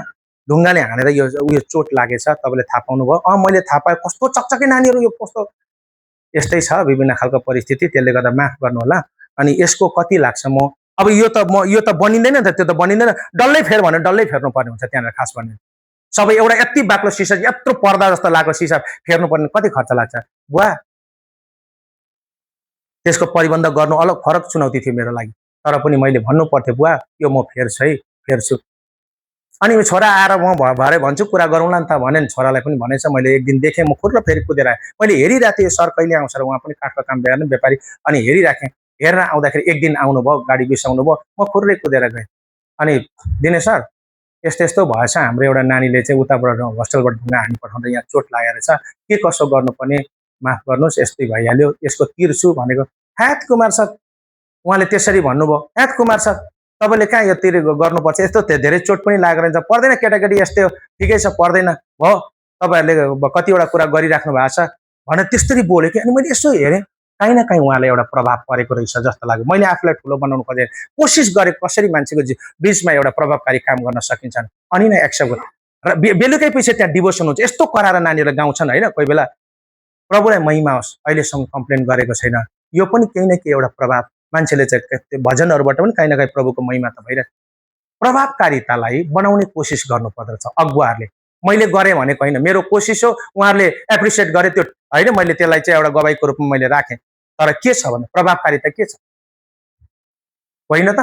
ढुङ्गाले हानेर यो उयो चोट लागेछ, तपाईँले थाहा पाउनुभयो? मैले थाहा पाएँ। कस्तो चकचके नानीहरू, यो कस्तो, यस्तै छ विभिन्न खालको परिस्थिति, त्यसले गर्दा माफ गर्नु होला। अनि यसको कति लाग्छ, म अब यो त बनिँदैन नि त, त्यो त बनिँदैन, डल्लै फेर भने डल्लै फेर्नु पर्ने हुन्छ त्यहाँनिर। खास भन्ने सबै एउटा यति बाक्लो सिसा, यत्रो पर्दा जस्तो लागेको सिसा फेर्नु पर्ने कति खर्च लाग्छ बुवा? त्यसको परिबन्ध गर्नु अलग फरक चुनौती थियो मेरो लागि, तर पनि मैले भन्नु पर्थ्यो, बुवा यो म फेर्छु है, फेर्छु। अनि छोरा आएर म भरे भन्छु, कुरा गरौँला नि त भने छोरालाई पनि भनेछ। मैले एक दिन देखेँ, म खुर्र फेरि कुदेर आएँ। मैले हेरिरहेको थिएँ सर कहिले आउँछ र, उहाँ पनि काठको काम बेर्ने व्यापारी, अनि हेरिराखेँ। हेरेर आउँदाखेरि एक दिन आउनुभयो, गाडी बिसाउनु भयो, म खुर्रै कुदेर गएँ। अनि दिनेश सर यस्तो यस्तो भएछ, हाम्रो एउटा नानीले चाहिँ उताबाट होस्टेलबाट ढुङ्गा हानी पठाउँदा यहाँ चोट लागेर छ, के कसो गर्नुपर्ने, माफ गर्नुहोस्, यस्तै भइहाल्यो, यसको तिर्छु भनेको। ह्यात कुमार सर, उहाँले त्यसरी भन्नुभयो, ह्यात कुमार सर तपाईँले कहाँ यो तिर गर्नुपर्छ, यस्तो धेरै चोट पनि लागेर जान्छ, पर्दैन केटाकेटी, यस्तै हो, ठिकै छ, पर्दैन भयो, तपाईँहरूले कतिवटा कुरा गरिराख्नु भएको छ भनेर त्यसरी बोल्यो कि। अनि मैले यसो हेरेँ, काहीँ न काहीँ उहाँले एउटा प्रभाव परेको रहेछ जस्तो लाग्यो। मैले आफूलाई ठुलो बनाउनु खोजेँ, कोसिस गरेँ कसरी मान्छेको बिचमा एउटा प्रभावकारी काम गर्न सकिन्छ, अनि नै एक्सेप्ट गरेँ। र बेलुकै पछि त्यहाँ डिभोसन हुन्छ, यस्तो कराएर नानीहरू गाउँछन् होइन। कोही बेला प्रभुलाई महिमा होस्, अहिलेसम्म कम्प्लेन गरेको छैन। यो पनि केही न केही एउटा प्रभाव, मान्छेले चाहिँ भजनहरूबाट पनि काहीँ न काहीँ प्रभुको महिमा त भइरहेको। प्रभावकारितालाई बनाउने कोसिस गर्नु पर्दछ अगुवाहरूले। मैले गरेँ भनेको होइन, मेरो कोसिस हो, उहाँहरूले एप्रिसिएट गरे त्यो होइन, मैले त्यसलाई चाहिँ एउटा गवाईको रूपमा मैले राखेँ। तर के छ भने प्रभावकारिता के छ, होइन त?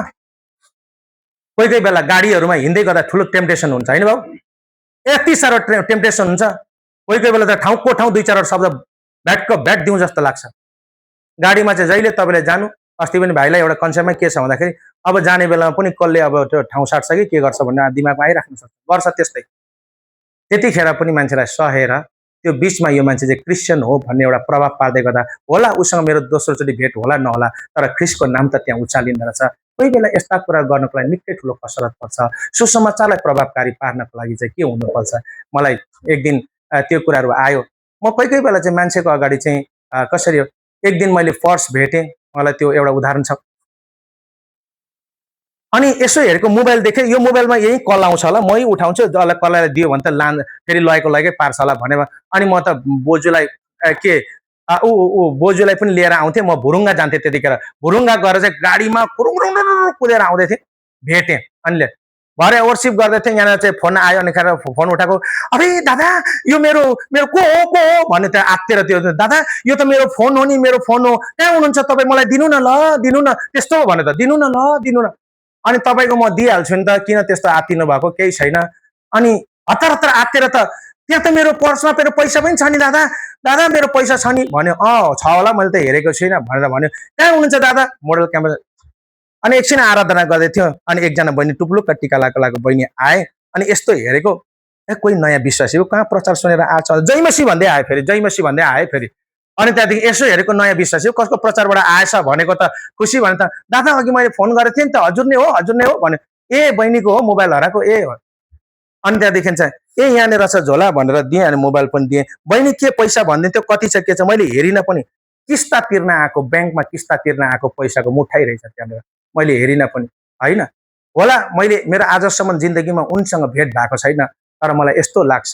कोही कोही बेला गाडीहरूमा हिँड्दै गर्दा ठुलो टेम्पटेसन हुन्छ होइन बाबु, यति साह्रो टेम्पटेसन हुन्छ। कोही कोही बेला त ठाउँको ठाउँ 2-4 शब्द भ्याटको भ्याट दिउँ जस्तो लाग्छ। गाडीमा चाहिँ जहिले तपाईँले जानु, अस्ति पनि भाइलाई एउटा कन्सेप्टमा के छ भन्दाखेरि अब जाने बेलामा पनि कसले अब त्यो ठाउँ साट्छ कि के गर्छ भन्ने दिमागमा आइराख्नु सक्छ, गर्छ त्यस्तै। त्यतिखेर पनि मान्छेलाई सहेर त्यो बिचमा यो मान्छे चाहिँ क्रिस्चियन हो भन्ने एउटा प्रभाव पार्दै गर्दा होला उसँग मेरो दोस्रोचोटि भेट होला नहोला, तर ख्रिस्टको नाम त त्यहाँ उचालिँदो रहेछ। कोही बेला यस्ता कुरा गर्नको लागि निकै ठुलो कसरत पर्छ। सुसमाचारलाई प्रभावकारी पार्नको लागि चाहिँ के हुनुपर्छ, मलाई एक दिन त्यो कुराहरू आयो। म कोही कोही बेला चाहिँ मान्छेको अगाडि चाहिँ कसरी हो, एक दिन मैले पर्स भेटेँ, मलाई त्यो एउटा उदाहरण छ। अनि यसो हेरेको मोबाइल देखेँ, यो मोबाइलमा यही कल आउँछ होला, मै उठाउँछु, जसलाई कसलाई दियो भने त फेरि लगेकै पार्छ होला भनेर अनि म त बोजूलाई बोजूलाई पनि लिएर आउँथेँ। म भुरुङ्गा जान्थेँ त्यतिखेर, भुरुङ्गा गएर चाहिँ गाडीमा कुदेर आउँदै थिएँ, भेटेँ। अनि भरे ओभरसिप गर्दै थिएँ, यहाँनिर चाहिँ फोन आयो, अनि फोन उठाएको, अरे दादा यो मेरो को हो भन्ने त्यहाँ आत्तिएर, त्यो दादा यो त मेरो फोन हो नि, मेरो फोन हो, कहाँ हुनुहुन्छ तपाईँ, मलाई दिनु न ल, दिनु न, त्यस्तो भने त दिनु न ल, दिनु न। अनि तपाईँको म दिइहाल्छु नि त, किन त्यस्तो आत्तिनु भएको, केही छैन। अनि हतार हतार आत्तिएर त त्यहाँ त मेरो पर्समा मेरो पैसा पनि छ नि दादा, दादा मेरो पैसा छ नि भन्यो। छ होला, मैले त हेरेको छुइनँ भनेर भन्यो। कहाँ हुनुहुन्छ दादा, मोडल क्याम्पस। अनि एकछिन आराधना गर्दै थियो, अनि एकजना बहिनी टुप्लुक्क टिका लगाएको बहिनी आए, अनि यस्तो हेरेको, कोही नयाँ विश्वासी हो, कहाँ प्रचार सुनेर आएछ, जयमसी भन्दै आयो फेरि, जयमसी भन्दै आयो फेरि। अनि त्यहाँदेखि यसो हेरेको नयाँ विश्वासी हो, कसको प्रचारबाट आएछ भनेको त खुसी भने त, दादा अघि मैले फोन गरेको थिएँ नि त, हजुर नै हो भन्यो। ए बहिनीको हो, मोबाइल हराएको, ए हो। अनि त्यहाँदेखि चाहिँ यहाँनिर छ झोला भनेर दिएँ, अनि मोबाइल पनि दिएँ। बहिनी के पैसा भनिदिन्थ्यो, कति छ के छ, मैले हेरिनँ पनि, किस्ता तिर्न आएको, ब्याङ्कमा किस्ता तिर्न आएको पैसाको मुठाइ रहेछ त्यहाँनिर, मैले हेरिनँ पनि होइन। होला मैले मेरो आजसम्म जिन्दगीमा उनसँग भेट भएको छैन, तर मलाई यस्तो लाग्छ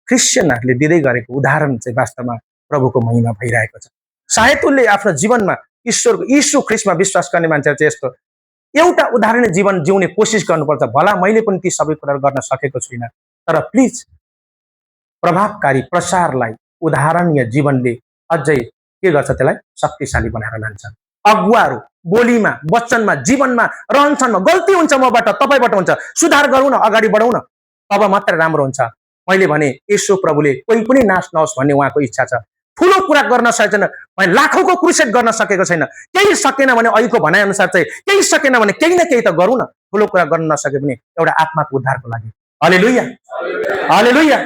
क्रिस्चियनहरूले दिँदै गरेको उदाहरण चाहिँ वास्तवमा प्रभुको महिमा भइरहेको छ। सायद उसले आफ्नो जीवनमा यीशु ख्रिस्टमा विश्वास गर्ने मान्छेहरू चाहिँ यस्तो एउटा उदाहरणीय जीवन जिउने कोसिस गर्नुपर्छ। भला मैले पनि ती सबै कुराहरू गर्न सकेको छुइनँ, तर प्लिज प्रभावकारी प्रचारलाई उदाहरणीय जीवनले अझै के गर्छ, त्यसलाई शक्तिशाली बनाएर लान्छ। अगुवाहरू बोलीमा, वचनमा, जीवनमा, रहनसहनमा गल्ती हुन्छ, मबाट तपाईँबाट हुन्छ, सुधार गरौँ न, अगाडि बढौँ न, तब मात्रै राम्रो हुन्छ। मैले भने यीशु प्रभुले कोही पनि नाश नहोस् भन्ने उहाँको इच्छा छ। ठुलो कुरा गर्न सकेन भने लाखौँको क्रुसेड गर्न सकेको छैन, केही सकेन भने अहिलेको भनाइअनुसार चाहिँ केही सकेन भने केही न केही त गरौँ न। ठुलो कुरा गर्न नसके पनि एउटा आत्माको उद्धारको लागि। हालेलुया, हालेलुया।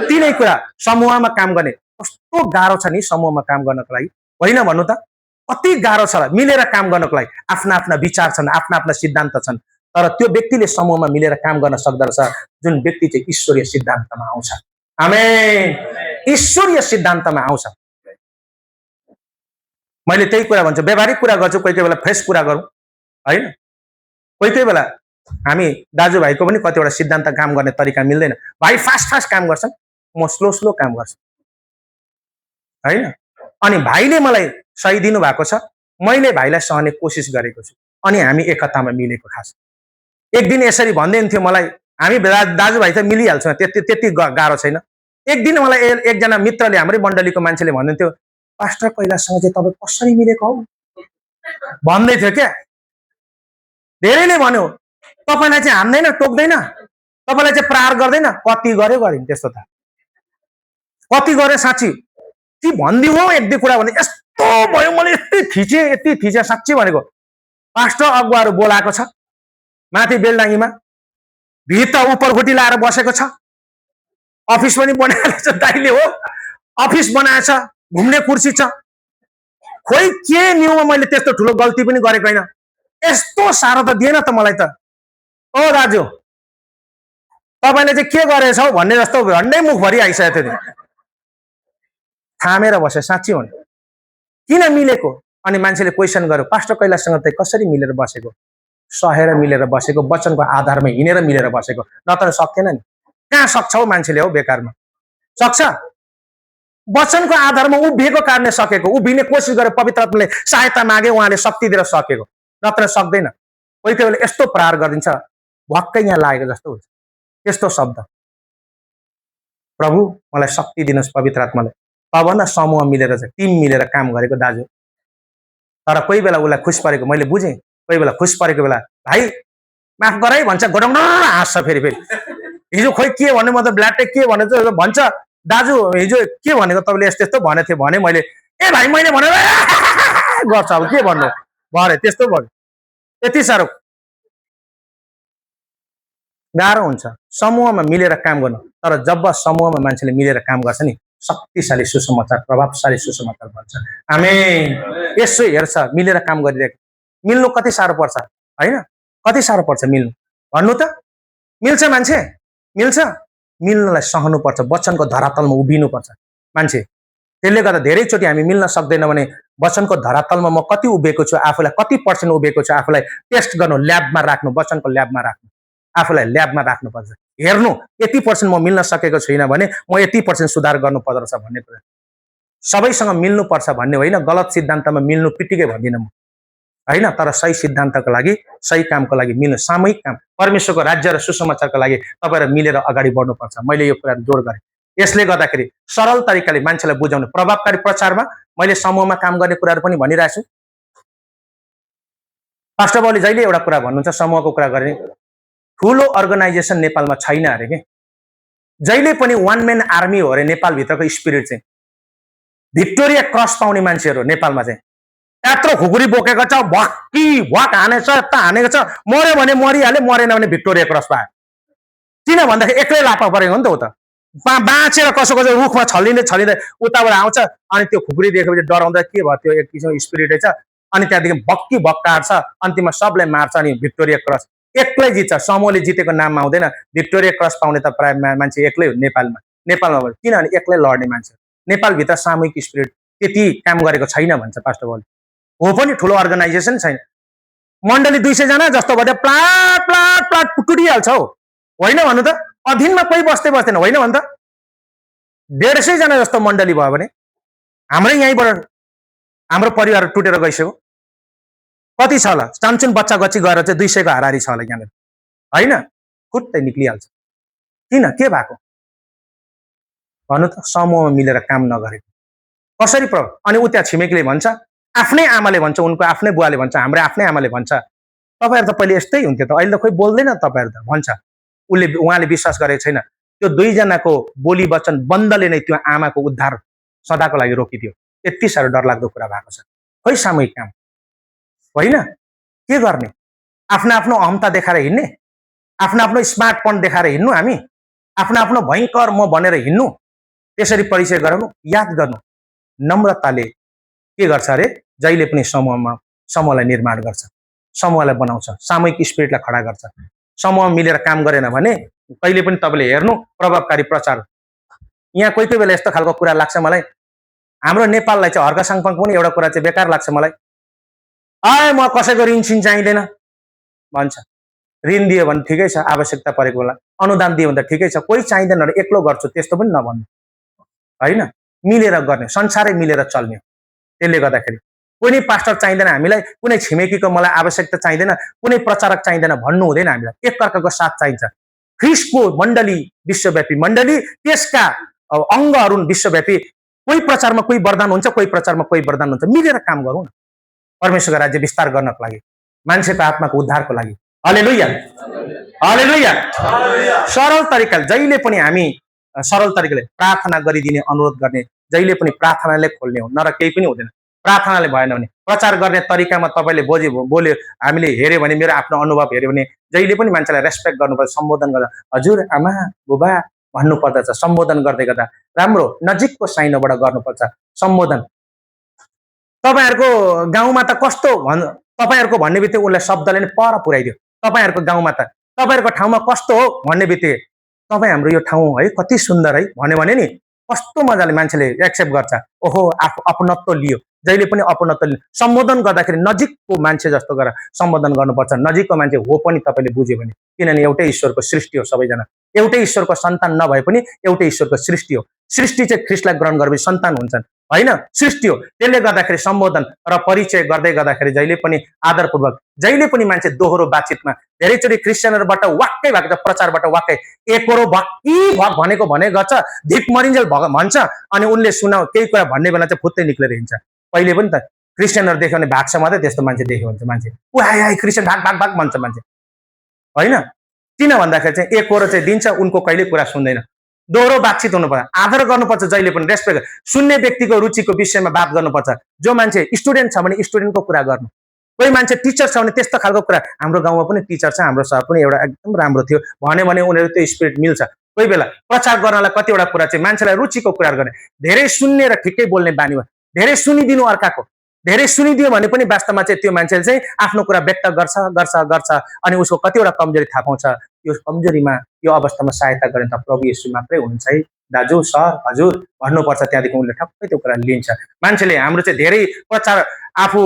तिनै कुरा समूहमा काम गर्ने कस्तो गाह्रो छ नि, समूहमा काम गर्नको लागि होइन भन्नु त, कति गाह्रो छ। मिलेर काम गर्नको लागि आफ्ना आफ्ना विचार छन्, आफ्ना आफ्ना सिद्धान्त छन्, तर त्यो व्यक्तिले समूहमा मिलेर काम गर्न सक्दो रहेछ जुन व्यक्ति चाहिँ ईश्वरीय सिद्धान्तमा आउँछ। आमेन, ईश्वरीय सिद्धान्तमा आउँछ। मैले त्यही कुरा भन्छु, व्यवहारिक कुरा गर्छु, कोही कोही बेला फ्रेस कुरा गरौँ होइन। कोही कोही बेला हामी दाजुभाइको पनि कतिवटा सिद्धान्त काम गर्ने तरिका मिल्दैन। भाइ फास्ट काम गर्छन्, म स्लो काम गर्छु होइन। अनि भाइले मलाई सही दिनु भएको छ, मैले भाइलाई सहने कोसिस गरेको छु, अनि हामी एकतामा मिलेको खास। एक दिन यसरी भन्दै थियो मलाई, हामी दाजुभाइ त मिलिहाल्छौँ, त्यति गाह्रो छैन। एक दिन मलाई एकजना मित्रले, हाम्रै मण्डलीको मान्छेले भन्नुहुन्थ्यो, पास्टर कैलाशसँग चाहिँ तपाईँ कसरी मिलेको हौ भन्दै थियो क्या। धेरैले भन्यो, तपाईँलाई चाहिँ हान्दैन, टोक्दैन, तपाईँलाई चाहिँ प्रहार गर्दैन। कति गर्यो गरिन् त्यस्तो त, कति गर्यो साँच्ची कि भनिदिउँ हो, एक दुई कुरा भने यस्तो भयो, मैले यति थिचेँ साँच्ची भनेको। पास्टर अगुवाहरू बोलाएको छ, माथि बेलडाङ्गीमा भित्र उपरखुट्टी लाएर बसेको छ, अफिस पनि बनाएको छ, दाइले हो अफिस बनाएछ, घुम्ने कुर्सी छ। खोइ के न्युमा मैले त्यस्तो ठुलो गल्ती पनि गरेको होइन, यस्तो साह्रो त दिएन त मलाई त। ओ दाजु तपाईँले चाहिँ के गरेछौ भन्ने जस्तो झन्डै मुखभरि आइसकेको थियो। थामेर बसे, साँच्ची हो किन मिलेको। अनि मान्छेले क्वेसन गर्यो, पास्टर कैलाशसँग त कसरी मिलेर बसेको, सहेर मिलेर बसेको, वचनको आधारमा हिँडेर मिलेर बसेको, नत्र सक्थेन नि। कहाँ सक्छ हौ मान्छेले, हौ बेकारमा सक्छ। वचनको आधारमा उभिएको कारणले सकेको, उभिने कोसिस गरे, पवित्र आत्माले सहायता मागे, उहाँले शक्ति दिएर सकेको, नत्र सक्दैन। कोही कोही बेला यस्तो प्रहार गरिदिन्छ, भक्कै यहाँ लागेको जस्तो हुन्छ त्यस्तो शब्द। प्रभु मलाई शक्ति दिनुहोस् पवित्र आत्माले, तब न समूह मिलेर चाहिँ टिम मिलेर काम गरेको दाजु। तर कोही बेला उसलाई खुस परेको मैले बुझेँ, कोही बेला खुस परेको बेला भाइ माफ गराइ भन्छ, गोडङ्ग हाँस्छ फेरि फेरि। हिजो खोइ के भन्यो, म त ब्ल्याटे के भने भन्छ, दाजु हिजो के भनेको तपाईँले यस्तो यस्तो भनेको थियो भने मैले, ए भाइ मैले भने गर्छ, अब के भन्नु भरे त्यस्तो भयो। यति साह्रो गाह्रो हुन्छ समूहमा मिलेर काम गर्नु। तर जब समूहमा मान्छेले मिलेर काम गर्छ नि, शक्तिशाली सुसमाचार, प्रभावशाली सुसमाचार भन्छ। आमेन। यसो हेर्छ मिलेर काम गरिरहेको, मिल्नु कति साह्रो पर्छ होइन? कति साह्रो पर्छ मिल्नु, भन्नु त। मिल्छ मान्छे, मिल्छ। मिल्नलाई सहनुपर्छ, वचनको धरातलमा उभिनुपर्छ मान्छे। त्यसले गर्दा धेरैचोटि हामी मिल्न सक्दैन भने वचनको धरातलमा म कति उभिएको छु, आफूलाई कति पर्सेन्ट उभिएको छु, आफूलाई टेस्ट गर्नु, ल्याबमा राख्नु, वचनको ल्याबमा राख्नु, आफूलाई ल्याबमा राख्नुपर्छ। हेर्नु यति पर्सेन्ट म मिल्न सकेको छुइनँ भने म यति पर्सेन्ट सुधार गर्नु पर्दछ भन्ने कुरा। सबैसँग मिल्नुपर्छ भन्ने होइन, गलत सिद्धान्तमा मिल्नु पिटिकै भन्दिनँ म होइन, तर सही सिद्धान्तको लागि, सही कामको लागि मिल्नु, सामूहिक काम, परमेश्वरको राज्य र सुसमाचारको लागि तपाईँहरू मिलेर अगाडि बढ्नुपर्छ। मैले यो कुरा जोड गरेँ। यसले गर्दाखेरि सरल तरिकाले मान्छेलाई बुझाउनु, प्रभावकारी प्रचारमा मैले समूहमा काम गर्ने कुराहरू पनि भनिरहेको छु। पास्टर बाबुले जहिले एउटा कुरा भन्नुहुन्छ, समूहको कुरा गर्ने, ठुलो अर्गनाइजेसन नेपालमा छैन अरे के। जहिले पनि वान म्यान आर्मी हो अरे नेपालभित्रको स्पिरिट चाहिँ। भिक्टोरिया क्रस पाउने मान्छेहरू नेपालमा चाहिँ यत्रो खुकुरी बोकेको छ, भक्की भक हानेछ, यता हानेको छ, मर्यो भने मरिहाल्यो, मरेन भने भिक्टोरिया क्रस पायो। किन भन्दाखेरि एक्लै लापा परेको हो नि त। ऊ त बाँचेर कसो कसो रुखमा छल्लिँदै छल्लिँदै उताबाट आउँछ, अनि त्यो खुकुरी देखेपछि डराउँदा के भयो, त्यो एक किसिमको स्पिरिटै छ। अनि त्यहाँदेखि भक्की भक काट्छ, अन्तिममा सबलाई मार्छ, अनि भिक्टोरिया क्रस एक्लै जित्छ। समूहले जितेको नाममा आउँदैन। भिक्टोरिया क्रस पाउने त प्राय मान्छे एक्लै हो नेपालमा। किनभने एक्लै लड्ने मान्छे। नेपालभित्र सामूहिक स्पिरिट त्यति काम गरेको छैन भन्छ पास्टर बाबुले। हो पनि ठुलो अर्गनाइजेसन छैन। मण्डली 200 जना जस्तो भयो, प्लाट प्लाट प्लाट टुटिहाल्छ हौ, होइन भन्नु त। अधीनमा कोही बस्दैन, होइन भन्छ। 150 जना जस्तो मण्डली भयो भने हाम्रै यहीँबाट हाम्रो परिवार टुटेर गइसक्यो। कति छ होला, चान्चुन बच्चा गच्ची गएर चाहिँ 200 को हाराहारी छ होला यहाँनिर, होइन? फुट्टै निक्लिहाल्छ। किन, के भएको भन्नु त? समूहमा मिलेर काम नगरेको। कसरी प्रभाव? अनि उ त्यहाँ छिमेकीले भन्छ, आफ्नै आमाले भन्छ, उनको आफ्नै बुवाले भन्छ, हाम्रो आफ्नै आमाले भन्छ, तपाईँहरू त पहिले यस्तै हुन्थ्यो त, अहिले त खोइ बोल्दैन तपाईँहरू त भन्छ। उहाँले विश्वास गरेको छैन। त्यो 2 जनाको बोली वचन बन्दले नै त्यो आमाको उद्धार सदाको लागि रोकिदियो। यति साह्रो डरलाग्दो कुरा भएको छ। खोइ सामूहिक काम होइन, के गर्ने? आफ्नो आफ्नो अहमता देखाएर हिँड्ने, आफ्नो आफ्नो स्मार्टपन देखाएर हिँड्नु, हामी आफ्नो आफ्नो भयङ्कर म भनेर हिँड्नु, त्यसरी परिचय गराउनु। याद गर्नु, नम्रताले के गर्छ अरे, जहिले पनि समूहलाई निर्माण गर्छ, समूहलाई बनाउँछ, सामूहिक स्पिरिटलाई खडा गर्छ। समूह मिलेर काम गरेन भने कहिले पनि तपाईँले हेर्नु प्रभावकारी प्रचार। यहाँ कोही कोही बेला यस्तो खालको कुरा लाग्छ मलाई, हाम्रो नेपाललाई चाहिँ हर्क साङपाङ पनि एउटा कुरा चाहिँ बेकार लाग्छ मलाई। म कसैको ऋण सिन चाहिँदैन भन्छ। ऋण दियो भने ठिकै छ, आवश्यकता परेको बेला अनुदान दियो भने त ठिकै छ, कोही चाहिँदैन र एक्लो गर्छु त्यस्तो पनि नभन्नु, होइन? मिलेर गर्ने, संसारै मिलेर चल्ने। त्यसले गर्दाखेरि कुनै पास्टर चाहिँदैन हामीलाई, कुनै छिमेकीको मलाई आवश्यकता चाहिँदैन, कुनै प्रचारक चाहिँदैन भन्नु हुँदैन। हामीलाई एकअर्काको साथ चाहिन्छ। ख्रिस्टको मण्डली विश्वव्यापी मण्डली, त्यसका अङ्गहरू विश्वव्यापी। कोही प्रचारमा कोही वरदान हुन्छ, कोही प्रचारमा कोही वरदान हुन्छ। मिलेर काम गरौँ न, परमेश्वरको राज्य विस्तार गर्नको लागि, मान्छेको आत्माको उद्धारको लागि। हालेलुया, हालेलुया। सरल तरिकाले जहिले पनि हामी सरल तरिकाले प्रार्थना गरिदिने, अनुरोध गर्ने, जहिले पनि प्रार्थनाले खोल्ने हो, नर केही पनि हुँदैन। प्रार्थनाले भएन भने प्रचार गर्ने तरिकामा तपाईँले बोल्यो, हामीले हेऱ्यो भने, मेरो आफ्नो अनुभव हेऱ्यो भने, जहिले पनि मान्छेलाई रेस्पेक्ट गर्नुपर्छ, सम्बोधन गर्दा हजुर, आमा, बुबा भन्नु पर्दछ। सम्बोधन गर्दै गर्दा राम्रो नजिकको साइनोबाट गर्नुपर्छ सम्बोधन। तपाईँहरूको गाउँमा त कस्तो तपाईँहरूको भन्ने बित्तिकै उसलाई शब्दले नै पर पुर्याइदियो। तपाईँहरूको गाउँमा त, तपाईँहरूको ठाउँमा कस्तो हो भन्ने बित्तिकै तपाईँ हाम्रो यो ठाउँ है कति सुन्दर है भन्यो भने नि कस्तो मजाले मान्छेले एक्सेप्ट गर्छ। ओहो, आफू अपनत्व लियो। जहिले पनि अपनत्व लियो। सम्बोधन गर्दाखेरि नजिकको मान्छे जस्तो गरेर सम्बोधन गर्नुपर्छ। नजिकको मान्छे हो पनि तपाईँले बुझ्यो भने, किनभने एउटै ईश्वरको सृष्टि हो सबैजना। एउटै ईश्वरको सन्तान नभए पनि एउटै ईश्वरको सृष्टि हो। सृष्टि चाहिँ ख्रिस्टलाई ग्रहण गरेपछि सन्तान हुन्छन्, होइन? सृष्टि हो। त्यसले गर्दाखेरि सम्बोधन र परिचय गर्दै गर्दाखेरि जहिले पनि आदरपूर्वक, जहिले पनि मान्छे दोहोरो बातचितमा, धेरैचोटि क्रिस्चियनहरूबाट वाक्कै भएको छ, प्रचारबाट वाक्कै एकोरो भक्की भक भनेको भने गर्छ, धिक मरिन्जेल भन्छ, अनि उनले केही कुरा भन्ने बेला चाहिँ फुत्तै निक्लेर हिँड्छ। पहिले पनि त क्रिस्चियनहरू देख्यो भने भाग्छ मात्रै, त्यस्तो मान्छे देख्यो भने चाहिँ मान्छे ऊ हाई हाई क्रिस्चियन भाग भाग भाग भन्छ मान्छे। होइन। किन भन्दाखेरि चाहिँ एकहोरो चाहिँ दिन्छ, उनको कहिले कुरा सुन्दैन। दोहोरो बातचित हुनुपर्छ, आदर गर्नुपर्छ, जहिले पनि रेस्पेक्ट, सुन्ने व्यक्तिको रुचिको विषयमा बात गर्नुपर्छ। जो मान्छे स्टुडेन्ट छ भने स्टुडेन्टको कुरा गर्नु, कोही मान्छे टिचर छ भने त्यस्तो खालको कुरा। हाम्रो गाउँमा पनि टिचर छ, हाम्रो सर पनि एउटा एकदम राम्रो थियो भन्यो भने उनीहरू त्यो स्पिरिट मिल्छ। कोही बेला प्रचार गर्नलाई कतिवटा कुरा चाहिँ मान्छेलाई रुचिको कुरा गर्ने, धेरै सुन्ने र ठिकै बोल्ने बानी भयो। धेरै सुनिदिनु अर्काको, धेरै सुनिदियो भने पनि वास्तवमा चाहिँ त्यो मान्छेले चाहिँ आफ्नो कुरा व्यक्त गर्छ गर्छ गर्छ, अनि उसको कतिवटा कमजोरी थाहा पाउँछ। यो कमजोरीमा यो अवस्थामा सहायता गर्ने त प्रभु येशू मात्रै हुनुहुन्छ है। दाजु, सर, हजुर भन्नुपर्छ, त्यहाँदेखि उसले ठक्कै त्यो कुरा लिन्छ। मान्छेले हाम्रो चाहिँ धेरै प्रचार आफू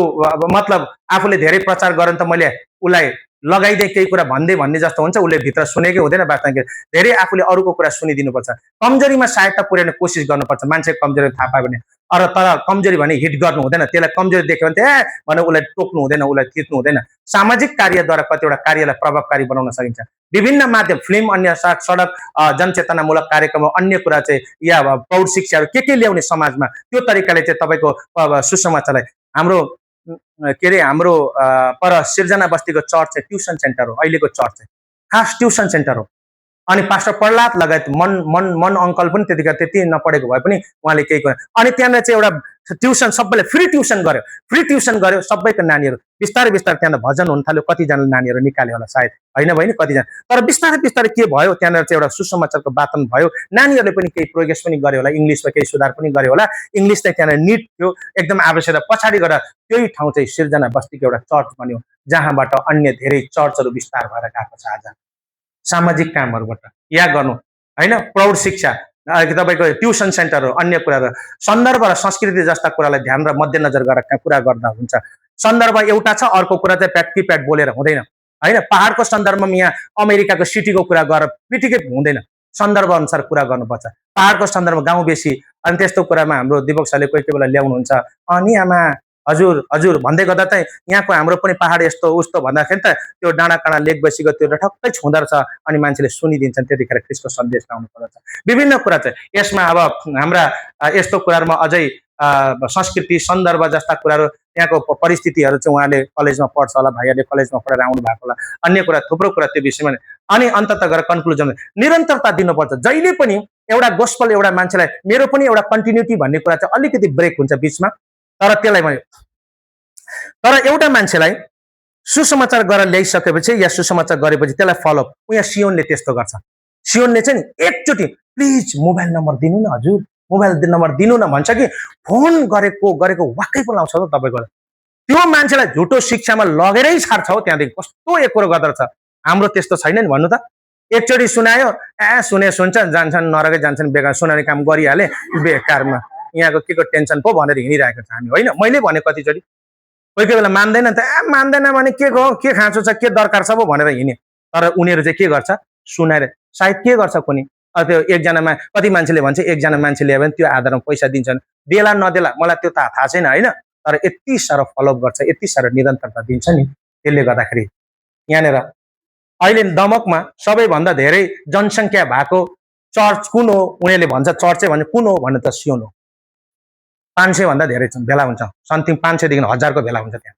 मतलब आफूले धेरै प्रचार गरेर त मैले उसलाई लगाइदिएँ केही कुरा भन्ने जस्तो हुन्छ, उसले भित्र सुनेकै हुँदैन। वास्तवमा धेरै आफूले अरूको कुरा सुनिदिनुपर्छ, कमजोरीमा सहायता पुर्याउने कोसिस गर्नुपर्छ। मान्छेको कमजोरी थाहा पायो भने, तर कमजोरी भने हिट गर्नु हुँदैन, त्यसलाई कमजोरी देख्यो भने ए भने उसलाई टोक्नु हुँदैन, उसलाई थिच्नु हुँदैन। सामाजिक कार्यद्वारा कतिवटा कार्यलाई प्रभावकारी बनाउन सकिन्छ। विभिन्न माध्यम, फिल्म, अन्य सडक जनचेतनामूलक कार्यक्रम, अन्य कुरा चाहिँ या प्रौढ शिक्षाहरू के ल्याउने समाजमा, त्यो तरिकाले चाहिँ तपाईँको सुसमाचारलाई हाम्रो के अरे हाम्रो पर सिर्जना बस्तीको चर्च चाहिँ ट्युसन सेन्टर हो। अहिलेको चर्च चाहिँ खास ट्युसन सेन्टर हो। अनि पास्टर प्रहलाद लगायत मन अङ्कल पनि त्यतिखेर त्यति नपढेको भए पनि उहाँले केही कुरा, अनि त्यहाँनिर चाहिँ एउटा ट्युसन, सबैले फ्री ट्युसन गर्यो सबैको नानीहरू। बिस्तारै त्यहाँ भजन हुन थाल्यो, कतिजना नानीहरू निकाल्यो होला सायद, होइन बहिनी, कतिजना। तर बिस्तारै के भयो, त्यहाँनिर चाहिँ एउटा सुसमाचारको वातावरण भयो। नानीहरूले पनि केही प्रोग्रेस पनि गर्यो होला, इङ्ग्लिसमा केही सुधार पनि गर्यो होला। इङ्ग्लिस चाहिँ त्यहाँनिर निट थियो, एकदम आवश्यक। पछाडि गएर त्यही ठाउँ चाहिँ सिर्जना बस्तीको एउटा चर्च बन्यो, जहाँबाट अन्य धेरै चर्चहरू विस्तार भएर गएको छ। आज सामाजिक कामहरूबाट या गर्नु, होइन, प्रौढ शिक्षा, तपाईँको ट्युसन सेन्टरहरू, अन्य कुराहरू, सन्दर्भ र संस्कृति जस्ता कुरालाई ध्यान र मध्यनजर गरेर कुरा गर्दा हुन्छ। सन्दर्भ एउटा छ, अर्को कुरा चाहिँ प्याट बोलेर हुँदैन, होइन। पहाडको सन्दर्भमा यहाँ अमेरिकाको सिटीको कुरा गरेर पिटिकै हुँदैन, सन्दर्भ अनुसार कुरा गर्नुपर्छ। पहाडको सन्दर्भमा गाउँ बेसी, अनि त्यस्तो कुरामा हाम्रो दिपक सरले कोही बेला ल्याउनुहुन्छ, अनि आमा हजुर हजुर भन्दै गर्दा चाहिँ यहाँको हाम्रो पनि पहाड यस्तो उस्तो भन्दाखेरि त त्यो डाँडा काँडा लेक बसीको त्यो ठक्कै छुँदो रहेछ, अनि मान्छेले सुनिदिन्छन्। त्यतिखेर ख्रीष्टको सन्देश लाउनु पर्छ। विभिन्न कुरा चाहिँ यसमा अब हाम्रा यस्तो कुराहरूमा अझै संस्कृति, सन्दर्भ जस्ता कुराहरू, त्यहाँको परिस्थितिहरू चाहिँ उहाँले कलेजमा पढ्छ होला, भाइहरूले कलेजमा पढेर आउनु भएको होला, अन्य कुरा थुप्रो कुरा त्यो विषयमा। अनि अन्ततः गएर कन्क्लुजन निरन्तरता दिनुपर्छ। जहिले पनि एउटा गोस्पल एउटा मान्छेलाई, मेरो पनि एउटा कन्टिन्युटी भन्ने कुरा चाहिँ अलिकति ब्रेक हुन्छ बिचमा, तर त्यसलाई मैले, तर एउटा मान्छेलाई सुसमाचार गरेर ल्याइसकेपछि या सुसमाचार गरेपछि त्यसलाई फलोअप, यहाँ सियोनले त्यस्तो गर्छ। सियोनले चाहिँ नि एकचोटि प्लिज मोबाइल नम्बर दिनु न हजुर, मोबाइल नम्बर दिनु न भन्छ कि फोन गरेको वाक्कै पो लाउँछ त तपाईँको। त्यो मान्छेलाई झुटो शिक्षामा लगेरै छाड्छ हो। त्यहाँदेखि कस्तो एकरो गर्दो छ। हाम्रो त्यस्तो छैन नि भन्नु त। एकचोटि सुनायो, सुन्छ, जान्छन् नरकै जान्छन्, बेकार सुनाउने काम गरिहाले, बेकारमा यहाँको के को टेन्सन पो भनेर हिँडिरहेको छ हामी, होइन। मैले भने कतिचोटि, कोही बेला मान्दैन त, मान्दैन भने के खाँचो छ, के दरकार छ पो भनेर हिँड्ने। तर उनीहरू चाहिँ के गर्छ, सुनाएर सायद के गर्छ कुनै त्यो एकजनामा, कति मान्छेले भन्छ एकजना मान्छे ल्यायो भने त्यो आधारमा पैसा दिन्छन्, देला नदेला मलाई त्यो थाहा छैन, होइन। तर यति साह्रो फलोअप गर्छ, यति साह्रो निरन्तरता दिन्छ नि। त्यसले गर्दाखेरि यहाँनिर अहिले दमकमा सबैभन्दा धेरै जनसङ्ख्या भएको चर्च कुन हो, उनीहरूले भन्छ चर्चै भने कुन हो भने त सियोन हो। 500 भन्दा धेरै भेला हुन्छ, समथिङ 500 देखि 1000 को भेला हुन्छ त्यहाँ।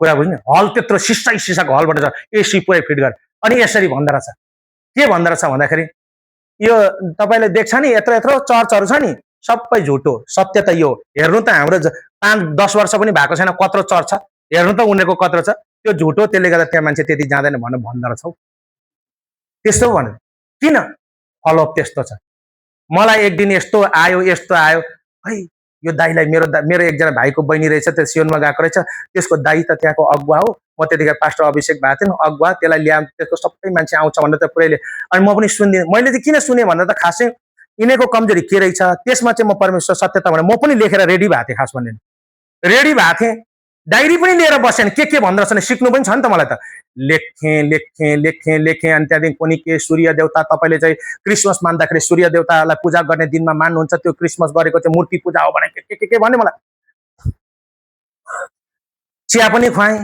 कुरा बुझ्ने, हल त्यत्रो सिसाको हलबाट छ, एसी पुरै फिट गरेर। अनि यसरी भन्दो रहेछ, के भन्दो रहेछ भन्दाखेरि, यो तपाईँले देख्छ नि यत्रो चर्चहरू छ नि, सबै झुटो, सत्य त यो हेर्नु त हाम्रो 5-10 वर्ष पनि भएको छैन, कत्रो चर्च छ हेर्नु त, उनीहरूको कत्रो छ, त्यो झुटो। त्यसले गर्दा त्यहाँ मान्छे त्यति जाँदैन भनेर भन्दो रहेछ हौ। त्यस्तो भने किन फलोअप त्यस्तो छ। मलाई एक दिन यस्तो आयो है, यो दाईलाई मेरो एकजना भाइको बहिनी रहेछ, त्यो सियोनमा गएको रहेछ, त्यसको दाई त त्यहाँको अगुवा हो। म त्यतिखेर पास्टर अभिषेक भएको थिएन, अगुवा, त्यसलाई ल्याए त्यसको सबै मान्छे आउँछ भनेर त पुरैले। अनि म पनि सुनिदिएँ। मैले चाहिँ किन सुने भन्दा त खासै यिनीहरूको कमजोरी के रहेछ त्यसमा चाहिँ म परमेश्वर सत्यता भनेर म पनि लेखेर रेडी भएको थिएँ। खास भन्ने रेडी भएको थिएँ, डायरी पनि लिएर बसेन, के भन्दो रहेछ सिक्नु पनि छ नि त मलाई त। लेखेँ। अनि त्यहाँदेखि कुनै के सूर्य देवता, तपाईँले चाहिँ क्रिसमस मान्दाखेरि सूर्य देवतालाई पूजा गर्ने दिनमा मान्नुहुन्छ, त्यो क्रिसमस गरेको चाहिँ मूर्ति पूजा हो भने के भने मलाई। चिया पनि खुवाएँ,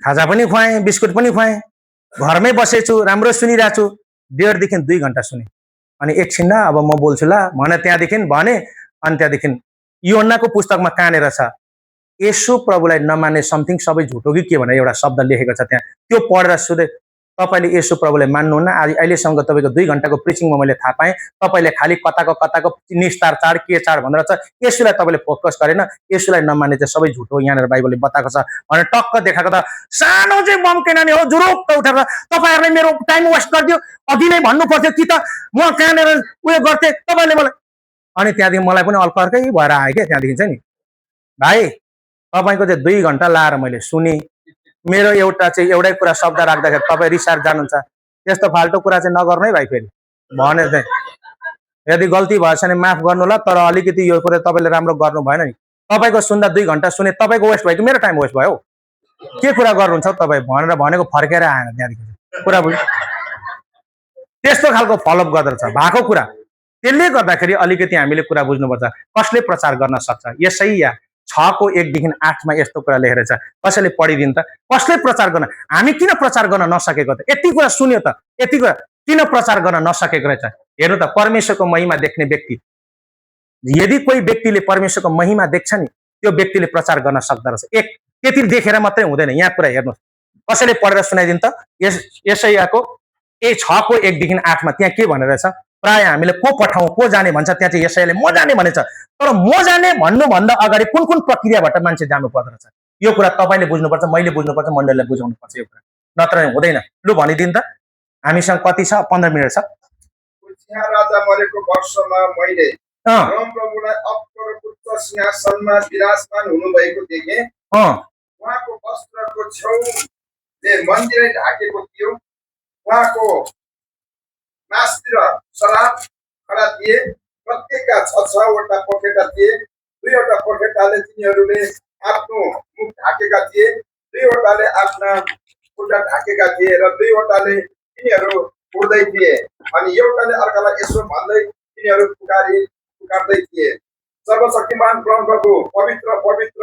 खाजा पनि खुवाएँ, बिस्कुट पनि खुवाएँ, घरमै बसेछु, राम्रो सुनिरहेको छु। 1.5 देखि 2 घन्टा सुने। अनि एकछिन अब म बोल्छु ल भने त्यहाँदेखि भने। अनि त्यहाँदेखि योहन्नाको पुस्तकमा कहाँनिर छ, यसो प्रभुलाई नमान्ने समथिङ सबै झुटो कि के भनेर एउटा शब्द लेखेको छ त्यहाँ। त्यो पढेर सुधे तपाईँले यसो प्रभुले मान्नुहुन्न। आज अहिलेसम्म तपाईँको 2 घण्टाको प्रिचिङमा मैले थाहा पाएँ तपाईँले खालि कताको निस्तार चाड के चाड भनेर छ, यसुलाई तपाईँले फोकस गरेन। यसुलाई नमान्ने चाहिँ सबै झुट हो यहाँनिर बाइबलले बताएको छ भनेर टक्क देखाएको त सानो चाहिँ बम्के नानी हो, जुरुक्क उठेर तपाईँहरूले मेरो टाइम वेस्ट गरिदियो, अघि नै भन्नु पर्थ्यो कि त म कहाँनिर उयो गर्थेँ तपाईँले मलाई। अनि त्यहाँदेखि मलाई पनि अर्कै भएर आयो क्या। त्यहाँदेखि चाहिँ नि भाइ तपाईँको चाहिँ 2 घण्टा लाएर मैले सुने, मेरो एउटै कुरा शब्द राख्दाखेरि तपाईँ रिसार जानुहुन्छ। त्यस्तो फाल्टो कुरा चाहिँ नगर्नु है भाइ। फेरि भने चाहिँ यदि गल्ती भएछ भने माफ गर्नु ल, तर अलिकति यो कुरा तपाईँले राम्रो गर्नु भएन नि। तपाईँको सुन्दा 2 घण्टा सुने, तपाईँको वेस्ट भयो कि मेरो टाइम वेस्ट भयो? के कुरा गर्नुहुन्छ तपाईँ भनेर भनेको फर्केर आएन त्यहाँदेखि कुरा बुझ्नु। त्यस्तो खालको फलोअप गर्दो छ भएको कुरा। त्यसले गर्दाखेरि अलिकति हामीले कुरा बुझ्नुपर्छ कसले प्रचार गर्न सक्छ। यसैया 6:1-8 यस्तो कुरा लेखेर छ, कसैले पढिदिनु त कसले प्रचार गर्न। हामी किन प्रचार गर्न नसकेको त? यति कुरा सुन्यो त, यति कुरा किन प्रचार गर्न नसकेको रहेछ? हेर्नु त, परमेश्वरको महिमा देख्ने व्यक्ति, यदि कोही व्यक्तिले परमेश्वरको महिमा देख्छ नि त्यो व्यक्तिले प्रचार गर्न सक्दो रहेछ। एक त्यति देखेर मात्रै हुँदैन। यहाँ कुरा हेर्नुहोस्, कसैले पढेर सुनाइदिनु त। यसैयाको 6:1-8 त्यहाँ के भनेर छ? प्राय हामीले को पठाउँ को जाने भन्छ, त्यहाँ चाहिँ यसैयाले म जाने भनेछ। तर म जाने भन्नुभन्दा अगाडि कुन कुन प्रक्रियाबाट मान्छे जानु पर्दो रहेछ यो कुरा तपाईँले बुझ्नुपर्छ, मैले बुझ्नुपर्छ, मण्डलीलाई बुझाउनुपर्छ यो कुरा, नत्र हुँदैन। लु भनिदिनु त, हामीसँग कति छ? 15 मिनट छ। राजा मरेको वर्षमा मैले परमप्रभुलाई अप्परको उच्च सिंहासनमा विराजमान हुनुभएको देखेँ। उहाँको वस्त्रको छेउले मन्दिरै ढाकेको थियो। उहाँको मासतिर शराब खडा थिए। प्रत्येकका 6-6वटा पखेटा थिए। 2वटा पखेटाले तिनीहरूले आफ्नो मुख ढाकेका थिए, 2वटाले आफ्ना खुट्टा ढाकेका थिए र 2वटाले तिनीहरू उड्दै थिए। अनि एउटाले अर्कालाई यसो भन्दै तिनीहरू पुकार्दै थिए, सर्वशक्तिमान परमप्रभु पवित्र पवित्र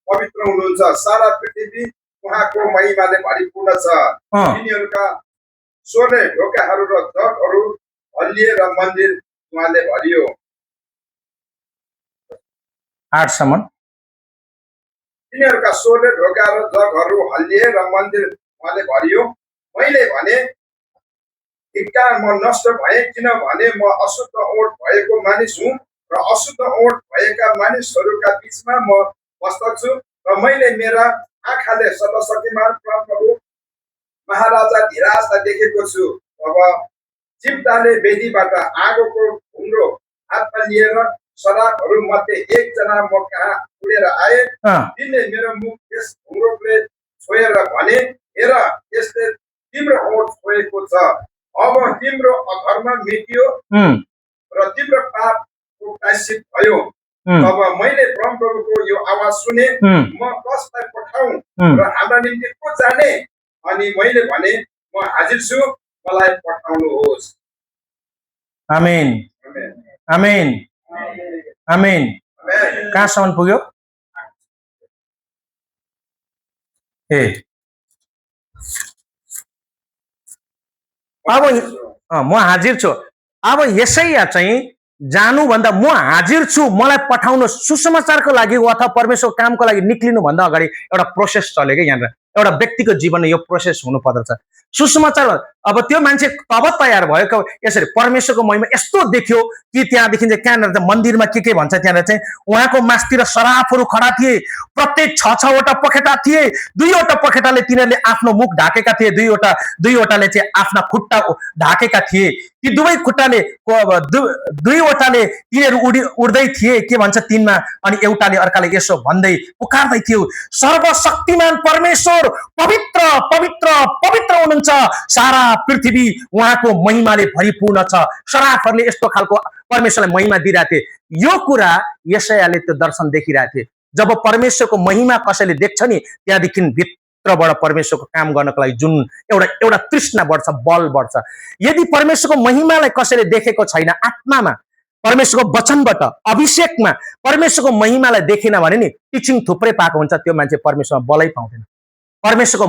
पवित्र हुनुहुन्छ, सारा पृथ्वी उहाँको महिमाले भरिपूर्ण छ। तिनीहरूका स्वरले ढोकाहरू र जगहरू हल्लिए र मन्दिर उहाँले भरियो। 8 सम्म। तिनीहरूका स्वरले ढोका र जगहरू हल्लिए र मन्दिर उहाँले भरियो। मैले भने धिक्कार, म नष्ट भएँ, किनभने म अशुद्ध ओठ भएको मानिस हुँ र अशुद्ध ओठ भएका मानिसहरूका बिचमा म बस्दछु। र मैले मेरा आँखाले सर्वशक्तिमान परमप्रभु महाराजा धीराजलाई देखेको छु। अब चिप्ताले वेदीबाट आगोको ढुङ्ग्रो हातमा लिएर शराबहरू मध्ये एकजना म कहाँ उडेर आए। तिनले मेरो मुख त्यस ढुङ्ग्रोले छोएर भने, हेर यसले तिम्रो ओठ छोएको छ। अब तिम्रो अधर्म मेटियो र तिम्रो पापको प्रायश्चित भयो। तब मैले परमप्रभुको यो आवाज सुने, म कसलाई पठाउँ र हाम्रा निम्ति को जाने? अनि मैले भने, म हाजिर छु, मलाई पठाउनुहोस्। आमेन आमेन आमेन। कहाँसम्म पुग्यो? अब म हाजिर छु। अब यसैया चाहिँ जानुभन्दा म हाजिर छु, मलाई पठाउनु, सुसमाचारको लागि अथवा परमेश्वरको कामको लागि निक्लिनुभन्दा अगाडि एउटा प्रोसेस चल्यो क्या। यहाँनिर एउटा व्यक्तिको जीवनमा यो प्रोसेस हुनु पर्दछ। सुसमाचार अब त्यो मान्छे तब तयार भयो यसरी परमेश्वरको महिमा यस्तो देख्यो कि त्यहाँदेखि चाहिँ कहाँनिर चाहिँ मन्दिरमा के भन्छ, त्यहाँनिर चाहिँ उहाँको मासतिर शराबहरू खडा थिए। प्रत्येक 6-6वटा पखेटा थिए। 2वटा पखेटाले तिनीहरूले आफ्नो मुख ढाकेका थिए, 2वटाले चाहिँ आफ्ना खुट्टा ढाकेका थिए। ती दुवै खुट्टाले 2वटाले तिनीहरू उड्दै थिए, के भन्छ 3मा। अनि एउटाले अर्काले यसो भन्दै पुकार्दै थियो, सर्वशक्तिमान परमेश्वर पवित्र पवित्र पवित्र हुनुहुन्छ, सारा पृथ्वी उहाँको महिमाले भरिपूर्ण छ। शराफहरूले यस्तो खालको परमेश्वरलाई महिमा दिइरहेको थिए। यो कुरा यशायाले त्यो दर्शन देखिरहेको थिए। जब परमेश्वरको महिमा कसैले देख्छ नि त्यहाँदेखि भित्रबाट परमेश्वरको काम गर्नको लागि जुन एउटा तृष्णा बढ्छ, बल बढ्छ। यदि परमेश्वरको महिमालाई कसैले देखेको छैन, आत्मामा परमेश्वरको वचनबाट अभिषेकमा परमेश्वरको महिमालाई देखेन भने नि टिचिङ थुप्रै पाएको हुन्छ, त्यो मान्छे परमेश्वरमा बलै पाउँदैन। परमेश्वरको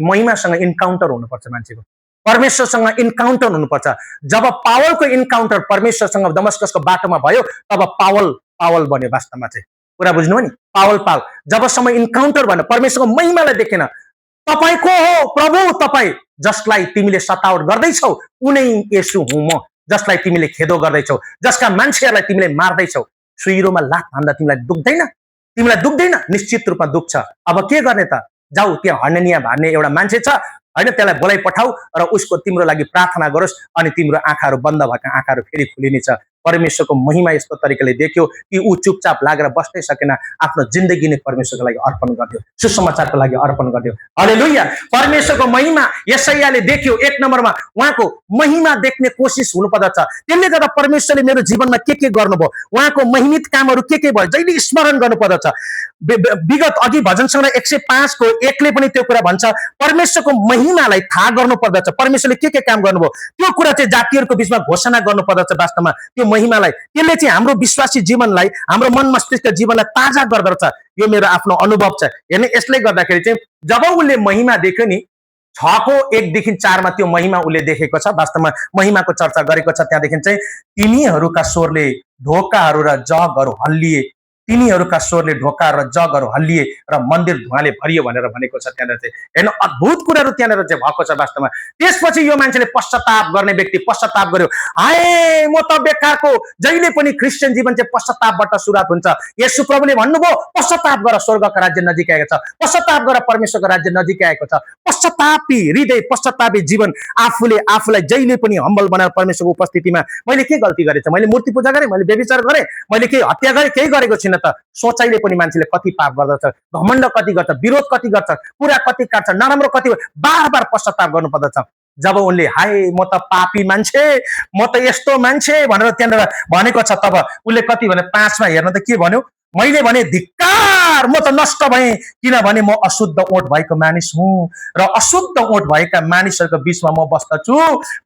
महिमासँग इन्काउन्टर हुनुपर्छ मान्छेको, परमेश्वरसँग इन्काउन्टर हुनुपर्छ। जब पावलको इन्काउन्टर परमेश्वरसँग दमस्कसको बाटोमा भयो तब पावल बन्यो वास्तवमा चाहिँ। कुरा बुझ्नु हो नि? पावल जबसम्म इन्काउन्टर भएन, परमेश्वरको महिमालाई देखेन, तपाईँ को हो प्रभु? तपाईँ जसलाई तिमीले सतावट गर्दैछौ उनै येशू हुँ म, जसलाई तिमीले खेदो गर्दैछौ, जसका मान्छेहरूलाई तिमीले मार्दैछौ। सुइरोमा लात हान्दा तिमीलाई दुख्दैन? तिमीलाई दुख्दैन? निश्चित रूपमा दुख्छ। अब के गर्ने त? जाऊ, त्यहाँ हननिया भन्ने एउटा मान्छे छ होइन, त्यसलाई बोलाइ पठाऊ र उसको तिम्रो लागि प्रार्थना गरोस् अनि तिम्रो आँखाहरू बन्द भएका आँखाहरू फेरि खुलिनेछ। परमेश्वरको महिमा यस्तो तरिकाले देख्यो कि ऊ चुपचाप लागेर बस्नै सकेन, आफ्नो जिन्दगी नै परमेश्वरको लागि अर्पण गरिदियो, सुसमाचारको लागि अर्पण गरिदियो। हालेलुया! परमेश्वरको महिमा यशायाले देख्यो। एक नम्बरमा उहाँको महिमा देख्ने कोसिस हुनुपर्दछ। त्यसले गर्दा परमेश्वरले मेरो जीवनमा के गर्नुभयो, उहाँको महिमित कामहरू के भयो, जहिले स्मरण गर्नुपर्दछ। विगत अघि भजन सङ्ग्रह 105 को 1 ले पनि त्यो कुरा भन्छ, परमेश्वरको महिमालाई थाहा गर्नुपर्दछ। परमेश्वरले के काम गर्नुभयो त्यो कुरा चाहिँ जातिहरूको बीचमा घोषणा गर्नुपर्दछ। वास्तवमा त्यो महिमालाई, त्यसले चाहिँ हाम्रो विश्वासी जीवनलाई, हाम्रो मन मस्तिष्क जीवनलाई ताजा गर्दछ। यो मेरो आफ्नो अनुभव छ। हेर्ने, यसले गर्दाखेरि चाहिँ जब उसले महिमा देख्यो नि, 6 को 1 देखि 4 मा त्यो महिमा उसले देखेको छ। वास्तवमा महिमाको चर्चा गरेको छ। त्यहाँदेखि चाहिँ तिनीहरूका स्वरले ढोकाहरू र जगहरू हल्लिए, तिनीहरूका स्वरले ढोकाहरू र जगहरू हल्लिए र मन्दिर धुवाले भरियो भनेर भनेको छ। त्यहाँनिर चाहिँ हेर्नु, अद्भुत कुराहरू त्यहाँनिर चाहिँ भएको छ वास्तवमा। त्यसपछि यो मान्छेले पश्चाताप गर्ने व्यक्ति पश्चाताप गर्यो। हाय, म त बेकारको। जहिले पनि क्रिस्चियन जीवन चाहिँ पश्चातापबाट सुरुवात हुन्छ। येशू प्रभुले भन्नुभयो, पश्चाताप गर, स्वर्गको राज्य नजिक आएको छ। पश्चाताप गर, परमेश्वरको राज्य नजिक आएको छ। पश्चातापी हृदय, पश्चातापी जीवन, आफूलाई जहिले पनि हम्बल बनाएर परमेश्वरको उपस्थितिमा मैले के गल्ती गरेछ, मैले मूर्ति पूजा गरेँ, मैले व्यभिचार गरेँ, मैले के हत्या गरेँ, केही गरेको छैन त। सोचाइले पनि मान्छेले कति पाप गर्दछ, घमण्ड कति गर्छ, विरोध कति गर्छ, कुरा कति काट्छ, नराम्रो कति, बार बार पश्चाताप गर्नुपर्दछ। जब उनले हाय म त पापी मान्छे, म त यस्तो मान्छे भनेर त्यहाँनिर भनेको छ, तब उसले कति भने 5 मा हेर्न त के भन्यो, मैले भने धिक्कार, म त नष्ट भएँ, किनभने म अशुद्ध ओठ भएको मानिस हुँ र अशुद्ध ओठ भएका मानिसहरूको बीचमा म बस्दछु।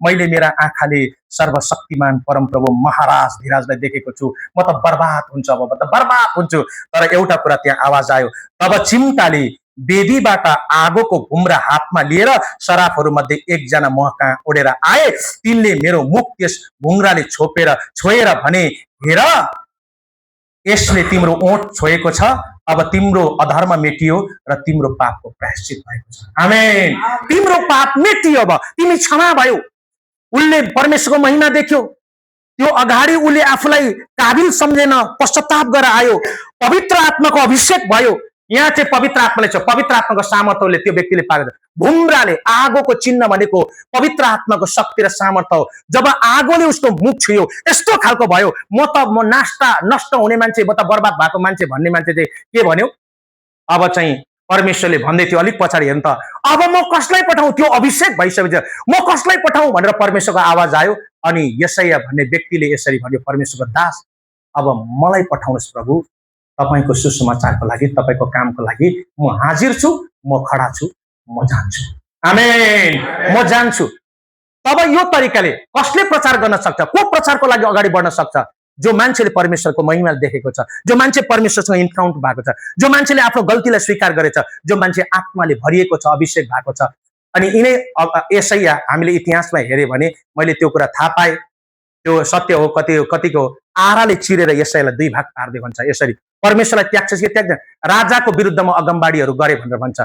मैले मेरा आँखाले सर्वशक्तिमान परमप्रभु महाराज धीराजलाई देखेको छु। म त बर्बाद हुन्छु, अब म त बर्बाद हुन्छु। तर एउटा कुरा त्यहाँ आवाज आयो, तब चिम्टाले वेदीबाट आगोको घुम्रा हातमा लिएर सराफहरू मध्ये एकजना म कहाँ ओढेर आए। तिनले मेरो मुख त्यस घुङ्राले छोएर भने, हेर, यसले तिम्रो ओठ छोएको छ, अब तिम्रो अधर्म मेटियो र तिम्रो पापको प्रायश्चित भएको छ। आमेन। तिम्रो पाप मेटियो, अब तिमी क्षमा भयो। उसले परमेश्वरको महिमा देख्यो। त्यो अगाडि उसले आफूलाई काबिल सम्झेन, पश्चाताप गरेर आयो, पवित्र आत्माको अभिषेक भयो। यहाँ चाहिँ पवित्र आत्माले छ, पवित्र आत्माको सामर्थ्यले त्यो व्यक्तिले पाएको छ। घुम्राले, आगोको चिन्ह भनेको पवित्र आत्माको शक्ति र सामर्थ्य हो। जब आगोले उसको मुख छुयो, यस्तो खालको भयो, म नष्ट हुने मान्छे, म त बर्बाद भएको मान्छे भन्ने मान्छे चाहिँ के भन्यो, अब चाहिँ परमेश्वरले भन्दै थियो अलिक पछाडि, हेर्नु त, अब म कसलाई पठाउँ, त्यो अभिषेक भइसकेपछि म कसलाई पठाउँ भनेर परमेश्वरको आवाज आयो। अनि यशाया भन्ने व्यक्तिले यसरी भन्यो, परमेश्वरको दास, अब मलाई पठाउनुहोस् प्रभु, तपाईँको सुसमाचारको लागि, तपाईँको कामको लागि म हाजिर छु, म खडा छु, म जान्छु। आमेन। म जान्छु। तब यो तरिकाले कसले प्रचार गर्न सक्छ, को प्रचारको लागि अगाडि बढ्न सक्छ? जो मान्छेले परमेश्वरको महिमा देखेको छ, जो मान्छे परमेश्वरसँग इन्काउन्टर भएको छ, जो मान्छेले आफ्नो गल्तीलाई स्वीकार गरेछ, जो मान्छे आत्माले भरिएको छ, अभिषेक भएको छ। अनि यिनै यशाया हामीले इतिहासमा हेर्यो भने मैले त्यो कुरा थाहा पाएँ, त्यो सत्य हो। कतिको आराले चिरेर यशायालाई 2 भाग पार्दै भन्छ। यसरी परमेश्वरलाई त्याग्छ कि त्याग्दैन, राजाको विरुद्धमा अगमबाडीहरू गरे भनेर भन्छ।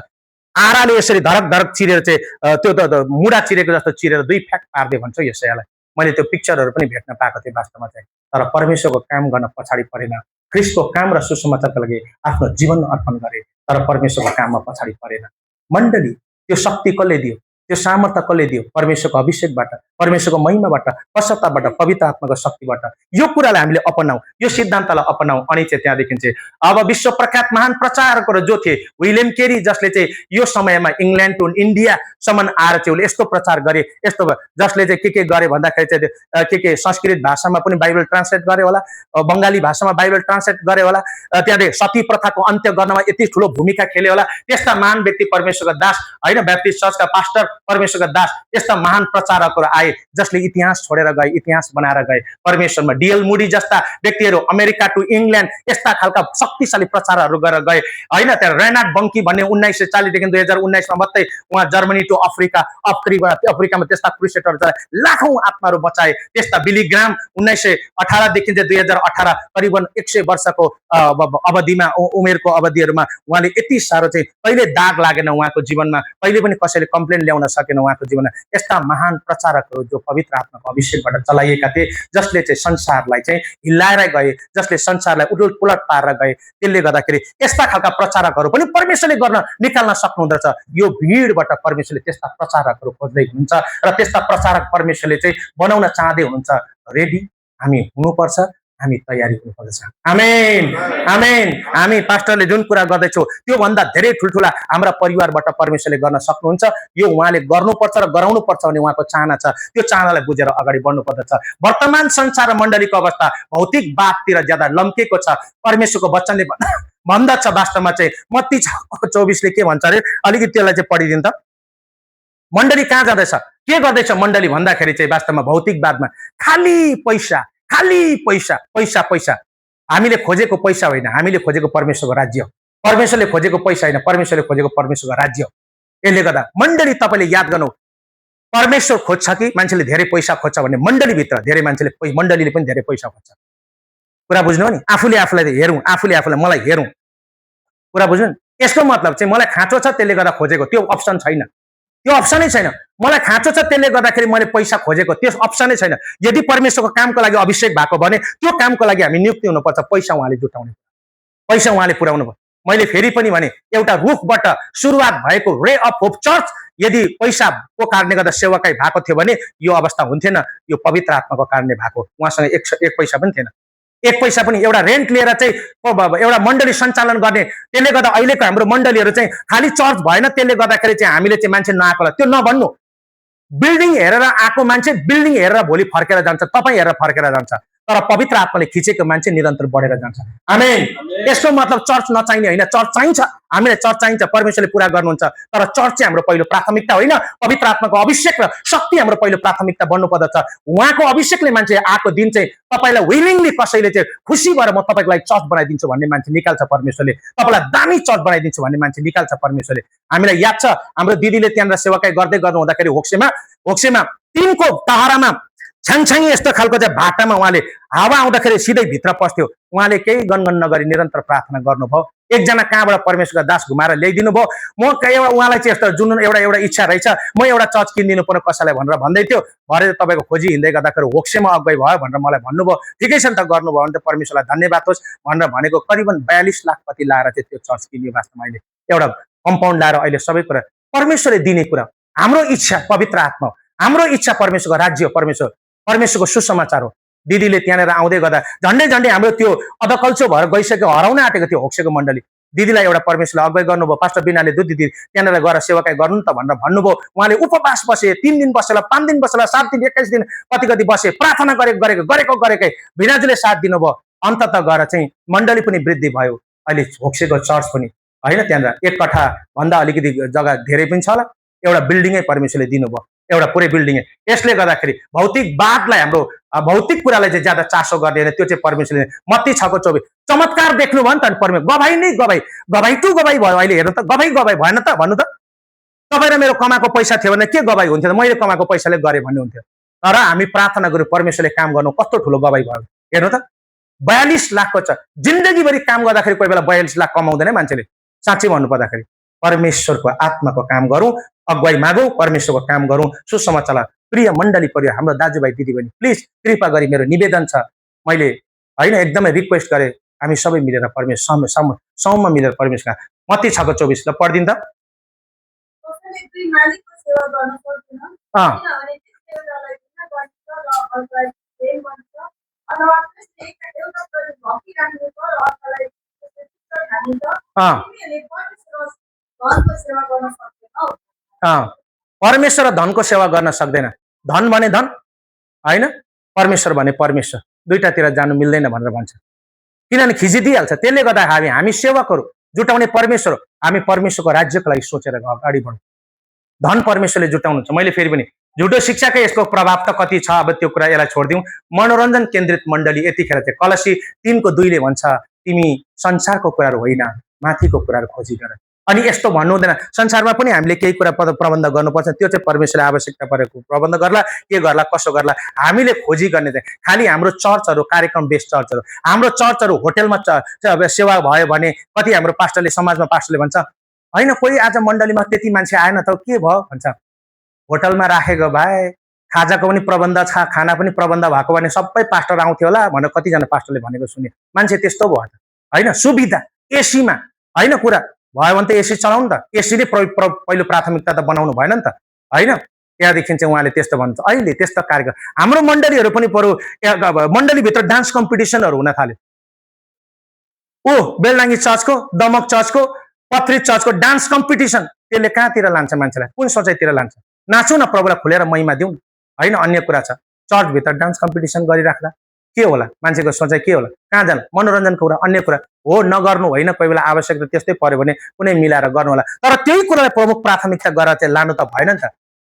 आराले यसरी धरक धरक चिरेर चाहिँ त्यो त मुडा चिरेको जस्तो चिरेर 2 फ्याक पार्दै भन्छ यशायालाई। मैले त्यो पिक्चरहरू पनि भेट्न पाएको थिएँ वास्तवमा चाहिँ। तर परमेश्वरको काम गर्न पछाडि परेन, ख्रीष्टको काम र सुसमाचारको लागि आफ्नो जीवन अर्पण गरे, तर परमेश्वरको काममा पछाडि परेन। मण्डली, त्यो शक्ति कसले दियो, त्यो सामर्थ्य कसले दियो? परमेश्वरको अभिषेकबाट, परमेश्वरको महिमाबाट, पश्चातापबाट, पवित्र आत्माको शक्तिबाट। यो कुरालाई हामीले अपनाऊ, यो सिद्धान्तलाई अपनाऊ। अनि चाहिँ त्यहाँदेखि चाहिँ अब विश्व प्रख्यात महान प्रचारकहरू जो थिए, विलियम केरी, जसले चाहिँ यो समयमा इङ्ल्यान्ड टु इन्डियासम्म आएर चाहिँ उसले यस्तो प्रचार गरे, यस्तो जसले चाहिँ के गरे भन्दाखेरि चाहिँ के संस्कृत भाषामा पनि बाइबल ट्रान्सलेट गरे होला, बङ्गाली भाषामा बाइबल ट्रान्सलेट गरे होला, त्यहाँदेखि सती प्रथाको अन्त्य गर्नमा यति ठुलो भूमिका खेले होला। त्यस्ता महान व्यक्ति, परमेश्वरका दास होइन, ब्याप्टिस्ट चर्चका पास्टर परमेश्वरका दास यस्ता महान प्रचारकहरू आए जसले इतिहास छोडेर गए, इतिहास बनाएर गए परमेश्वरमा। डीएल मुडी जस्ता व्यक्तिहरू अमेरिका टु इङ्ल्यान्ड यस्ता खालका शक्तिशाली प्रचारहरू गरेर गए होइन। त्यहाँ रेनार्ड बङ्की भन्ने 1940 देखि 2019 मा मात्रै उहाँ जर्मनी टु अफ्रिकामा त्यस्ता क्रुसेडरहरू चलाए, लाखौं आत्माहरू बचाए। त्यस्ता बिली ग्राम 1918 देखि 2018 करिबन 100 वर्षको अवधिमा उमेरको अवधिहरूमा उहाँले यति साह्रो चाहिँ कहिले दाग लागेन उहाँको जीवनमा, कहिले पनि कसैले कम्प्लेन ल्याउन सकेन उहाँको जीवनमा। यस्ता महान प्रचारकहरू जो पवित्र आत्माको अभिषेकबाट चलाइएका थिए, जसले चाहिँ संसारलाई चाहिँ हिलाएर गए, जसले संसारलाई उलट पुलट पारेर गए। त्यसले गर्दाखेरि यस्ता खालका प्रचारकहरू पनि परमेश्वरले गर्न निकाल्न सक्नुहुँदछ। यो भिडबाट परमेश्वरले त्यस्ता प्रचारकहरू खोज्दै हुनुहुन्छ र त्यस्ता प्रचारक परमेश्वरले चाहिँ बनाउन चाहँदै हुनुहुन्छ। रेडी हामी हुनुपर्छ, हामी तयारी हुनुपर्दछ। आमेन आमेन। हामी पास्टरले जुन कुरा गर्दैछौँ त्योभन्दा धेरै ठुल्ठुला हाम्रा परिवारबाट परमेश्वरले गर्न सक्नुहुन्छ। यो उहाँले गर्नुपर्छ र गराउनुपर्छ भन्ने उहाँको चाहना छ। त्यो चाहनालाई बुझेर अगाडि बढ्नुपर्दछ। वर्तमान संसार र मण्डलीको अवस्था भौतिकवादतिर ज्यादा लम्केको छ। परमेश्वरको वचनले भन्दछ वास्तवमा चाहिँ मत्ती 6:24 के भन्छ अरे, अलिकति त्यसलाई चाहिँ पढिदिनु त। मण्डली कहाँ जाँदैछ, के गर्दैछ मण्डली भन्दाखेरि चाहिँ वास्तवमा भौतिकवादमा खाली पैसा, खाली पैसा, पैसा पैसा। हामीले खोजेको पैसा होइन, हामीले खोजेको परमेश्वरको राज्य। परमेश्वरले खोजेको पैसा होइन, परमेश्वरले खोजेको परमेश्वरको राज्य। यसले गर्दा मण्डली तपाईँले याद गर्नु, परमेश्वर खोज्छ कि मान्छेले धेरै पैसा खोज्छ भन्ने। मण्डलीभित्र धेरै मान्छेले मण्डलीले पनि धेरै पैसा खोज्छ। कुरा बुझ्नु हो नि, आफूले आफूलाई हेरौँ, आफूले आफूलाई मलाई हेरौँ। कुरा बुझ्नु नि, यसको मतलब चाहिँ मलाई खाँचो छ त्यसले गर्दा खोजेको, त्यो अप्सन छैन, त्यो अप्सनै छैन। मलाई खाँचो छ त्यसले गर्दाखेरि मैले पैसा खोजेको, त्यो अप्सनै छैन। यदि परमेश्वरको कामको लागि अभिषेक भएको भने त्यो कामको लागि हामी नियुक्ति हुनुपर्छ। पैसा उहाँले जुटाउने, पैसा उहाँले पुर्याउनु भयो। मैले फेरि पनि भने एउटा रुखबाट सुरुवात भएको रे अफ होप चर्च यदि पैसाको कारणले गर्दा सेवाकाई भएको थियो भने यो अवस्था हुन्थेन। यो पवित्र आत्माको कारणले भएको। उहाँसँग एक पैसा पनि थिएन, एक पैसा पनि। एउटा रेन्ट लिएर चाहिँ एउटा मण्डली सञ्चालन गर्ने, त्यसले गर्दा अहिलेको हाम्रो मण्डलीहरू चाहिँ खालि चर्च भएन त्यसले गर्दाखेरि चाहिँ हामीले चाहिँ मान्छे नआएको, त्यो नभन्नु। बिल्डिङ हेरेर आएको मान्छे बिल्डिङ हेरेर भोलि फर्केर जान्छ, तपाईँ हेरेर फर्केर जान्छ। तर पवित्र आत्माले खिचेको मान्छे निरन्तर बढेर जान्छ। आमेन। यसको मतलब चर्च नचाहिने होइन, चर्च चाहिन्छ, हामीलाई चर्च चाहिन्छ, परमेश्वरले पुरा गर्नुहुन्छ। तर चर्च चाहिँ हाम्रो पहिलो प्राथमिकता होइन। पवित्र आत्माको अभिषेक र शक्ति हाम्रो पहिलो प्राथमिकता बन्नुपर्दछ। उहाँको अभिषेकले मान्छे आएको दिन चाहिँ तपाईँलाई विलिङली कसैले चाहिँ खुसी भएर म तपाईँको लागि चर्च बनाइदिन्छु भन्ने मान्छे निकाल्छ परमेश्वरले। तपाईँलाई दामी चर्च बनाइदिन्छु भन्ने मान्छे निकाल्छ परमेश्वरले। हामीलाई याद छ हाम्रो दिदीले त्यहाँनिर सेवाकाई गर्दै गर्नु हुँदाखेरि होक्सेमा टिनको तहरामा छ्याङछ्याङ यस्तो खालको चाहिँ भाटामा उहाँले हावा आउँदाखेरि सिधै भित्र पस्थ्यो। उहाँले केही गनगन नगरी निरन्तर प्रार्थना गर्नुभयो। एकजना कहाँबाट परमेश्वरका दास घुमाएर ल्याइदिनु भयो। म उहाँलाई चाहिँ यस्तो जुन एउटा इच्छा रहेछ, म एउटा चर्च किनिदिनु पर्ने कसैलाई भनेर भन्दै थियो। भरे तपाईँको खोजी हिँड्दै गर्दाखेरि होक्सेमा अगुवाई भयो भनेर मलाई भन्नुभयो। ठिकै छ नि त, गर्नुभयो भने त परमेश्वरलाई धन्यवाद होस् भनेर भनेको। करिबन 42 लाख कति लाएर चाहिँ त्यो चर्च किनियो वास्तवमा। अहिले एउटा कम्पाउन्ड लाएर अहिले सबै कुरा परमेश्वरले दिने कुरा। हाम्रो इच्छा पवित्र आत्मा, हाम्रो इच्छा परमेश्वरको राज्य, परमेश्वरको सुसमाचार हो। दिदीले त्यहाँनिर आउँदै गर्दा झन्डै हाम्रो त्यो अधकल्चो भएर गइसक्यो, हराउन आँटेको थियो होक्सेको मण्डली। दिदीलाई एउटा परमेश्वरले अगुवाई गर्नुभयो। पास्टर बिनाले दिदी त्यहाँनिर गएर सेवाकाई गर्नु त भनेर भन्नुभयो। उहाँले उपवास बसे, 3 दिन बसेला, 5 दिन बसेला, 7 दिन, 21 दिन कति बसे, प्रार्थना गरेकै भिनाजुले साथ दिनुभयो। अन्ततः गएर चाहिँ मण्डली पनि वृद्धि भयो। अहिले होक्सेको चर्च पनि होइन, त्यहाँनिर 1 कट्ठा भन्दा अलिकति जग्गा धेरै पनि छ होला, एउटा बिल्डिङै परमेश्वरले दिनुभयो, एउटा पुरै बिल्डिङै। यसले गर्दाखेरि भौतिकवादलाई, हाम्रो भौतिक कुरालाई चाहिँ ज्यादा चासो गर्दैन, त्यो चाहिँ परमेश्वरले। मत्ती 6:24 चमत्कार देख्नु भयो नि त परमेश्वर। गवाई नै गवाई टु गवाई भयो। अहिले हेर्नु त, गवाई भएन त भन्नु त। तपाईँ र मेरो कमाएको पैसा थियो भने के गवाई हुन्थ्यो? मैले कमाएको पैसाले गरेँ भन्ने हुन्थ्यो। तर हामी प्रार्थना गऱ्यौँ, परमेश्वरले काम गर्नु कस्तो ठुलो गवाई भयो। हेर्नु त, 42 लाखको छ। जिन्दगीभरि काम गर्दाखेरि कोही बेला 42 लाख कमाउँदैन मान्छेले। साँच्चै भन्नु पर्दाखेरि परमेश्वरको आत्माको काम गरौँ, अगुवाई मागौँ, परमेश्वरको काम गरौँ, सुसमाचार। प्रिय मण्डली परिवार, हाम्रो दाजुभाइ दिदीबहिनी, प्लिज कृपा गरी मेरो निवेदन छ, मैले होइन एकदमै रिक्वेस्ट गरेँ, हामी सबै मिलेर परमेश्वर समूहमा मिलेर परमेश्वर। मत्ती 6:24 ल पढ्दिन त। परमेश्वर र धनको सेवा गर्न सक्दैन। धन भने धन होइन, परमेश्वर भने परमेश्वर, दुईटातिर जानु मिल्दैन भनेर भन्छ। किनभने खिचिदिइहाल्छ। त्यसले गर्दा हामी सेवकहरू जुटाउने परमेश्वर, हामी परमेश्वरको राज्यको लागि सोचेर अगाडि बढौँ। धन परमेश्वरले जुटाउनुहुन्छ। मैले फेरि पनि झुटो शिक्षाकै यसको प्रभाव त कति छ, अब त्यो कुरा यसलाई छोडिदिउँ। मनोरञ्जन केन्द्रित मण्डली यतिखेर चाहिँ कलसी 3:2 भन्छ, तिमी संसारको कुराहरू होइन माथिको कुराहरू खोजी गर। अनि यस्तो भन्नु हुँदैन संसारमा पनि हामीले केही कुरा प्रबन्ध गर्नुपर्छ, त्यो चाहिँ परमेश्वरले आवश्यकता परेको प्रबन्ध गर्ला, के गर्ला कसो गर्ला। हामीले खोजी गर्ने चाहिँ खालि हाम्रो चर्चहरू कार्यक्रम बेस्ड चर्चहरू, हाम्रो चर्चहरू होटेलमा सेवा भयो भने कति हाम्रो पास्टरले समाजमा पास्टरले भन्छ होइन कोही आज मण्डलीमा त्यति मान्छे आएन त के भयो भन्छ, होटलमा राखेको भए खाजाको पनि प्रबन्ध छ, खाना पनि प्रबन्ध भएको भने सबै पास्टर आउँथ्यो होला भनेर कतिजना पास्टरले भनेको सुने। मान्छे त्यस्तो भयो त होइन, सुविधा एसीमा होइन कुरा भयो भने त एसी चलाउनु त, एसी नै पहिलो प्राथमिकता त बनाउनु भएन नि त होइन। त्यहाँदेखि चाहिँ उहाँले त्यस्तो भन्छ। अहिले त्यस्तो कार्यक्रम हाम्रो मण्डलीहरू पनि बरु मण्डलीभित्र डान्स कम्पिटिसनहरू हुन थाल्यो। बेलडाङ्गी चर्चको, दमक चर्चको, पत्री चर्चको डान्स कम्पिटिसन, त्यसले कहाँतिर लान्छ मान्छेलाई, कुन सोचाइतिर लान्छ? नाचौँ न, प्रभुलाई खुलेर महिमा दिउँ होइन। अन्य कुरा छ चर्चभित्र डान्स कम्पिटिसन गरिराख्दा के होला, मान्छेको सोचाइ के होला, कहाँ जानु? मनोरञ्जनको कुरा अन्य कुरा हो, नगर्नु होइन, कोही बेला आवश्यकता त्यस्तै पर्यो भने कुनै मिलाएर गर्नु होला, तर त्यही कुरालाई प्रमुख प्राथमिकता गरेर चाहिँ लानु त भएन नि त।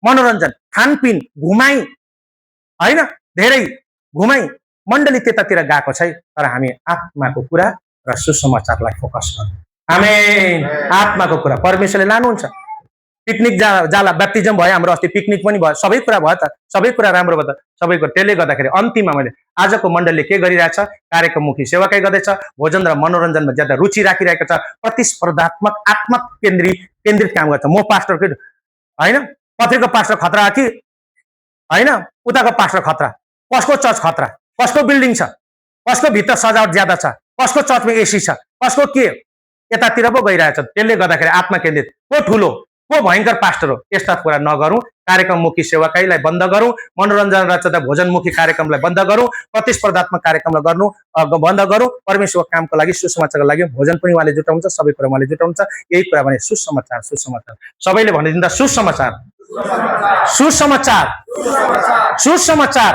मनोरञ्जन, खानपिन, घुमाइ होइन, धेरै घुमाइ, मण्डली त्यतातिर गएको छै, तर हामी आत्माको कुरा र सुसमाचारलाई फोकस गर्नु। आमेन। आत्माको कुरा परमेश्वरले लानुहुन्छ। पिकनिक जाला, ब्याप्टिजम भयो हाम्रो, अस्ति पिकनिक पनि भयो, सबै कुरा भयो त, सबै कुरा राम्रो भयो त, सबै कुरा। त्यसले गर्दाखेरि अन्तिममा मैले आजको मण्डलीले के गरिरहेछ, कार्यक्रममुखी सेवाकै गर्दैछ, भोजन र मनोरञ्जनमा ज्यादा रुचि राखिरहेको छ, प्रतिस्पर्धात्मक आत्मा केन्द्रित काम गर्छ। म पास्टरकै होइन, पत्रिको पास्टर खतरा कि होइन, उताको पास्टर खतरा, कसको चर्च खतरा, कसको बिल्डिङ छ, कसको भित्र सजावट ज्यादा छ, कसको चर्चमा एसी छ, कसको के, यतातिर पो गइरहेछ। त्यसले गर्दाखेरि आत्मा केन्द्रित को ठुलो को भयङ्कर पास्टर हो, यस्ता कुरा नगरौँ। कार्यक्रममुखी सेवाकैलाई बन्द गरौँ, मनोरञ्जन र भोजनमुखी कार्यक्रमलाई बन्द गरौँ, प्रतिस्पर्धात्मक कार्यक्रमलाई गर्नु बन्द गरौँ। परमेश्वरको कामको लागि, सुसमाचारको लागि भोजन पनि उहाँले जुटाउँछ, सबै कुरा उहाँले जुटाउँछ। यही कुरा भने सुसमाचार, सुसमाचार सबैले भनिदिँदा सुसमाचार, सुसमाचार, सुसमाचार।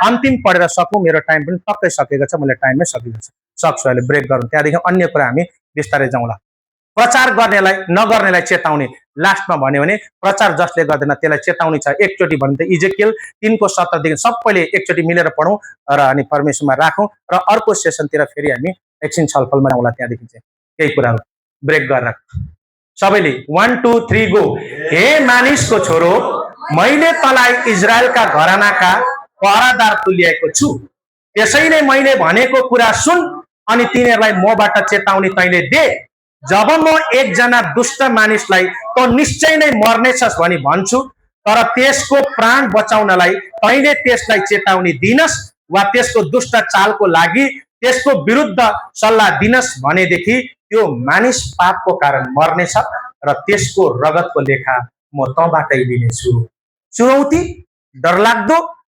अन्तिम पढेर सकौँ, मेरो टाइम पनि टक्कै सकेको छ, मैले टाइममै सकेको छ, सक्छु अहिले ब्रेक गरौँ, त्यहाँदेखि अन्य कुरा हामी बिस्तारै जाउँला। प्रचार गर्नेलाई नगर्नेलाई चेताउने, लास्टमा भन्यो भने प्रचार जसले गर्दैन त्यसलाई चेताउने छ। एकचोटि भन्नु त इजेकिएल 3:17 सबैले एकचोटि मिलेर पढौँ र अनि परमेश्वरमा राखौँ र अर्को सेसनतिर फेरि हामी एकछिन छलफलमा आउँला। त्यहाँदेखि चाहिँ केही कुराहरू ब्रेक गरेर सबैले 1 2 3 गो। हे मानिसको छोरो, मैले तँलाई इजरायलका घरानाका पहरादार तुल्याएको छु, त्यसैले मैले भनेको कुरा सुन अनि तिनीहरूलाई मबाट चेतावनी तैँले दे। जब म एकजना दुष्ट मानिसलाई त निश्चय नै मर्नेछस् भनी भन्छु, तर त्यसको प्राण बचाउनलाई तैँले त्यसलाई चेतावनी दिनस् वा त्यसको दुष्ट चालको लागि त्यसको विरुद्ध सल्लाह दिनस् भनेदेखि त्यो मानिस पापको कारण मर्नेछ र त्यसको रगतको लेखा म तँबाटै लिनेछु। चुनौती डरलाग्दो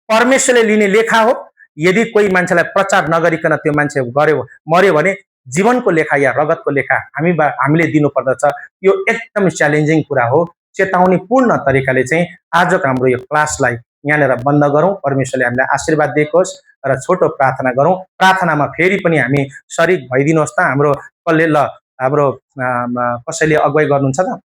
परमेश्वरले लिने लेखा हो। यदि कोही मान्छेलाई प्रचार नगरिकन त्यो मान्छे गर्यो मर्यो भने जीवनको लेखा या रगतको लेखा हामीले दिनु पर्दछ। यो एकदम च्यालेन्जिङ कुरा हो। चेतावनी पूर्ण तरिकाले चाहिँ आजको हाम्रो यो क्लासलाई यहाँनिर बन्द गरौँ। परमेश्वरले हामीलाई आशीर्वाद दिएको होस् र छोटो प्रार्थना गरौँ। प्रार्थनामा फेरि पनि हामी सरिक भइदिनुहोस् त। हाम्रो कसले ल हाम्रो कसैले अगुवाई गर्नुहुन्छ त?